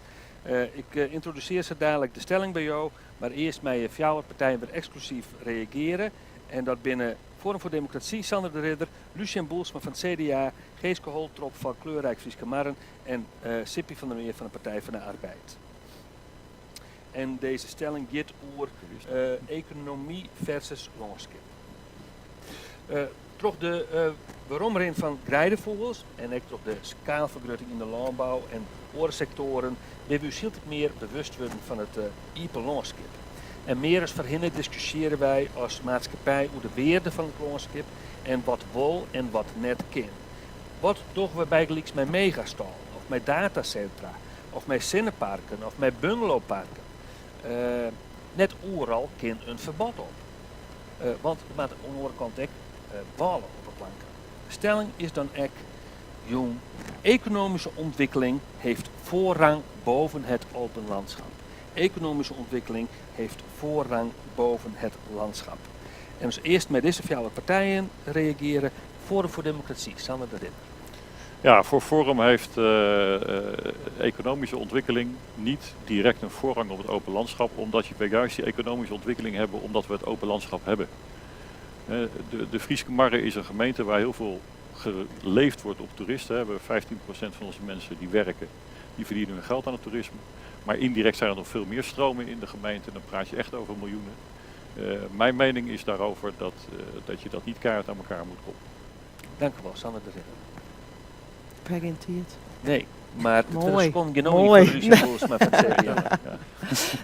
Ik introduceer zo dadelijk de stelling bij jou, maar eerst met jouw partijen weer exclusief reageren. En dat binnen Forum voor Democratie, Sander de Ridder, Lucien Boelsma van het CDA, Geeske Holtrop van Kleurrijk Fryske Marren en Sippy van der Meer van de Partij van de Arbeid. En deze stelling gaat over economie versus landschap. Troch de weromrin fan greidefûgels en ek troch de skaalfergrutting yn de lânbou en oare sektoaren binne we ús hieltyd mear bewust wurden fan it iepen lânskip. En mear as foarhinne diskusjearje wy as maatskippij oer de wearde fan it lânskip en wat wol en wat net kin. Wat dogge we bygelyks mei megastâlen of mei datasintra of mei sinneparken of mei bungalowparken? Net oeral kin in ferbod op. Want der moat oan de oare kant ek bôle op 'e planke. De stelling is dan ek jûn, Economische ontwikkeling heeft voorrang boven het open landschap. Economische ontwikkeling heeft voorrang boven het landschap. En as earst mei dizze fjouwer partijen reageare, Forum voor Democratie, Sander de Ridder. Ja, voor Forum heeft economische ontwikkeling niet direct een voorrang op het open landschap, omdat je juist die economische ontwikkeling hebben omdat we het open landschap hebben. De Fryske Marren is een gemeente waar heel veel geleefd wordt op toeristen. We hebben 15% van onze mensen die werken, die verdienen hun geld aan het toerisme. Maar indirect zijn er nog veel meer stromen in de gemeente en dan praat je echt over miljoenen. Mijn mening is daarover dat je dat niet keihard aan elkaar moet koppelen. Dank u wel, Sander de Ridder. Pregintiert. Nee, mar de Moai. sekonden gean no Moai. yn foar Lucien Boelsma fan it CDA.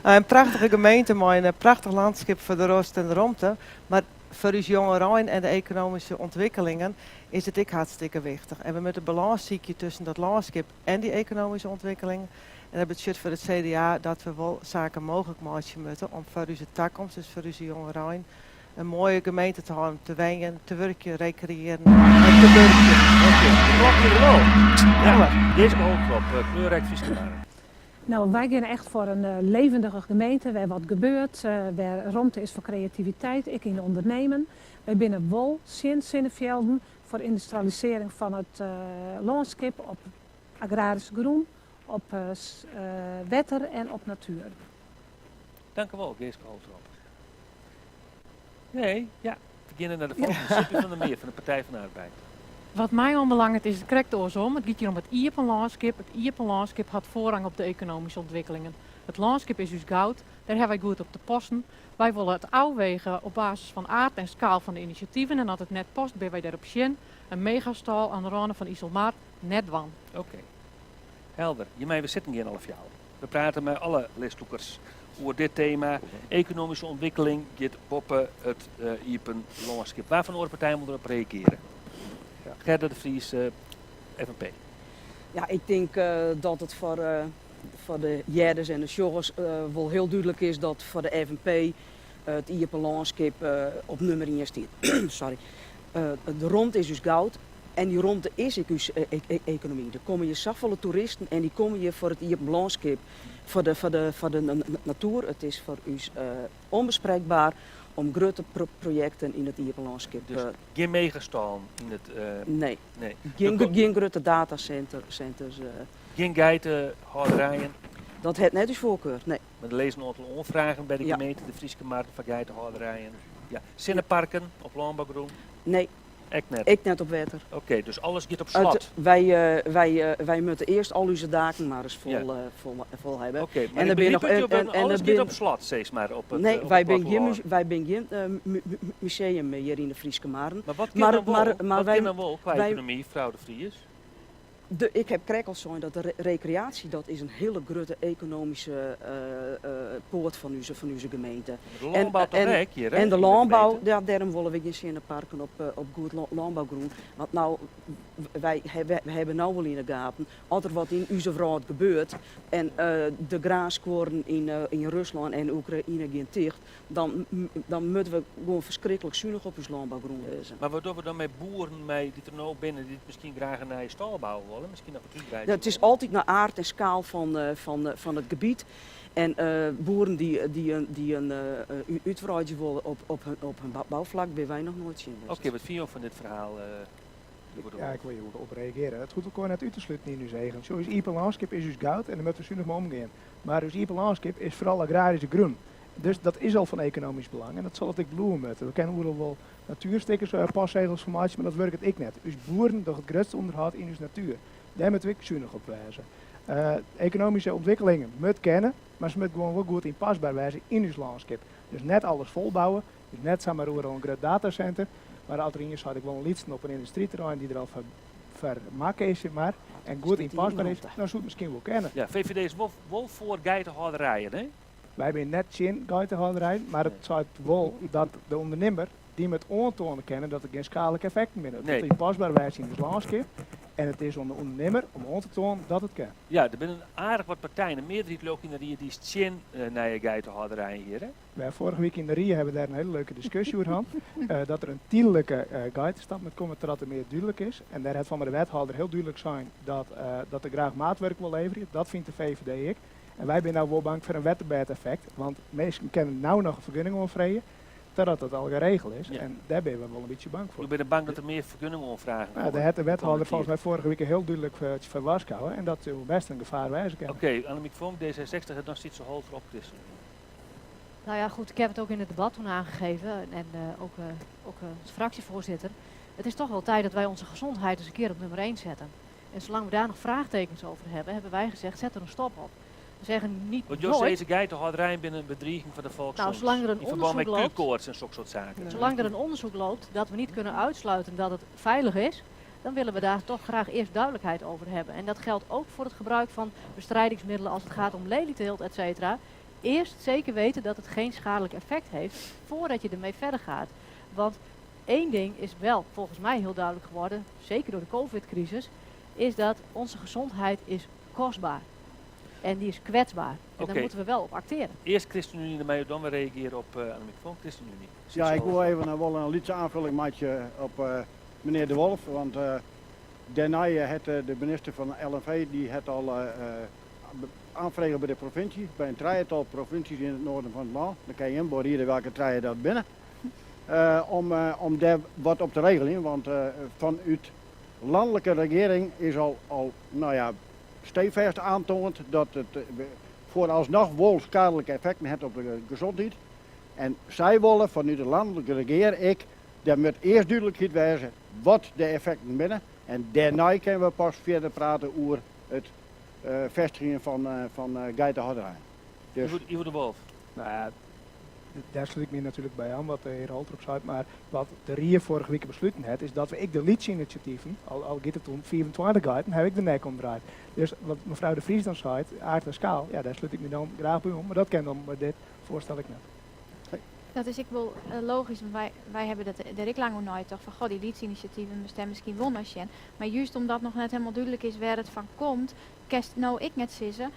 Ja. In prachtige gemeente mei in prachtich lânskip foar de rêst en de romte. Mar foar ús jongerein en de ekonomyske ûntwikkelingen is it ek hartstikke wichtich. En we moatte balâns sykje tusken dat lânskip en dy ekonomyske ûntwikkelingen. En dat betsjut foar it CDA dat we wol saken mooglik meitsje moatte om foar ús takomst, dus foar ús jongerein, in moaie gemeente te hâlden om te wenjen, te wurkjen, rekreëaren en te wurkjen. Oké, de klok hier wel. Ja, Geeske Holtrop, Kleurrijk Fryske Marren. No, wy geane echt foar in levendige gemeente wêr wat gebeurt, wêr romte is foar kreativiteit, ek yn ûndernimmen. Wy binne wol tsjin sinnefjilden foar yndustrialisearring fan it lânskip op agraryske grûn, op wetter en op natuer. Dank u wel, Geeske Holtrop. Nee, ja, we geane nei de folgjende. Sippy van der Meer fan de Partij van de Arbeid. Wat my oanbelanget is it krekt oarsom. It giet hjir om it iepen lânskip. It iepen lânskip hat foarrang op de ekonomyske ûntwikkelingen. It lânskip is ús goud, dêr hawwe wy goed op te passen. Wy wolle it ôfwege op basis fan aard en skaal fan de inisjativen en as it net past binne wy dêrop tsjin. In megastâl oan de râne fan Iselmar net dwaan. Oké. Helder. Hjirmei we sitten gean alle fjouwer. We prate mei alle listlûkers oer dit tema. Ekonomyske ûntwikkeling giet boppe it iepen lânskip. Wa fan de oare partijen wol derop reagearje? Gerda de Vries, FNP. Ja, ik tink dat it foar foar de hearders en de sjoggers wol hiel dúdlik is dat foar de FNP it iepen lânskip op nûmer ien stiet. Sorry. De romte is ús goud en dy romte is ek ús ekonomy. Der komme hjir safolle toeristen en dy komme hjir foar it iepen lânskip, foar de, foar de, foar de natoer. It is foar ús ûnbesprekber om grutte projekten yn it iepen lânskip. Dus gjin megastâlen yn it. Nee. Nee. Gjin, gjin grutte datacenters. Gjin geitehâlderijen? Dat hat net ús foarkar, nee. Mar der lizze in oantal oanfragen by de gemeente De Fryske Marren foar geitehâlderijen. Ja. Sinneparken op lânbougrûn? Nee. Ek net? Ek net op wetter. Oké, dus alles giet op slot? Wy, wy moatte earst al ús daken mar ris fol, fol, fol hawwe. Oké, mar ik begryp it, alles giet op slot, sis mar, op it Nee, wy binne gjin, wy binne gjin museum hjir yn de Fryske Marren. Mar wat kin dan wol, wat kin dan wol kwa ekonomy, frou De Vries? De, ik heb krekt al sein dat de re rekreaasje dat is in hiele grutte ekonomyske poat fan ús, fan ús gemeente. De lânbou toch ek hjir, hè? En de lânbou, ja, dêrom wolle we gjin sinneparken op, op goed lânbougrûn. Want no, wy, wy hawwe no wol yn 'e gaten, as der wat yn ús wrâld gebeurt en de graanskuorren yn, yn Ruslân en Oekraïne gean ticht, dan, dan moatte we gewoan ferskriklik sunich op ús lânbougrûn wêze. Mar wat dogge we dan mei boeren mei dy't der no binne, dy't miskien graach in nije stâl bouwe wolle, miskien noch wat útwreidzje It is wolle? altyd nei aard en skaal fan, fan, fan it gebiet. En boeren dy't, dy't in útwreidzje wolle op, op, op hun bouflak, binne wy noch noait tsjin west. Oké, wat fine jo fan dit ferhaal? Ja, ik wol hjir wol op reagearje. It hoecht elkoar net út te sluten yn ús eagen. Sjoch, ús iepen lânskip is ús goud en dêr moatte we sunich mei omgean. Mar ús iepen lânskip is foaral agraryske grûn. Dus dat is al fan ekonomysk belang en dat sil it ek bliuwe moatte. We kinne oeral wol natuerstikkers, postsegels fan meitsje, mar dat wurket ek net. Us boeren dogge it grutste ûnderhâld yn ús natuer. Dêr moatte we ek sunich op wêze. Ekonomyske ûntwikkelingen moat kinne, mar se moat gewoan wol goed ynpasber wêze yn ús lânskip. Dus net alles folbouwe, dus net samar oeral in grut datacenter. Mar as der ien seit ik wol in lytsen op in yndustryterrein dy't der al foar foar makke is sis mar en goed ynpasber is, dan soe it miskien wol kinne. Ja, VVD is wol wol foar geitehâlderijen, hè? Wy binne net tsjin geitehâlderijen, mar it seit wol dat de ûndernimmer dy moat oantoane kinne dat der gjin skealike effekten binne. It moat ynpasber wêze yn ús lânskip en it is oan de ûndernimmer om oan te toanen dat it kin. Ja, der binne aardich wat partijen, in mearderheid leau ik yn de ried, dy is tsjin nije geitehâlderijen hjir, hè? Wy foarige wike yn de rie hawwe dêr in hiele leuke diskusje oer hân. Dat der in tydlike geitestap moat komme totdat der mear dúdlik is. En dêr hat fan de wethâlder hiel dúdlik sein dat dat er graach maatwurk wol leverje. Dat fynt de VVD ek. En wy binne no wol bang foar in wetterbêdeffekt, want minsken kinne no noch in fergunning oanfreegje totdat dat al geregele is. En dêr binne we wol in bytsje bang foar. Jo binne bang dat der mear fergunningoanfragen komme? No, dêr hat de wethâlder folgens my foarige wike hiel dúdlik foar warskôge en dat soe bêst in gefaar wêze kinne. Oké, Annemiek Vonk, D66 en dan Sietse Holtrop, ChristenUnie. Nou ja, goed, ik heb het ook in het debat toen aangegeven en ook, ook als fractievoorzitter. Het is toch wel tijd dat wij onze gezondheid eens een keer op nummer 1 zetten. En zolang we daar nog vraagtekens over hebben, hebben wij gezegd, zet er een stop op. We zeggen niet Want Jo nooit. sizze geitehâlderij binne in bedriging foar de Nou, zolang er een In ferbân onderzoek mei loopt, Q-koarts en soksoart saken. Zolang er een onderzoek loopt dat we niet kunnen uitsluiten dat het veilig is, dan willen we daar toch graag eerst duidelijkheid over hebben. En dat geldt ook voor het gebruik van bestrijdingsmiddelen als het gaat om lelieteelt, et cetera. Eerst zeker weten dat het geen schadelijk effect heeft voordat je ermee verder gaat. Want één ding is wel volgens mij heel duidelijk geworden, zeker door de COVID-crisis, is dat onze gezondheid is kostbaar. En die is kwetsbaar. En daar moeten we wel op acteren. Earst ChristenUnie, dan meie jo dan wer reagearje op uh, Annemiek Vonk, ChristenUnie. Ja, ik wil even uh, wol in lytse oanfolling meitsje op uh, menear De Wolf. Want uh, dêrnei hat de minister fan LNV dy hat al oanfrege by de provinsje, by in trijetal provinsjes yn it noarden fan it lân. Dan kinne jim wol riede welke trije dat binne. Om, om dêr wat op te regeljen, want fanút lanlike regearing is al, al nou ja, steefêst oantoand dat it foaralsnoch wol skealike effekten hat op de gezondheid. En sy wolle fanút it lanlike regear ek, der moat earst dúdlikheid wêze wat de effekten binne en dêrnei kinne we pas fierder prate oer it fêstigjen fan geitehâlderijen. Dus. Ivo de Wolff. Nou ja, dêr slút ik my natuerlik by oan wat de hear Holtrop seit, mar wat de rie foarige wike besluten hat is dat we ek de lytse inisjativen, al giet it om 25 geiten, hawwe ek de nek omdraaid. Dus wat mefrou De Vries dan seit, aard en skaal, ja dêr slút ik my dan graach by oan, mar dat kin dan mei dit foarstel ek net. Dat is ek wol logysk, want wy, wy hawwe dat dêr ek lang oer neitocht, fan goh, dy lytse inisjativen moatst dêr miskien wol nei sjen. Mar just omdat noch net helemaal dúdlik is wêr it fan komt, kinst no ek net sizze,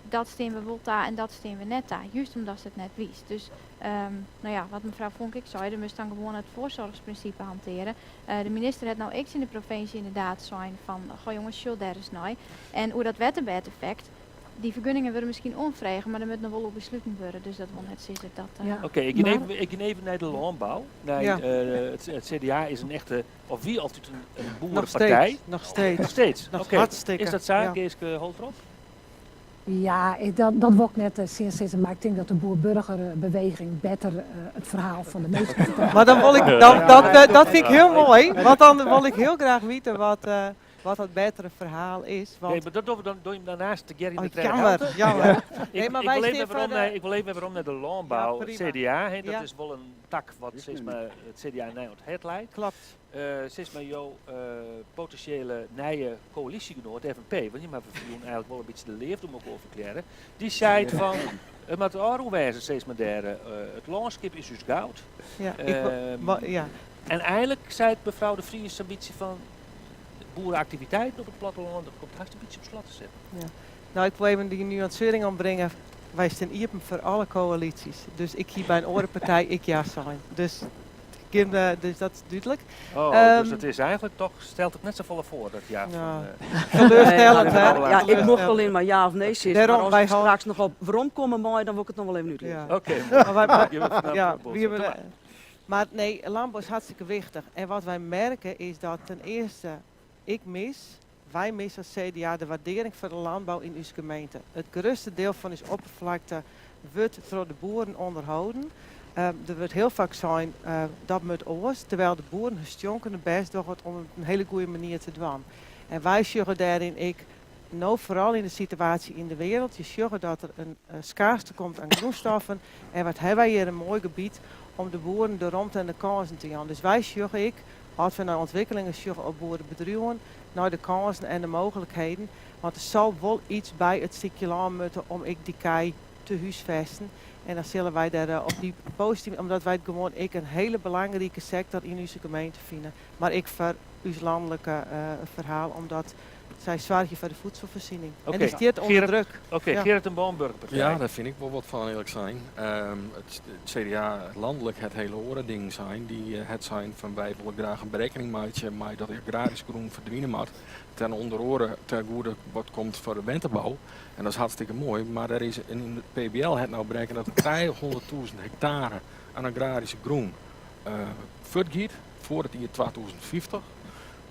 dat stean we wol ta en dat stean we net ta. Just omdatst it net witst. Dus no ja, wat mefrou Vonk ek sei, der moatst dan gewoan it foarsoarchsprinsipe hantearje. De minister hat no ek tsjin de provinsje ynderdaad sein fan, goh jonges, sjoch dêr ris nei. En oer dat wetterbêdeffekt, dy fergunningen wurde miskien oanfrege, mar der moat noch wol oer besluten wurde. Dus dat wol net sizze dat. Oké, ik gean even, ik gean even nei de lânbou. Nei, it CDA is in echte, of wie altyd in boerepartij. Noch steeds. Noch steeds. Noch Oké. hartstikke. Is dat sa, Ja. Geeske Holtrop? Ja, dat, dat wol ik net tsjin sizze, mar ik tink dat de boer-burgerbeweging better it ferhaal fan de minsken fertelt. Mar dan wol ik, dan, dat, dat fyn ik hiel moai, want dan wol ik hiel graach witte wat, wat dat bettere ferhaal is. Want Nee, mar dat dogge we dan, dogge we daarnaast tegearre yn de Oh, tredde jammer, helte. jammer. Ik, Nee, maar ik wij wol even staan werom voor nei, de- ik wol even werom nei de lânbou. Ja, Het prima. CDA, hè, dat Ja. is wol in tak wat sis mar it CDA nij oan it hert leit. Klopt. Sis mar jo potinsjele nije koälysjegenoat, de FNP, want dy moatte we eigentlik wol in bytsje de leafde om elkoar ferklearre, dy seit fan it moat ôfrûn wêze, sis mar dêr, it lânskip is ús goud. Ja, ik wol, wa, ja. En eigentlik seit mefrou De Vries sa'n bytsje fan boere-aktiviteiten op it plattelân, dat komt hast in bytsje op slot te sitten. Ja. Nou, ik wol even dy nuansearring oanbringe. Wy stean iepen foar alle koälysjes. Dus ik hie by in oare partij ek ja sein. Dus, gjin, dus dat is dúdlik. Oh, dus dat is eigentlik toch, stelt it net safolle foar, dat ja fan, Ja. Teleurstellend, hè? Ja, ik mocht wol mar ja of nee sizze, Dêrom, mar as wy ik straks noch op weromkomme mei, dan wol ik it noch wol even útlizze. Ja. Oké, Maar wy, moai. Gean we fan ja, de wie boadskip. we mar nee, lânbou is hartstikke wichtich. En wat wy merke is dat ten earste ik mis, wy misse as CDA de waardearring foar de lânbou yn ús gemeente. It grutste diel fan ús opperflakte wurdt troch de boeren ûnderholden. Der wurdt hiel faak sein dat moat oars, terwyl de boeren har stjonkende bêst dogge om it op in hiele goede manier te dwaan. En wy sjogge dêryn ek, no foaral yn de situaasje yn de wereld, je sjogge dat der in skaarste komt oan grûnstoffen. En wat hawwe wy hjir in moai gebiet om de boeren de romte en de kânsen te jaan. Dus wy sjogge ek, as we nei ûntwikkelingen sjogge op boerebedriuwen, nei de kânsen en de mooglikheden. Want der sil wol iets by it stikje lân moatte om ek dy kij te húsfesten. En dan sille wy dêr op dy positive, omdat wy it gewoan ek in hiele belangrike sektor yn ús gemeente fine, mar ek foar ús lanlike ferhaal, omdat sy soargje foar de voedselvoorziening. En dy stiet ûnder druk. Oké, Gerard ten Boom, Burgerpartij. Ja, dêr fyn ik wol wat fan earlik sein. It CDA lanlik hat hiele oare dingen sein. Dy hat sein fan wy wolle graach in berekkening meitsje mei dat agraryske grûn ferdwine moat. Ten ûnder oare ten goede wat komt foar de wentebou. En dat is hartstikke moai, mar der is yn it PBL hat no berekkene dat 300.000 hektare aan agraryske grûn fuortgiet foar it jier 2050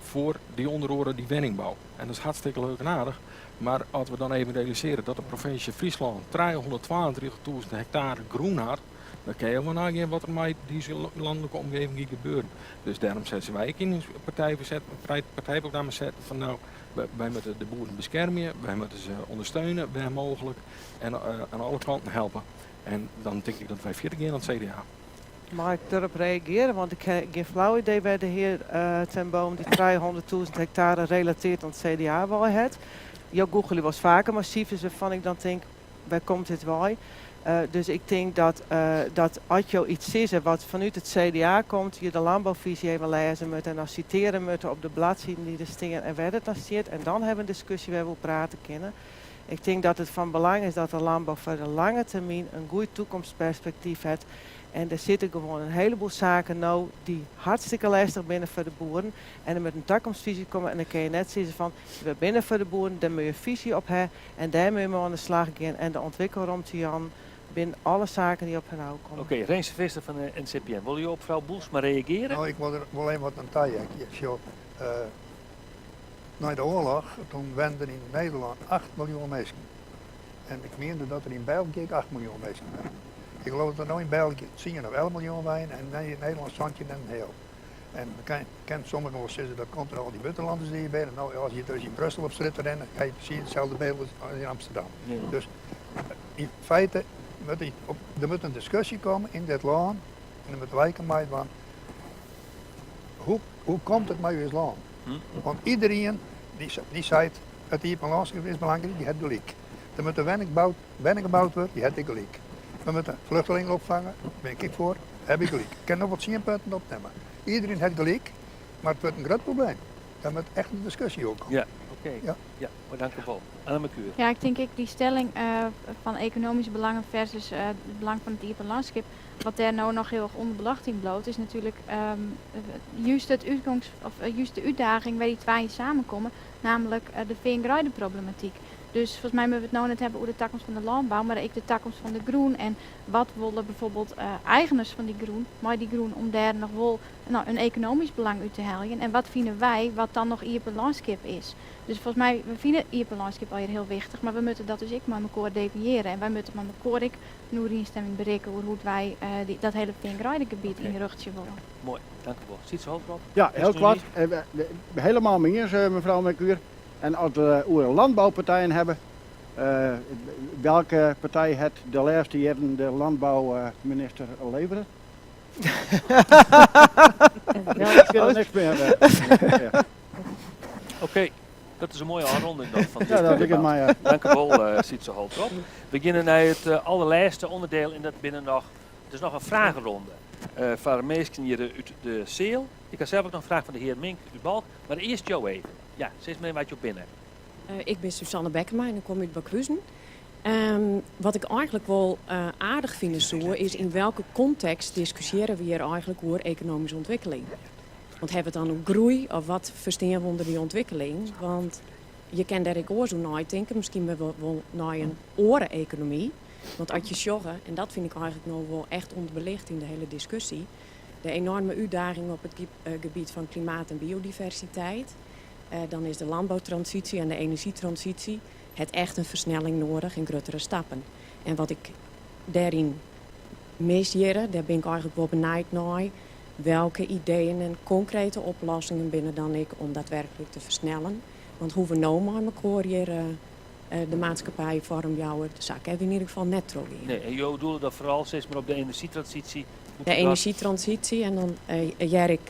foar dy ûnder oare dy wenningbou. En dat is hartstikke leuk en aardich, mar as we dan even realisearje dat de provinsje Fryslân 332.000 hektare grûn hat, dan kinne je wol neigean wat der mei dizze lanlike omgeving giet gebeuren. Dus dêrom sette wy ek yn ús partijprogramma setten fan no, wy moatte de boeren beskermje, wy moatte se ûndersteune wêr mooglik en oan alle kanten helpe. En dan tink ik dat wy fierder gean dan it CDA. Mei ik derop reagearje, want ik ha gjin flau idee wêr't de hear Ten Boom dy 300.000 hektare relateart oan it CDA wei hat. Jo gûchelje wolris faker mei sifers wêrfan ik dan tink, wêr komt dit wei? Dus ik tink dat, dat as jo iets sizze wat fanút it CDA komt, je de landbouwvisie even lêze moatte en dan sitearje moatte op de bladsiden dy't der stean en wêr't it dan stiet. En dan hawwe we in diskusje wêr't we oer prate kinne. Ik tink dat it fan belang is dat de landbou foar de lange termyn in goed toekomstperspektyf hat. En der sitte gewoan in heleboel saken no dy't hartstikke lêstich binne foar de boeren. En der moat in takomstfyzje komme en dan kinne je net sizze fan we binne foar de boeren, dêr moatte je in fyzje op ha en dêr moatte je mei oan de slach gean en de ûntwikkelromte jaan binne alle saken dy't op har ôf komme. Oké, Rinse Visser fan de NCPN. Wolle jo op frou Boelsma reagearje? No, ik wol der wol even wat oan taheakje. Sjoch, nei de oarloch, toen wennen der yn Nederlân 8 miljoen minsken. En ik miende dat der yn België ek 8 miljoen minsken wennen. Ik geloof dat der no yn België 10 of 11 miljoen wennen en yn Nederlân 17 en in heal. En dan kin sommigen wol sizze dat komt troch al dy bûtenlanners dy't hjir binne. No, as je dus yn Brussel op strjitte rinne, ha je presys itselde byld as yn Amsterdam. Dus yn feite moat der moat in diskusje komme yn dit lân en der moatte wy ek oan meidwaan. Hoe, hoe komt it mei ús lân? Want iderien dy seit it iepen lânskip is belangryk, dy hat gelyk. Der moatte wenningen boud wurde, dy hat ek gelyk. We moatte flechtlingen opfange, bin ik ek foar, ha ik gelyk. Ik kin noch wol tsien punten opnimme. Iderien hat gelyk, mar it wurdt in grut probleem. Dêr moat echt in diskusje oer komme. Ja, oké. Ja. Ja, moai, dankjewol. Anna Merkuur. Ja, ik tink ek dy stelling fan ekonomyske belangen versus it belang fan it iepen lânskip, wat dêr no noch hiel erch ûnder beljochting bliuwt, is natuerlik just it útgongs, of just de útdaging wêr't dy twa yn samenkomme, nammentlik de feangreideproblematyk. Dus folgens my moatte we it no net hawwe oer de takomst fan de lânbou, mar ek de takomst fan de grûn en wat wolle bijvoorbeeld eigeners fan dy grûn mei dy grûn om dêr noch wol no, in ekonomysk belang út te heljen en wat fine wy wat dan noch iepen lânskip is. Dus folgens my, we fine iepen lânskip allegear hiel wichtich, mar we moatte dat dus ek mei mekoar definiearje en wy moatte mei mekoar ek in oerienstimming berikke oer hoe't wy dat hiele feangreidegebiet ynrjochtsje wolle. Moai, dankjewol. Sietze Holtrop? Ja, hiel koart. Helemaal mei iens, mefrou Merkuur. En as we oer landbouwpartijen hawwe, welke partij hat de lêste jierren de landbouwminister levere? Ik sil niks mear. Oké, dat is in moaie ôfrûning dan fan dit Ja, dat liket debat. my, ja. Dankjewol, Sietze Holtrop. We geane nei it allerlêste ûnderdiel en dat binne noch, it is noch in frageronde foar minsken hjir út de seal. Ik ha sels ek noch in fraach fan de hear Mink út Balk, mar earst jo even. Ja, sis mar even wa't jo binne. Ik bin Susanne Bekkema en ik kom út Bakhuzen. Wat ik eigenlik wol aardich fine soe, is yn welke kontekst diskusjearje we hjir eigenlik oer ekonomyske ûntwikkeling? Want hawwe we it dan oer groei of wat ferstean we ûnder dy ûntwikkeling? Want je kinne dêr ek oars oer neitinke, miskien wol nei in oare ekonomy. Want as je sjogge, en dat fyn ik eigenlik no wol echt ûnderbelicht yn de hiele diskusje, de enoarme útdaging op it gebiet fan klimaat en biodiversiteit, dan is de landbouwtransitie en de energietransitie het echt in fersnelling noadich en gruttere stappen. En wat ik dêryn mis hjirre, dêr bin ik eigenlik wol benijd nei, welke ideeën en konkrete oplossingen binne dan ek om daadwerklik te fersnellen. Want hoe't we no mei mekoar hjir de maatskippij foarmjouwe, sa kinne we yn ieder gefal net trochgean. Nee, en jo doele dan foaral sis mar op de enerzjytransysje. De enerzjytransysje en dan hear ik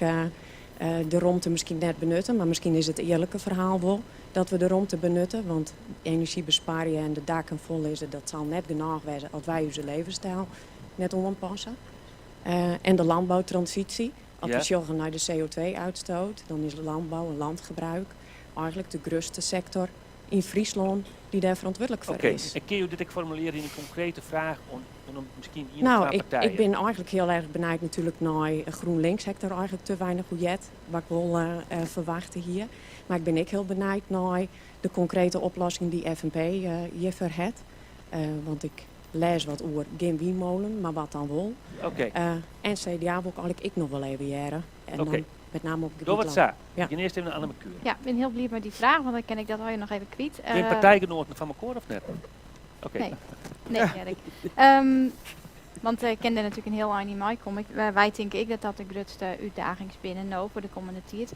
de romte miskien net benutte, mar miskien is it earlike ferhaal wol dat we de romte benutte, want enerzjy besparje en de dakken fol lizze, dat sil net genôch wêze as wy ús levensstyl net oanpasse. En de landboutransysje, as we sjogge nei de CO2-útstoot, dan is landbou en landgebruik eigenlik de grutste sektor yn Fryslân dy't dêr ferantwurdlik foar Oké, is. en kinne jo dit ek formulearje yn in konkrete fraach oan oan miskien ien of Nou, twa ik, ik partijen? bin eigenlik hiel erch benijd natuerlik nei GroenLinks, ha ik der eigenlik te weinich oer heard, wat ik wol ferwachte hie. Mar ik bin ek hiel benijd nei de konkrete oplossing dy't FNP hjirfoar hat. Want ik lês wat oer gjin wynmolen, mar wat dan wol. Oké. En CDA wol ik eigenlik ek noch wol even hearre. En Oké. dan met name op het Doch gebiet it sa. land. Ja. We gean earst even nei Anne Merkuur. Ja, ik bin hiel bliid mei dy fraach, want dan kin ik dat allegear noch even kwyt. Binne partijgenoaten fan mekoar of net? Oké. Nee, nee, hear ik. Want ik kin dêr natuerlik in hiel ein yn meikomme. Wy tinke ek dat dat de grutste útdagings binne no foar de kommende tiid.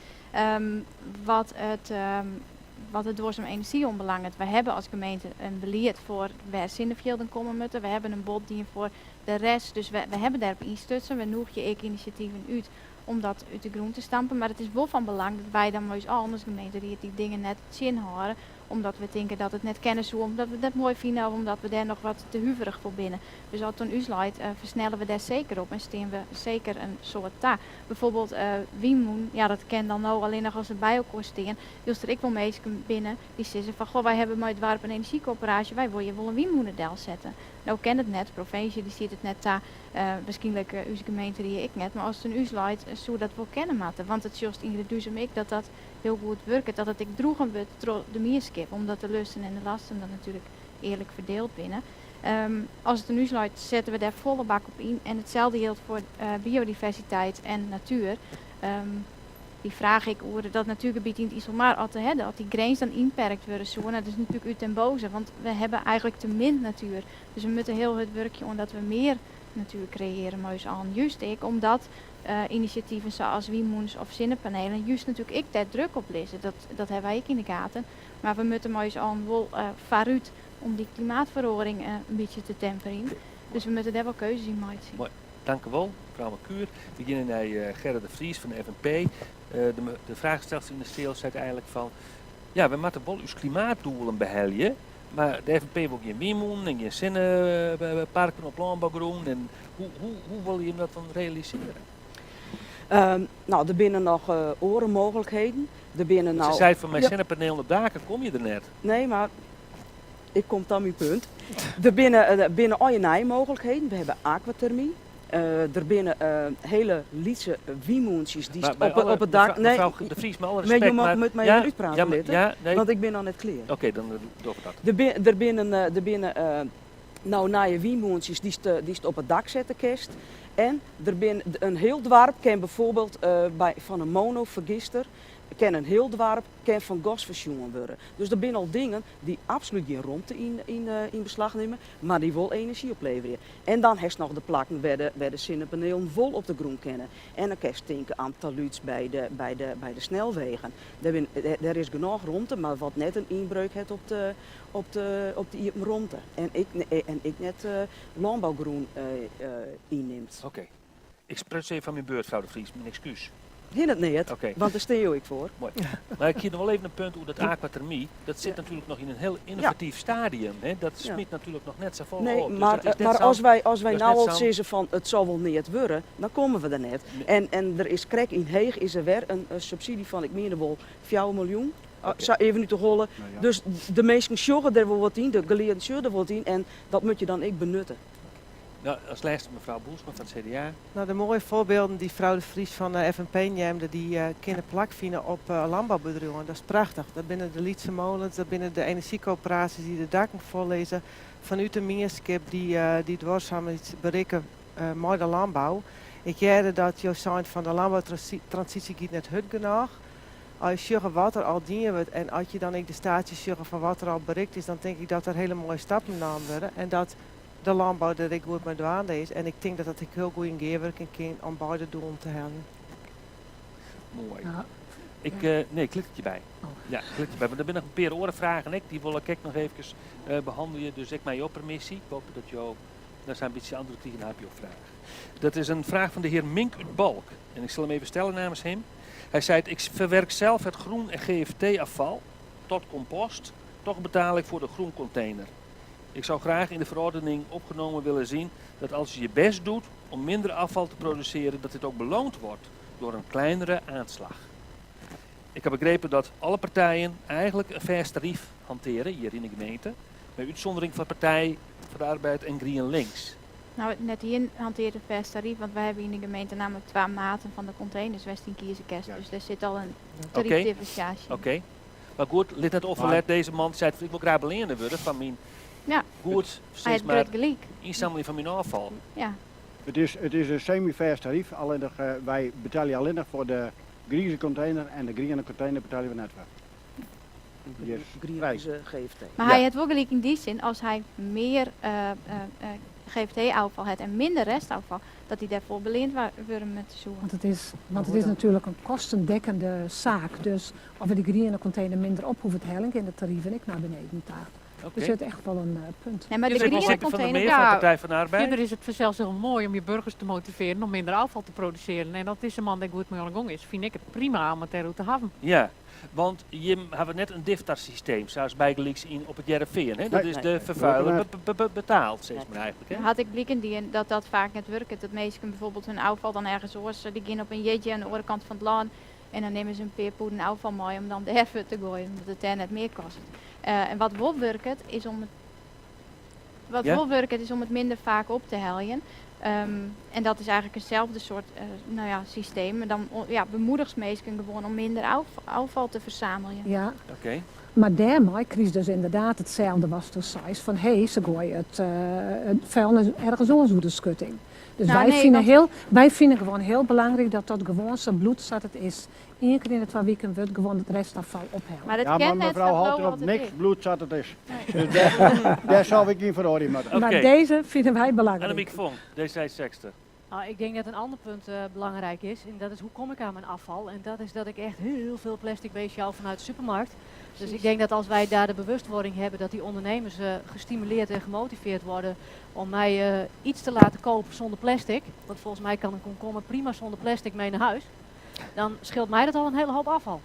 Wat it duorsum enerzjy oanbelanget, wy hawwe as gemeente in belied foar wêr sinnefjilden komme moatte. Wy hawwe in bod dien foar de rest, dus wy hawwe dêrop ynstutsen. Wy nûgje ek inisjativen út om dat út de grûn te stampen. Mar it is wol fan belang dat wy dan mei ús allen as gemeenteried dy dingen net tsjinhâlde, omdat we tinke dat it net kinne soe, omdat we it net moai fine of omdat we dêr noch wat te huverich foar binne. Dus as it oan ús leit, fersnelle we dêr seker op en stean we seker in soad ta. Bijvoorbeeld wynmûnen, ja, dat kin dan no allinnich as se by elkoar stean. Wylst der ek wol minsken binne dy't sizze fan goh, wy hawwe mei it doarp in enerzjykoöperaasje, wy wolle hjir wol in wynmûne delsette. No kin it net, de provinsje dy stiet it net ta, wierskynlik ús gemeenterie ek net, mar as it oan ús leit soe dat wol kinne moatte. Want it sjochst yn Reduzum ek dat dat hiel goed wurket, dat it ek droegen wurdt troch de mienskip, omdat de lusten en de lasten dan natuerlik earlik ferdield binne. As it oan ús leit sette we dêr folle bak op yn en itselde jildt foar biodiversiteit en natuer. Dy fraach ek oer dat natuergebiet yn it Iselmar, as de, as dy grins dan ynperkt wurde soe, dat is natuerlik út den boze, want we hawwe eigenlik te min natuer. Dus we moatte hiel hurd wurkje oan dat we mear natuer kreëarje mei ús allen. Just ek omdat inisjativen sa as wynmûns of sinnepanelen just natuerlik ek dêr druk op lizze. Dat, dat hawwe wy ek yn de gaten. Mar we moatte mei ús allen wol foarút om dy klimaatferoaring in bytsje te temperjen. Dus we moatte dêr wol keuzes yn meitsje. Moai. Dankewol, mefrou Merkuur. We geane nei Gerrit de Vries fan de FNP. De fraachstelster yn de seal seit eigenlik fan, ja, we moatte wol ús klimaatdoelen behelje, mar de FNP wol gjin wynmûnen en gjin sinneparken op lânbougrûn. En hoe wolle jim dat dan realisearje? No, der binne noch oare mooglikheden. Der binne Se no sei fan mei sinnepanelen op daken kom je der net. Nee, mar ik kom ta myn punt. Der binne allegear nije mooglikheden. We hawwe akwatermy. Der binne hiele lytse wynmûntsjes dy't op it dak. Nee, mefrou De Vries, mei alle respekt, mar jo moatte my even útprate litte, want ik bin noch net klear. Oké, dan dogge we dat. Der binne no nije wynmûntsjes dy'tst op it dak sette kinst. En der bin in hiel doarp kin bijvoorbeeld by fan in monofergister kin in hiel doarp kin fan gas foarsjoen wurde. Dus der binne al dingen dy't absolút gjin romte yn beslach nimme, mar dy't wol enerzjy opleverje. En dan hast noch de plakken wêr de sinnepanelen wol op de grûn kinne. En dan kinst tinke oan taluds by de snelwegen. Dêr is genôch romte, mar wat net in ynbreuk hat op de iepen romte. En ek net lânbougrûn ynnimt. Oké. Ik spruts even fan myn beurt, frou De Vries. Myn ekskús. Hinderet neat, Oké. want dêr stean jo ek foar. Moai. Mar ik hie noch wol even in punt oer dat akwatermy. Dat sit natuerlik noch yn in hiel ynnovatyf stadium. Hè? Dat smyt natuerlik noch net safolle Nee, op. Dus dat is net mar sa'n as wy dat is no net al sa'n sizze fan it sil wol neat wurde, dan komme we der net. En der is krekt yn Heech is der wer in subsydzje fan, ik miende wol 4 miljoen, sa even út de holle. Dus de minsken sjogge der wol wat yn, de gelearden sjogge der wol wat yn en dat moat je dan ek benutte. No, as lêste mefrou Boelsma fan it CDA. No, de moaie foarbylden dy't frou De Vries fan de FNP neamde, dy kinne plakfine op lânboubedriuwen. Dat is prachtich. Dat binne de lytse molens, dat binne de enerzjykoöperaasjes dy't de dakken follizze fanút de mienskip dy't duorsumheid berikke mei de lânbou. Ik hearde dat jo seinen fan de lânboutransysje giet net hurd genôch. As je sjogge wat der al dien wurdt en as je dan ek de staatsjes sjogge fan wat der al berikt is, dan tink ik dat der hiele moaie stappen naam wurde en dat de lânbou der ek goed mei dwaande is. En ik tink dat dat ek hiel goed yn gearwurking kin om beide doelen te heljen. Moai. Ik, nee, ik lit it hjirby. Ja, ik lit it hjirby. Want der binne noch in pear oare fragen ek, dy wol ik ek noch eefkes behannelje. Dus ek mei jo permissy. Ik hoopje dat jo Dan zijn een beetje antwoord krigen op jouw vraag. Dat is een vraag van de heer Mink uit Balk. En ik zal hem even stellen namens hem. Hij zei, ik verwerk zelf het groen- en GFT-afval tot compost. Toch betaal ik voor de groencontainer. Ik zou graag in de verordening opgenomen willen zien dat als je je best doet om minder afval te produceren, dat dit ook beloond wordt door een kleinere aanslag. Ik heb begrepen dat alle partijen eigenlijk een vers tarief hanteren hier in de gemeente. Met uitzondering van Partij voor de Arbeid en Green Links. Nou, net hier hanteert een vers tarief, want wij hebben in de gemeente namelijk twee maten van de containers West in Kiezenkest. Dus daar zit al een tariefdifferentiatie. Oké. Maar goed, lid het overlet, deze man zei, ik wil graag beleerd worden van mijn Ja. goed, Hij steeds heeft maar groot gelijk. inzameling van mijn afval. Ja. Het is een semi-vers tarief, alleen nog, wij betalen alleen nog voor de grieze container en de groene container betalen we net voor. Yes. Grieze GFT. Maar hij heeft wel gelijk in die zin, als hij meer GFT-afval heeft en minder restafval, dat hij daarvoor beleend wordt met de zoeken. Want het is natuurlijk een kostendekkende zaak. Dus of we die groene container minder op hoeven te halen, in de tarieven ik naar beneden daar. Oké. Dus het is echt wel een punt. Nee, maar de Is er groene wel van de container... meer van de Partij van de Arbeid? Verder is het vanzelfs heel mooi om je burgers te motiveren om minder afval te produceren. En dat is een man die goed mee aan de gang is. Vind ik het prima om het daarover te hebben. Ja, want je hebben net een diftar-systeem, zoals bijgelijks in op het Hearrenfean, hè? Dat Nee. is Nee. de vervuiler Nee. betaalt, steeds maar eigenlijk. Hè? Had ik blikken die en dat dat vaak net werkt. Dat mensen bijvoorbeeld hun afval dan ergens oors, die gaan op een jeetje aan de andere kant van het land. En dan nemen ze een peerpoeden afval mee om dan de heffen te gooien, omdat het daar net meer kost. En wat wel werkt, is om het, wat Ja? wel werkt, is om het minder vaak op te heljen. En dat is eigenlijk hetzelfde soort systeem. En dan bemoedigt mensen gewoon om minder afval te verzamelen. Ja. Oké. Maar daarmee kreeg dus inderdaad hetzelfde was toen size van hé, hey, ze gooien het vuilnis ergens anders door de schutting. Dus wij vinden gewoon heel belangrijk dat dat gewoon zo bloed zat het is. Eén keer in de 2 weken wordt gewoon het restafval ophalen. Maar dat Ja, maar kent net mevrouw dat houdt wel erop wat het niks is. bloed zat het is. Dus daar zou ik niet voor horen moeten. Maar deze vinden wij belangrijk. Annemiek Vonk, D66. Ik denk dat een ander punt belangrijk is. En dat is hoe kom ik aan mijn afval. En dat is dat ik echt heel veel plastic beestje haal vanuit de supermarkt. Dus ik denk dat als wij daar de bewustwording hebben dat die ondernemers gestimuleerd en gemotiveerd worden om mij iets te laten kopen zonder plastic. Want volgens mij kan een komkommer prima zonder plastic mee naar huis. Dan scheelt mij dat al een hele hoop afval.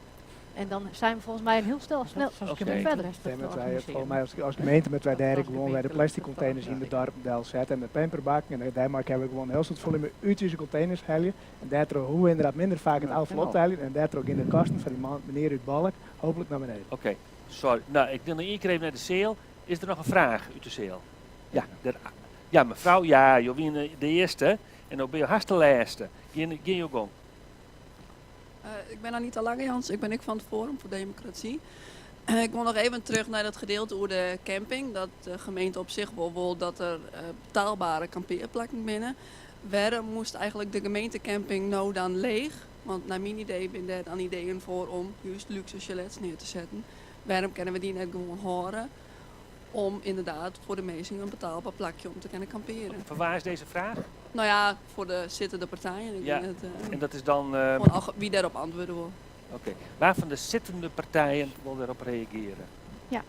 En dan zijn we volgens mij een heel snel Dat is als Oké. gemeente verder. rest Nee, te met wij, organiseren. volgens mij als gemeente met wij Dat daar als gewoon bij de gemeente plastic te containers in de organiseren. dorp del zetten en de pamperbakken. En daar hebben we gewoon heel soort volume uit deze containers halen. En daardoor hoe we inderdaad minder vaak het Ja, afval op te halen. En daardoor ook in de kasten van die man, meneer uit Balk hopelijk naar beneden. Oké, sorry. Ik wil nog één keer even naar de zeel. Is er nog een vraag uit de zeel? Ja, ja mevrouw, ja, je bent de eerste. En dan ben je hartstikke laatste. Geen je gang. Ik ben Anita Langejans, ik ben ik van het Forum voor Democratie. Ik wil nog even terug naar dat gedeelte over de camping. Dat de gemeente op zich wel wil dat er betaalbare kampeerplekken binnen. Waarom moest eigenlijk de gemeentecamping nou dan leeg? Want naar mijn idee ben daar dan ideeën voor om juist luxe chalets neer te zetten. Waarom kunnen we die net gewoon horen? Om inderdaad voor de mensen een betaalbaar plekje om te kunnen kamperen. Van waar is deze vraag? Voor de zittende partijen. Ik Ja, denk dat en dat is dan, gewoon al wie daarop antwoorden wil. Oké, waarvan de zittende partijen wil daarop reageren? Ja.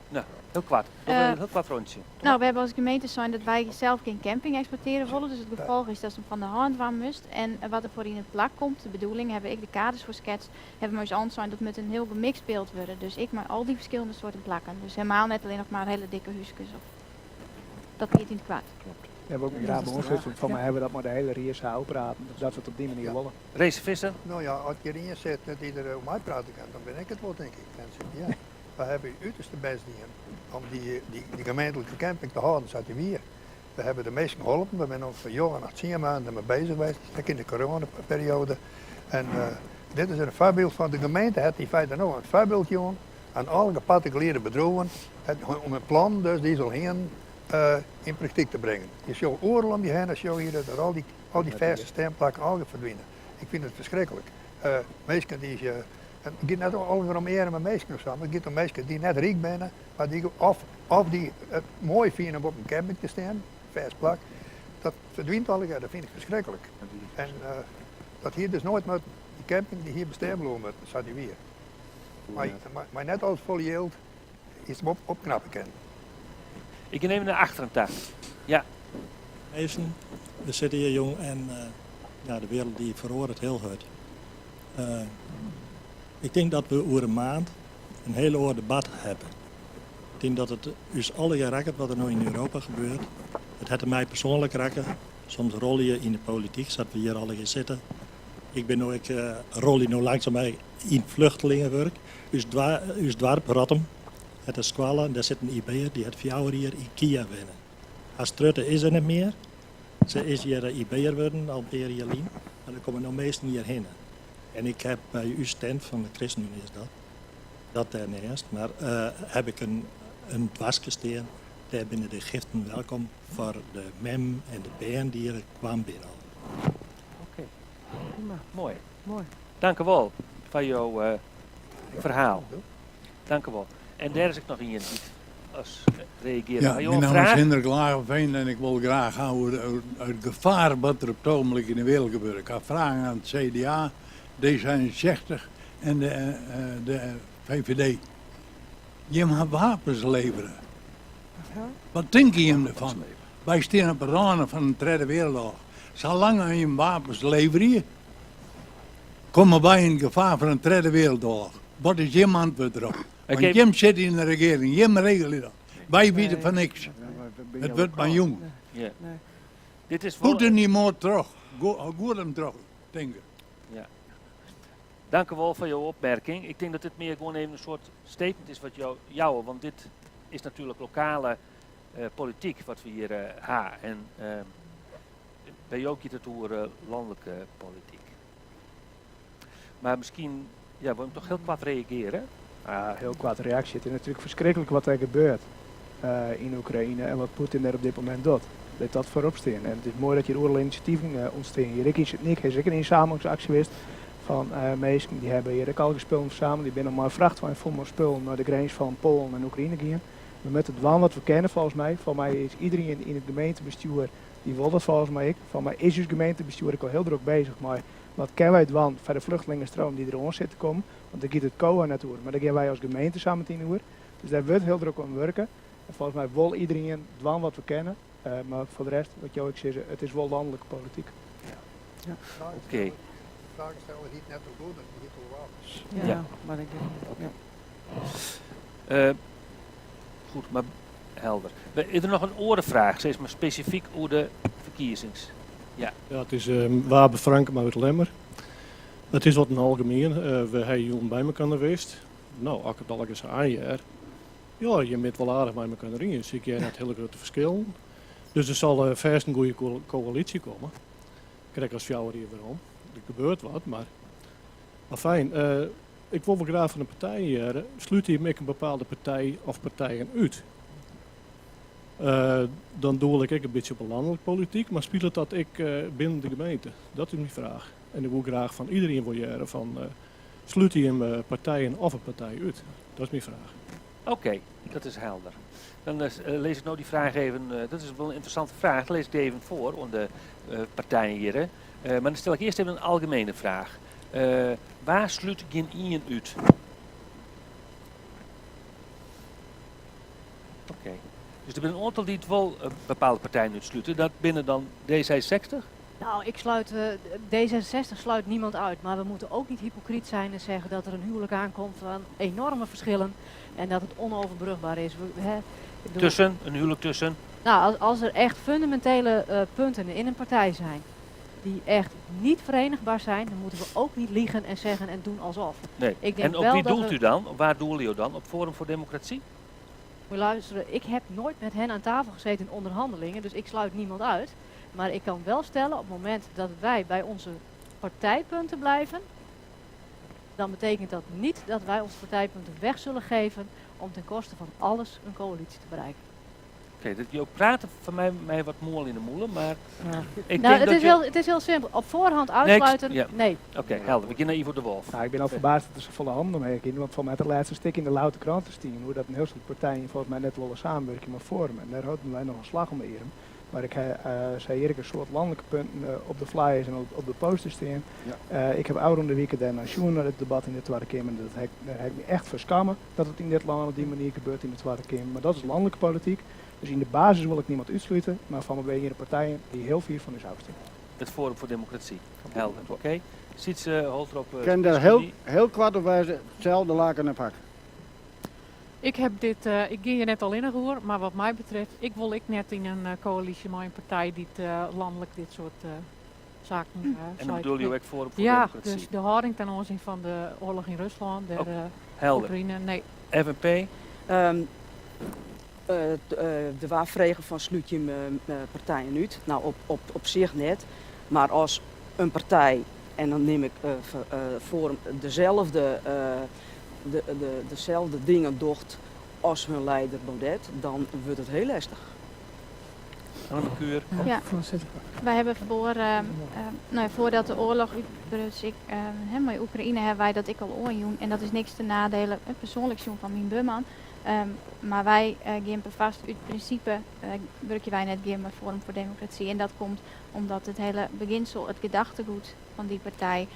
Nou, heel kwart. Nog een heel kwart rondje. We hebben als gemeente zijn dat wij zelf geen camping exporteren willen. Dus het gevolg is dat ze van de hand waar must. En wat er voor in het plak komt, de bedoeling, hebben ik de kaders voor schetst, hebben we eens zijn dat met een heel gemixt beeld worden. Dus ik maar al die verschillende soorten plakken. Dus helemaal net alleen nog maar hele dikke huisjes. Of dat niet in het kwaad. Klopt. We hebben ook een Ja, graag dat is behoefte, de want van vraag. mij hebben we dat maar de hele Rierse praten. Dus dat we het op die manier willen. Race Visser? Als je erin zit dat die er om mij praten kan, dan ben ik het wel, denk ik. Mensen, ja. We hebben het uiterste best gedaan om die gemeentelijke camping te houden, zat hij weer. We hebben de meesten geholpen, we zijn al voor jaren nog 10 maanden mee bezig geweest, ook in de coronaperiode. En dit is een voorbeeld van de gemeente, het in feite nog een voorbeeld, jongen, aan alle particuliere bedrijven, om een plan dus die zal heen in praktijk te brengen. Je ziet oorlog om je heen, als je hier dat al die verse stemplakken al verdwijnen. Ik vind het verschrikkelijk. Mensen die je, het gaat net over om eer en mensen of zo, maar het gaat om mensen die net rijk zijn, maar die of die het mooi vinden om op een camping te staan, vers plak, dat verdwijnt al, dat vind ik verschrikkelijk. En dat hier dus nooit met die camping die hier bestemd wordt, dat staat hier weer. Maar net als volle yield is hem opknappen kunnen. Ik neem naar achteren daar. Ja. Minsken, we sitte hjir jong en ja, de wereld die feroaret hiel hurd. Ik tink dat we oer in maand in hiel oar debat hawwe. Ik tink dat it ús allegear rekket wat der no yn Europa gebeurt. It hat my persoanlik rekke. Soms rolle je yn de polityk, sa't we hjir allegear sitte. Ik bin no ek rolje no langsom mei yn fluchtelingewurk. Us, ús doarp Rottum hat in skoalle en dêr sit in IB'er dy hat 4 jier yn Kiev wenne. Har strutte is der net mear. Se is hjir IB'er wurden al in pear jier lyn, mar der komme no minsken hjir hinne. En ik ha by ús tent fan de ChristenUnie is dat, dat dêrneist, mar heb ik in, in doaske stean. Dêr binne de giften welkom foar de mem en de bern dy't hjir kwam binne al. Oké, Prima. Moai. Moai. Dankewol foar jo uh, ferhaal. Dankewol. En dêr is ek noch ien dy't as reagearret. Ja, myn namme is Hendrik Lageveen en ik wol graach ha oer it gefaar wat der op it ogenblik yn de wereld gebeurt. Ik ha fragen oan it CDA, D66 en de, eh, de VVD. Jim ha wapens levere. Wat tinke jim derfan? Wy stean op de râne fan in Tredde Wereldoarloch. Salang as jim wapens leverje, komme wy yn it gefaar fan in Tredde Wereldoarloch. Wat is jim antwurd derop? Want jim sitte yn de regearing, jim regelje dat. Wy witte fan niks. It wurdt mar jûn. Dit is wol... Poetin dy moat troch. Goed om troch tinke. Ja. Dankewol foar jo opmerking. Ik tink dat dit mear gewoan even in soart statement is wat jo jouwe, want dit is natuerlik lokale uh, polityk wat we hjir uh, ha. En uh, by jo giet it oer uh, lanlike polityk. Mar miskien ja, wol jim toch hiel koart reagearje? Ja, hiel koarte reaksje. It is natuerlik ferskriklik wat der gebeurt uh, yn Oekraïne en wat Poetin dêr op dit momint docht. Lit dat foarop stean. En it is moai dat hjir oeral inisjativen uh, ûntstean. Hjir ek yn Sint Nyk is ek in ynsamlingsaksje west fan uh, minsken. Dy hawwe hjir ek al spullen fersamele. Dy binne mei in frachtwein fol mei spullen nei de grins fan Poalen en Oekraïne gien. We moatte dwaan wat we kinne folgens my. Foar my is iderien yn it gemeentebestjoer dy wol dat folgens my ek. Foar my is ús gemeentebestjoer ek al hiel drok beuzich mei wat kinne wy dwaan foar de flechtlingenstroom dy't der oan sit te kommen. Want dêr giet it COA net oer, mar dêr gean wy as gemeente sametien oer. Dus dêr wurdt hiel drok oan wurke. En folgens my wol iderien dwaan wat we kinne. Uh, mar foar de rest, wat jo ek sizze, it is wol lanlike polityk. Ja. Ja. Oké. De fraachsteller hie it net oer goederen, dy hie it oer wapens. Ja, ja. mar ik ja. Uh, goed, mar helder. Is der noch in oare fraach, sis mar spesifyk oer de ferkiezings? Ja. Ja, it is um, Wabe Frankema út Lemmer. It is wat in algemien. Uh, we hawwe jûn by mekoar west. No, as ik it allegear sa oanhear, ja, jim binne it wol aardich mei mekoar iens. Ik hear net hiele grutte ferskillen. Dus der sil uh, fêst in goede ko koälysje komme. Krekt as 4 jier werom. Der gebeurt wat, mar, mar fijn. Uh, ik wol wol graach fan de partijen hearre. Slút jim ek in bepaalde partij of partijen út? Uh, dan doel ik ek in bytsje op de lanlike polityk, mar spilet dat ek uh, binnen de gemeente? Dat is myn fraach. En ik wol graach fan iderien wol hearre fan uh, slút jim partijen of in partij út? Dat is myn fraach. Oké, okay, dat is helder. Dan uh, lees ik no dy fraach even, uh, dat is wol in ynteressante fraach, dan lês ik dy even foar oan de uh, partijen hjir. Mar dan stel ik earst even in algemiene fraach. Wa slút gjinien út? Oké. Dus der binne in oantal dy't wol bepaalde partijen útslute. Dat binne dan D66? Nou, ik sluit, uh, D66 sluit niemand uit. Maar we moeten ook niet hypocriet zijn en zeggen dat er een huwelijk aankomt van enorme verschillen. En dat het onoverbrugbaar is. We, hè, bedoel, tussen, een huwelijk tussen? Nou, als, als er echt fundamentele uh, punten in een partij zijn die echt niet verenigbaar zijn, dan moeten we ook niet liegen en zeggen en doen alsof. Nee. Ik denk en op wie doelt u dan? Op waar doelt u dan? Op Forum voor Democratie? Moet luisteren, ik heb nooit met hen aan tafel gezeten in onderhandelingen, dus ik sluit niemand uit. Maar ik kan wel stellen, op het moment dat wij bij onze partijpunten blijven, dan betekent dat niet dat wij onze partijpunten weg zullen geven om ten koste van alles een coalitie te bereiken. Oké, okay, dat jo prate foar my, my wat moal yn 'e mûle, mar ja. ik nou, tink het, dat is jo... heel, het is heel simpel. Op voorhand uitsluiten, nee. nee. Oké, okay, helder. We gean nei Ivo de Wolff. Nou, ik bin al ferbaasd dat der safolle hannen omheech gean, want foar my hat de lêste stik yn de Louter Krante stien oer dat in hiel soad partijen folgens my net wolle samenwurkje mei Forum. En dêr hâlden wy noch in slach om de earm. Mar ik ha sei hjir ek in soad lanlike punten op de flyers en op de posters stean. Ik haw ôfrûne de wike dêr nei sjoen nei it debat yn de Twadde Keamer en dat ha ik, dêr ha ik my echt foar skamme dat it yn dit lân op dy manier gebeurt yn de Twadde Keamer. Mar dat is lanlike polityk. Dus yn de basis wol ik niemand útslute, mar fan my partijen dy't hiel fier fan ús ôfstean. Het Forum voor Democratie. Helder, oké. Sietse Holtrop. Ik kin der hiel, hiel koart op wêze, itselde laken en pak. Ik heb dit, ik gean hjir net allinnich oer, mar wat my betreft, ik wol ek net yn in koälysje mei in partij dy't lanlik dit soart saken En dan seit. bedoel jo ek Forum voor Ja, Democratie? dus de hâlding ten oanzien fan de oarloch yn Ruslân, dêr, Oké, helder. Oekraïne, nee. FNP? Der waard frege fan slút jim partijen út? No, op sich net. Mar as in partij, en dan nim ik Forum, dezelfde, dezelfde dingen docht as hun leider Baudet, dan wurdt it hiel lestich. Annemarie Kuur. Ja, wy hawwe foar, no ja, foardat de oarloch útbruts, ik, hè, mei Oekraïne hawwe wy dat ek al oanjûn. En dat is niks ten nadele, persoanlik sjoen, fan myn buorman. Mar wy gean perfoarst út prinsipe, wurkje wy net gear mei Forum voor Democratie. En dat komt omdat it hiele begjinsel, it gedachtegoed fan dy partij,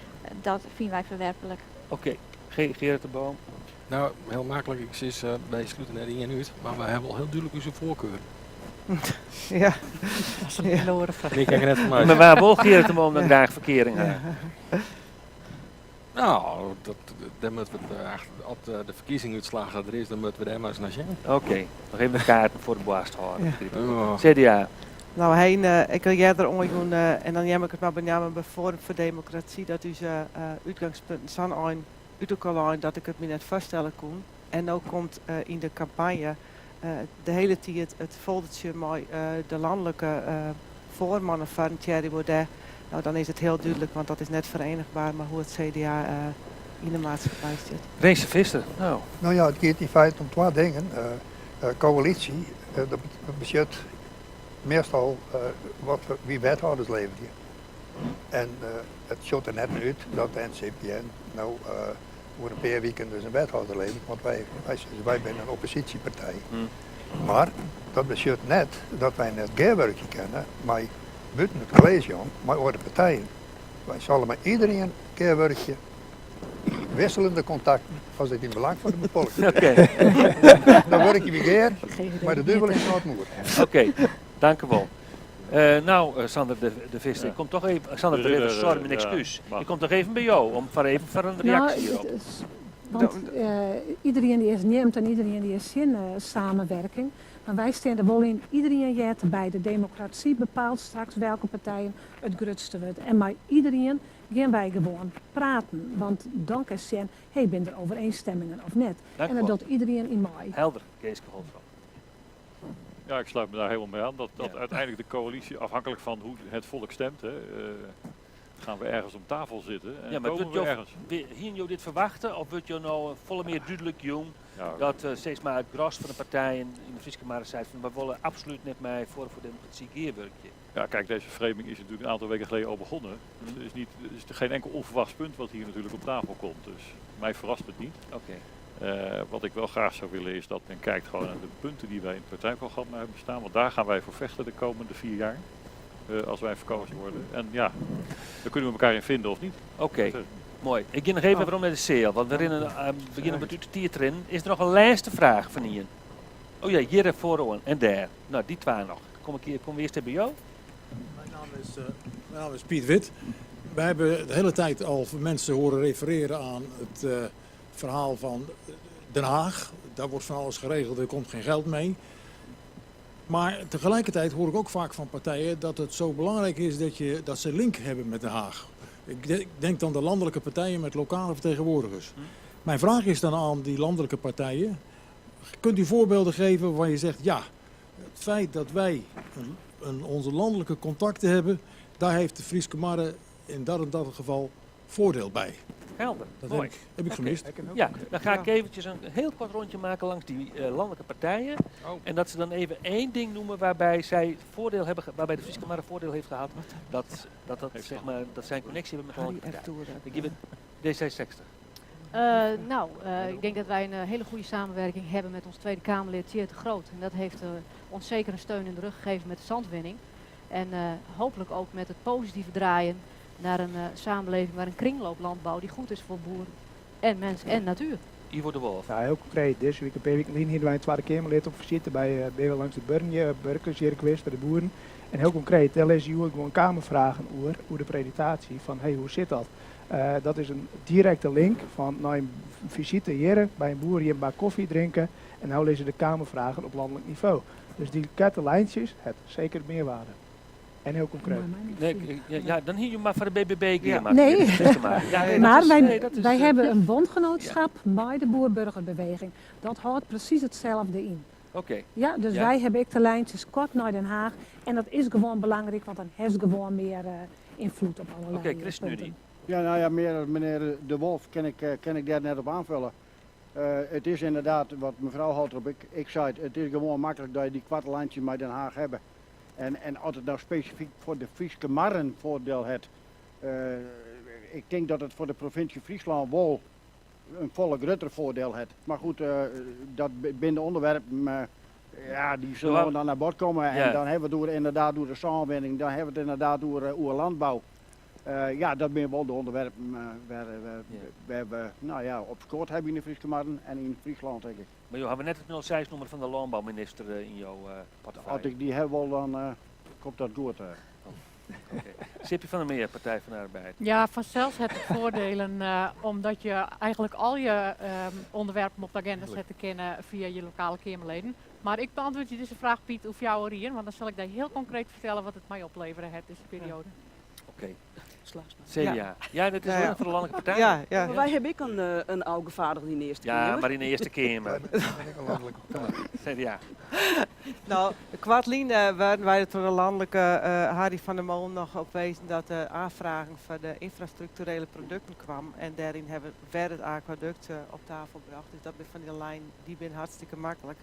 dat fine wy ferwerplik. Oké, Gerard de Boom. No, hiel maklik. Ik sis, wy slute net ien út, mar wy hawwe wol hiel dúdlik ús foarkeur. Ja. Dat is in hiele oare fraach. Ik kin net fan my. Mar wa wol Gerard de Boom dan graach ferkearing ha? No, dat, dêr moatte we it, as de ferkiezingútslach der is, dan moatte we dêr mar ris nei sjen. Oké, noch even de kaarten foar de boarst hâlde, begryp ik. Ja. CDA. No, Hein, ik ha earder oanjûn, en dan neam ik it mar benammen by Forum voor Democratie, dat ús útgangspunten sa'n ein út elkoar lein dat ik it my net foarstelle koe. En no komt yn de kampanje de hiele tiid it foldertsje mei de lanlike foarmannen fan Thierry Baudet. No, dan is it hiel dúdlik, want dat is net ferenichber mei hoe't it CDA yn de maatskippij stiet. Rinse Visser, no. No ja, it giet yn feite om twa dingen. Koälysje, dat betsjut meastal wat wy wethâlders leverje. En it sjocht der net nei út dat de NCPN no oer in pear wiken dus in wethâlder leveret, want wy, wy sizze wy binne in opposysjepartij. Mar dat betsjut net dat wy net gearwurkje kinne mei bûten it kolleezje om, mei oare partijen. Wy sille mei iderien gearwurkje, wisselende kontakten, as it yn belang fan de befolking is. Oké. Dan wurkje wy gear, mei de duvel yn it moer. Oké, dank u wol. No, Sander de Visser, ik kom toch even. Sander de Ridder, sorry, myn ekskús. Ik kom toch even by jo om foar even foar in reaksje No, hierop. want iderien dy is neamd en iderien dy is tsjin samenwerking. Mar wy stean der wol yn, iderien heart derby. De demokrasy bepaalt straks welke partijen it grutste wurdt. En mei iderien gean wy gewoan praten. Want dan kinst sjen, hey, binne der overeenstemmingen of net. Dank En u dat wol. docht iderien yn mei. Helder, Geeske Holtrop. Ja, ik sluit me daar helemaal mee aan. Dat, dat uiteindelijk de coalitie, afhankelijk van hoe het volk stemt, hè, gaan we ergens om tafel zitten. En Ja, mar komen wurdt we jo, ergens. hienen jo dit ferwachte of wurdt jo no folle mear dúdlik jûn Ja. dat sis mar it gros fan de partijen yn de Fryske Marren seit fan wy wolle absolút net mei Forum voor Democratie gearwurkje? Ja, kijk, deze framing is natuurlijk een aantal weken geleden al begonnen. Dus er is, niet, er is geen enkel onverwachts punt wat hier natuurlijk op tafel komt. Dus mij verrast het niet. Wat ik wel graag zou willen is dat men kijkt gewoon naar de punten die wij in het partijprogramma hebben staan. Want daar gaan wij voor vechten de komende 4 jaar. Als wij verkozen worden. En ja, daar kunnen we elkaar in vinden of niet. Oké, Dat moai. Ik gean noch even werom nei de seal, want we rinne, begjinne met út de tiid erin. Is der noch in lêste fraach fan ien? Oh ja, hjir foaroan en dêr. No, dy twa noch. Kom ik hier, kom we earst even by jo. Mijn naam is Piet Wit. Wij hebben de hele tijd al mensen horen refereren aan het verhaal van Den Haag. Daar wordt van alles geregeld, er komt geen geld mee. Maar tegelijkertijd hoor ik ook vaak van partijen dat het zo belangrijk is dat ze link hebben met Den Haag. Ik denk dan de landelijke partijen met lokale vertegenwoordigers. Mijn vraag is dan aan die landelijke partijen. Kunt u voorbeelden geven waarvan je zegt, ja, het feit dat wij onze landelijke contacten hebben, daar heeft de Fryske Marren in dat en dat geval voordeel bij. Helder, Dat mooi. heb ik Oké. gemist. Ja, dan ga ik eventjes een heel kort rondje maken langs die landelijke partijen. En dat ze dan even één ding noemen waarbij zij voordeel hebben waarbij de Fryske Marren voordeel heeft gehad. Dat, dat, dat, Heeft zeg gehad. maar, dat zij een connectie hebben met Harry landelijke F. partijen. Toer, Ik geef het D66. Nou, ik denk dat wij een hele goede samenwerking hebben met ons Tweede Kamerlid Tjeerd de Groot. En dat heeft ons zeker een steun in de rug gegeven met de zandwinning. En hopelijk ook met het positieve draaien naar een samenleving waar een kringlooplandbouw die goed is voor boer en mens en natuur. Ivo de Wolff. Ja, heel konkreet. Dizze wike, in pear wiken lyn, hiene wy in Twadde Keamerlid op fisite by binne we langs de Burn, Burkers hjir west by de boeren. En heel konkreet, dêr lizze hjoed gewoan Kamerfragen oer, oer de presintaasje fan hey, hoe sit dat? Dat is in direkte link fan nei in fisite hjirre by in boer hjir in bak kofje drinke en no lizze de Kamerfragen op lanlik nivo. Dus dy koarte lijntsjes hat seker mearwaarde. En heel konkreet. Nee, ja, dan hie je mar foar de BBB gean moatten. Nee, Ja, nee, maar dat is, wij, nee, dat is, wij hebben een bondgenootschap bij de boer-burgerbeweging. Dat houdt precies hetzelfde in. Oké. Ja, dus wij hebben ook de lijntjes kort naar Den Haag. En dat is gewoon belangrijk, want dan heeft gewoon meer invloed op allerlei Oké, ChristenUnie. punten. Ja, nou ja, meer dan meneer De Wolff kan ik daar net op aanvullen. Het is inderdaad, wat mevrouw Holtrop, ik zei het, het is gewoon makkelijk dat je die kwartlijntje met Den Haag hebben. En als het nou specifiek voor de Fryske Marren voordeel heeft, ik denk dat het voor de provincie Friesland wel een folle grutter voordeel heeft. Maar goed, dat binnen de onderwerpen, ja, die zullen dan naar bod komen. En dan hebben we het door, inderdaad door de samenwerking, dan hebben we het inderdaad door oer landbouw. Ja, dat zijn wel de onderwerpen waar we, nou ja, op scoort hebben in de Fryske Marren en in Friesland, denk ik. Maar joh, hebben we net het 06-nummer van de landbouwminister in jouw portefeuille? Als ik die heb, wel, dan komt dat goed. Oké. Sipje van der Meer, Partij van de Arbeid. Ja, vanzelfs het voordelen, omdat je eigenlijk al je onderwerpen op de agenda zet te kennen via je lokale Kamerleden. Maar ik beantwoord je deze vraag, Piet, of jou erin, want dan zal ik daar heel concreet vertellen wat het mij opleverde het deze periode. Oké. Slaas maar. CDA. Ja. Ja, dat is wel voor de landelijke partij. Ja, ja. Maar wij hebben ook een oude vader in de Eerste Ja, Kamer. maar in de Eerste Kamer. Wij hebben ook een landelijke partij. CDA. Nou, kwartlien waren wij er door de landelijke Harry van der Molen nog op wezen dat de aanvraging voor de infrastructurele producten kwam. En daarin hebben we werd het aquaduct op tafel gebracht. Dus dat ben van die lijn, die ben hartstikke makkelijk.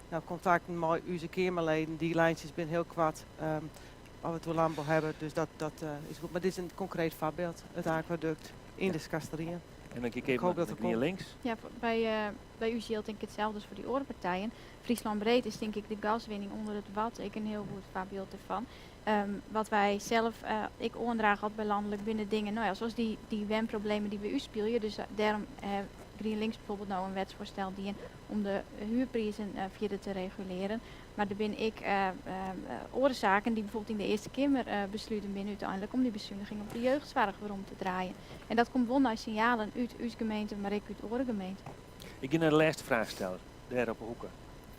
Nou, contacten met onze Kamerleden, die lijntjes ben heel kwart. Wat we het landbouw hebben, dus dat is goed. Maar dit is een concreet voorbeeld, het aquaduct in de Skarsterrien. En dan kijk ik Ik even hoop naar dat de er knieën komt. links. Ja, bij u geldt denk ik hetzelfde als voor die orenpartijen. Friesland Breed is denk ik de gaswinning onder het Wad, ik een heel goed voorbeeld ervan. Wat wij zelf, ik oordraag had bij landelijk binnen dingen, zoals die WEM-problemen die bij u spelen. Dus daarom GreenLinks bijvoorbeeld nou een wetsvoorstel die in, om de huurprijzen verder te reguleren. Maar daar ben ik oorzaken die bijvoorbeeld in de Eerste Kamer besluiten binnen uiteindelijk om die bezuiniging op de jeugdzorg weer om te draaien. En dat komt wel naar signalen uit uw gemeente, maar ook uit andere gemeente. Ik ga naar de laatste vraag stellen, daar op de hoeken.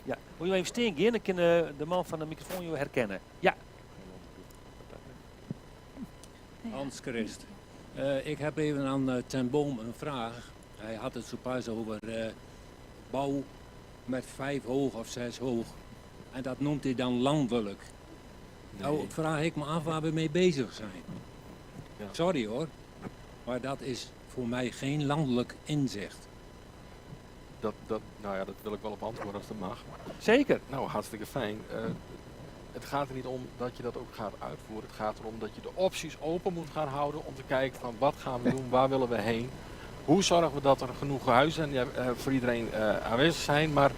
Ja, moet je even steen gaan, dan kan de man van de microfoon je herkennen. Ja. Hans Christ. Ik heb even aan Ten Boom een vraag. Hij had het zo pas over bouw met 5 hoog of 6 hoog. En dat noemt hij dan landelijk. Nee. Nou vraag ik me af waar we mee bezig zijn. Sorry hoor, maar dat is voor mij geen landelijk inzicht. Dat wil ik wel op antwoorden als dat mag. Zeker. Nou, hartstikke fijn. Het gaat er niet om dat je dat ook gaat uitvoeren. Het gaat erom dat je de opties open moet gaan houden om te kijken van wat gaan we doen, waar willen we heen. Hoe zorgen we dat er genoeg huizen voor iedereen aanwezig zijn, maar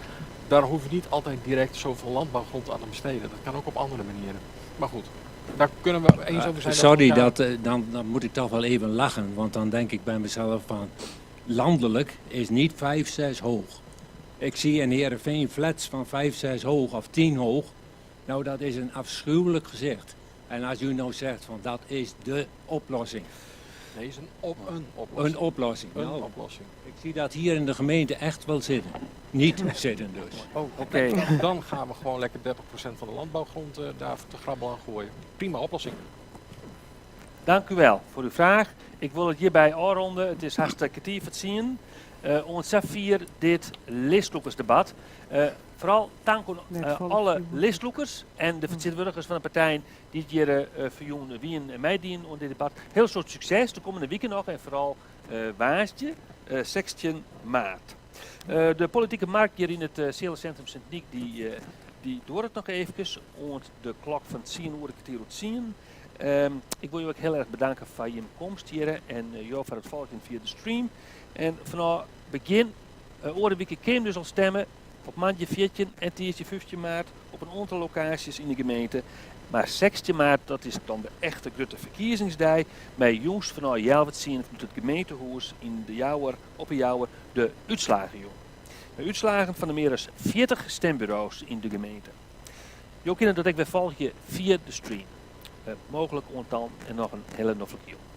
daar hoef je niet altijd direct zoveel landbouwgrond aan te besteden. Dat kan ook op andere manieren. Maar goed, daar kunnen we eens over zijn. Sorry, elkaar dan moet ik toch wel even lachen, want dan denk ik bij mezelf van landelijk is niet 5, 6 hoog. Ik zie in Heerenveen flats van 5, 6 hoog of 10 hoog. Nou, dat is een afschuwelijk gezicht. En als u nou zegt van dat is de oplossing. Nee, is een oplossing. Een oplossing. Een oplossing. Ik zie dat hier in de gemeente echt wel zitten. Niet zitten dus. Oh, oké. Dan gaan we gewoon lekker 30% van de landbouwgrond daar te grabbel aan gooien. Prima oplossing. Dank u wel voor uw vraag. Ik wil het hierbij afronden. Het is hartstikke tijd voor het zien. Ons vier dit listlookersdebat. Vooral dank aan, Net volle alle vuur. listloekers en de vertegenwoordigers van de partijen die het hier verjoen wien en mij dienen onder dit debat. Heel soort succes de komende weken nog en vooral waasje 16 maart. De politieke markt hier in het Celencentrum Sint-Nyk die door het nog eventjes ont de klok van 10 uur kwartier op 10. Ik wil je ook heel erg bedanken voor je komst hier en jou voor het volgen via de stream. En fanôf begjin eh, oare wike kin dus al stemme op moandei 14 en tiisdei 15 maart op in oantal lokaasjes yn de gemeente. Mar 16 maart, dat is dan de echte grutte ferkiezingsdei, mei jûns fanôf healwei tsienen fanút it gemeentehûs yn De Jouwer, op 'e Jouwer, de útslagejûn. Mei útslagen fan de mear as 40 stimburo's yn de gemeente. Jo kinne dat ek wer folgje fia de stream. Eh, mooglik oant dan en noch in hiele noflike jûn.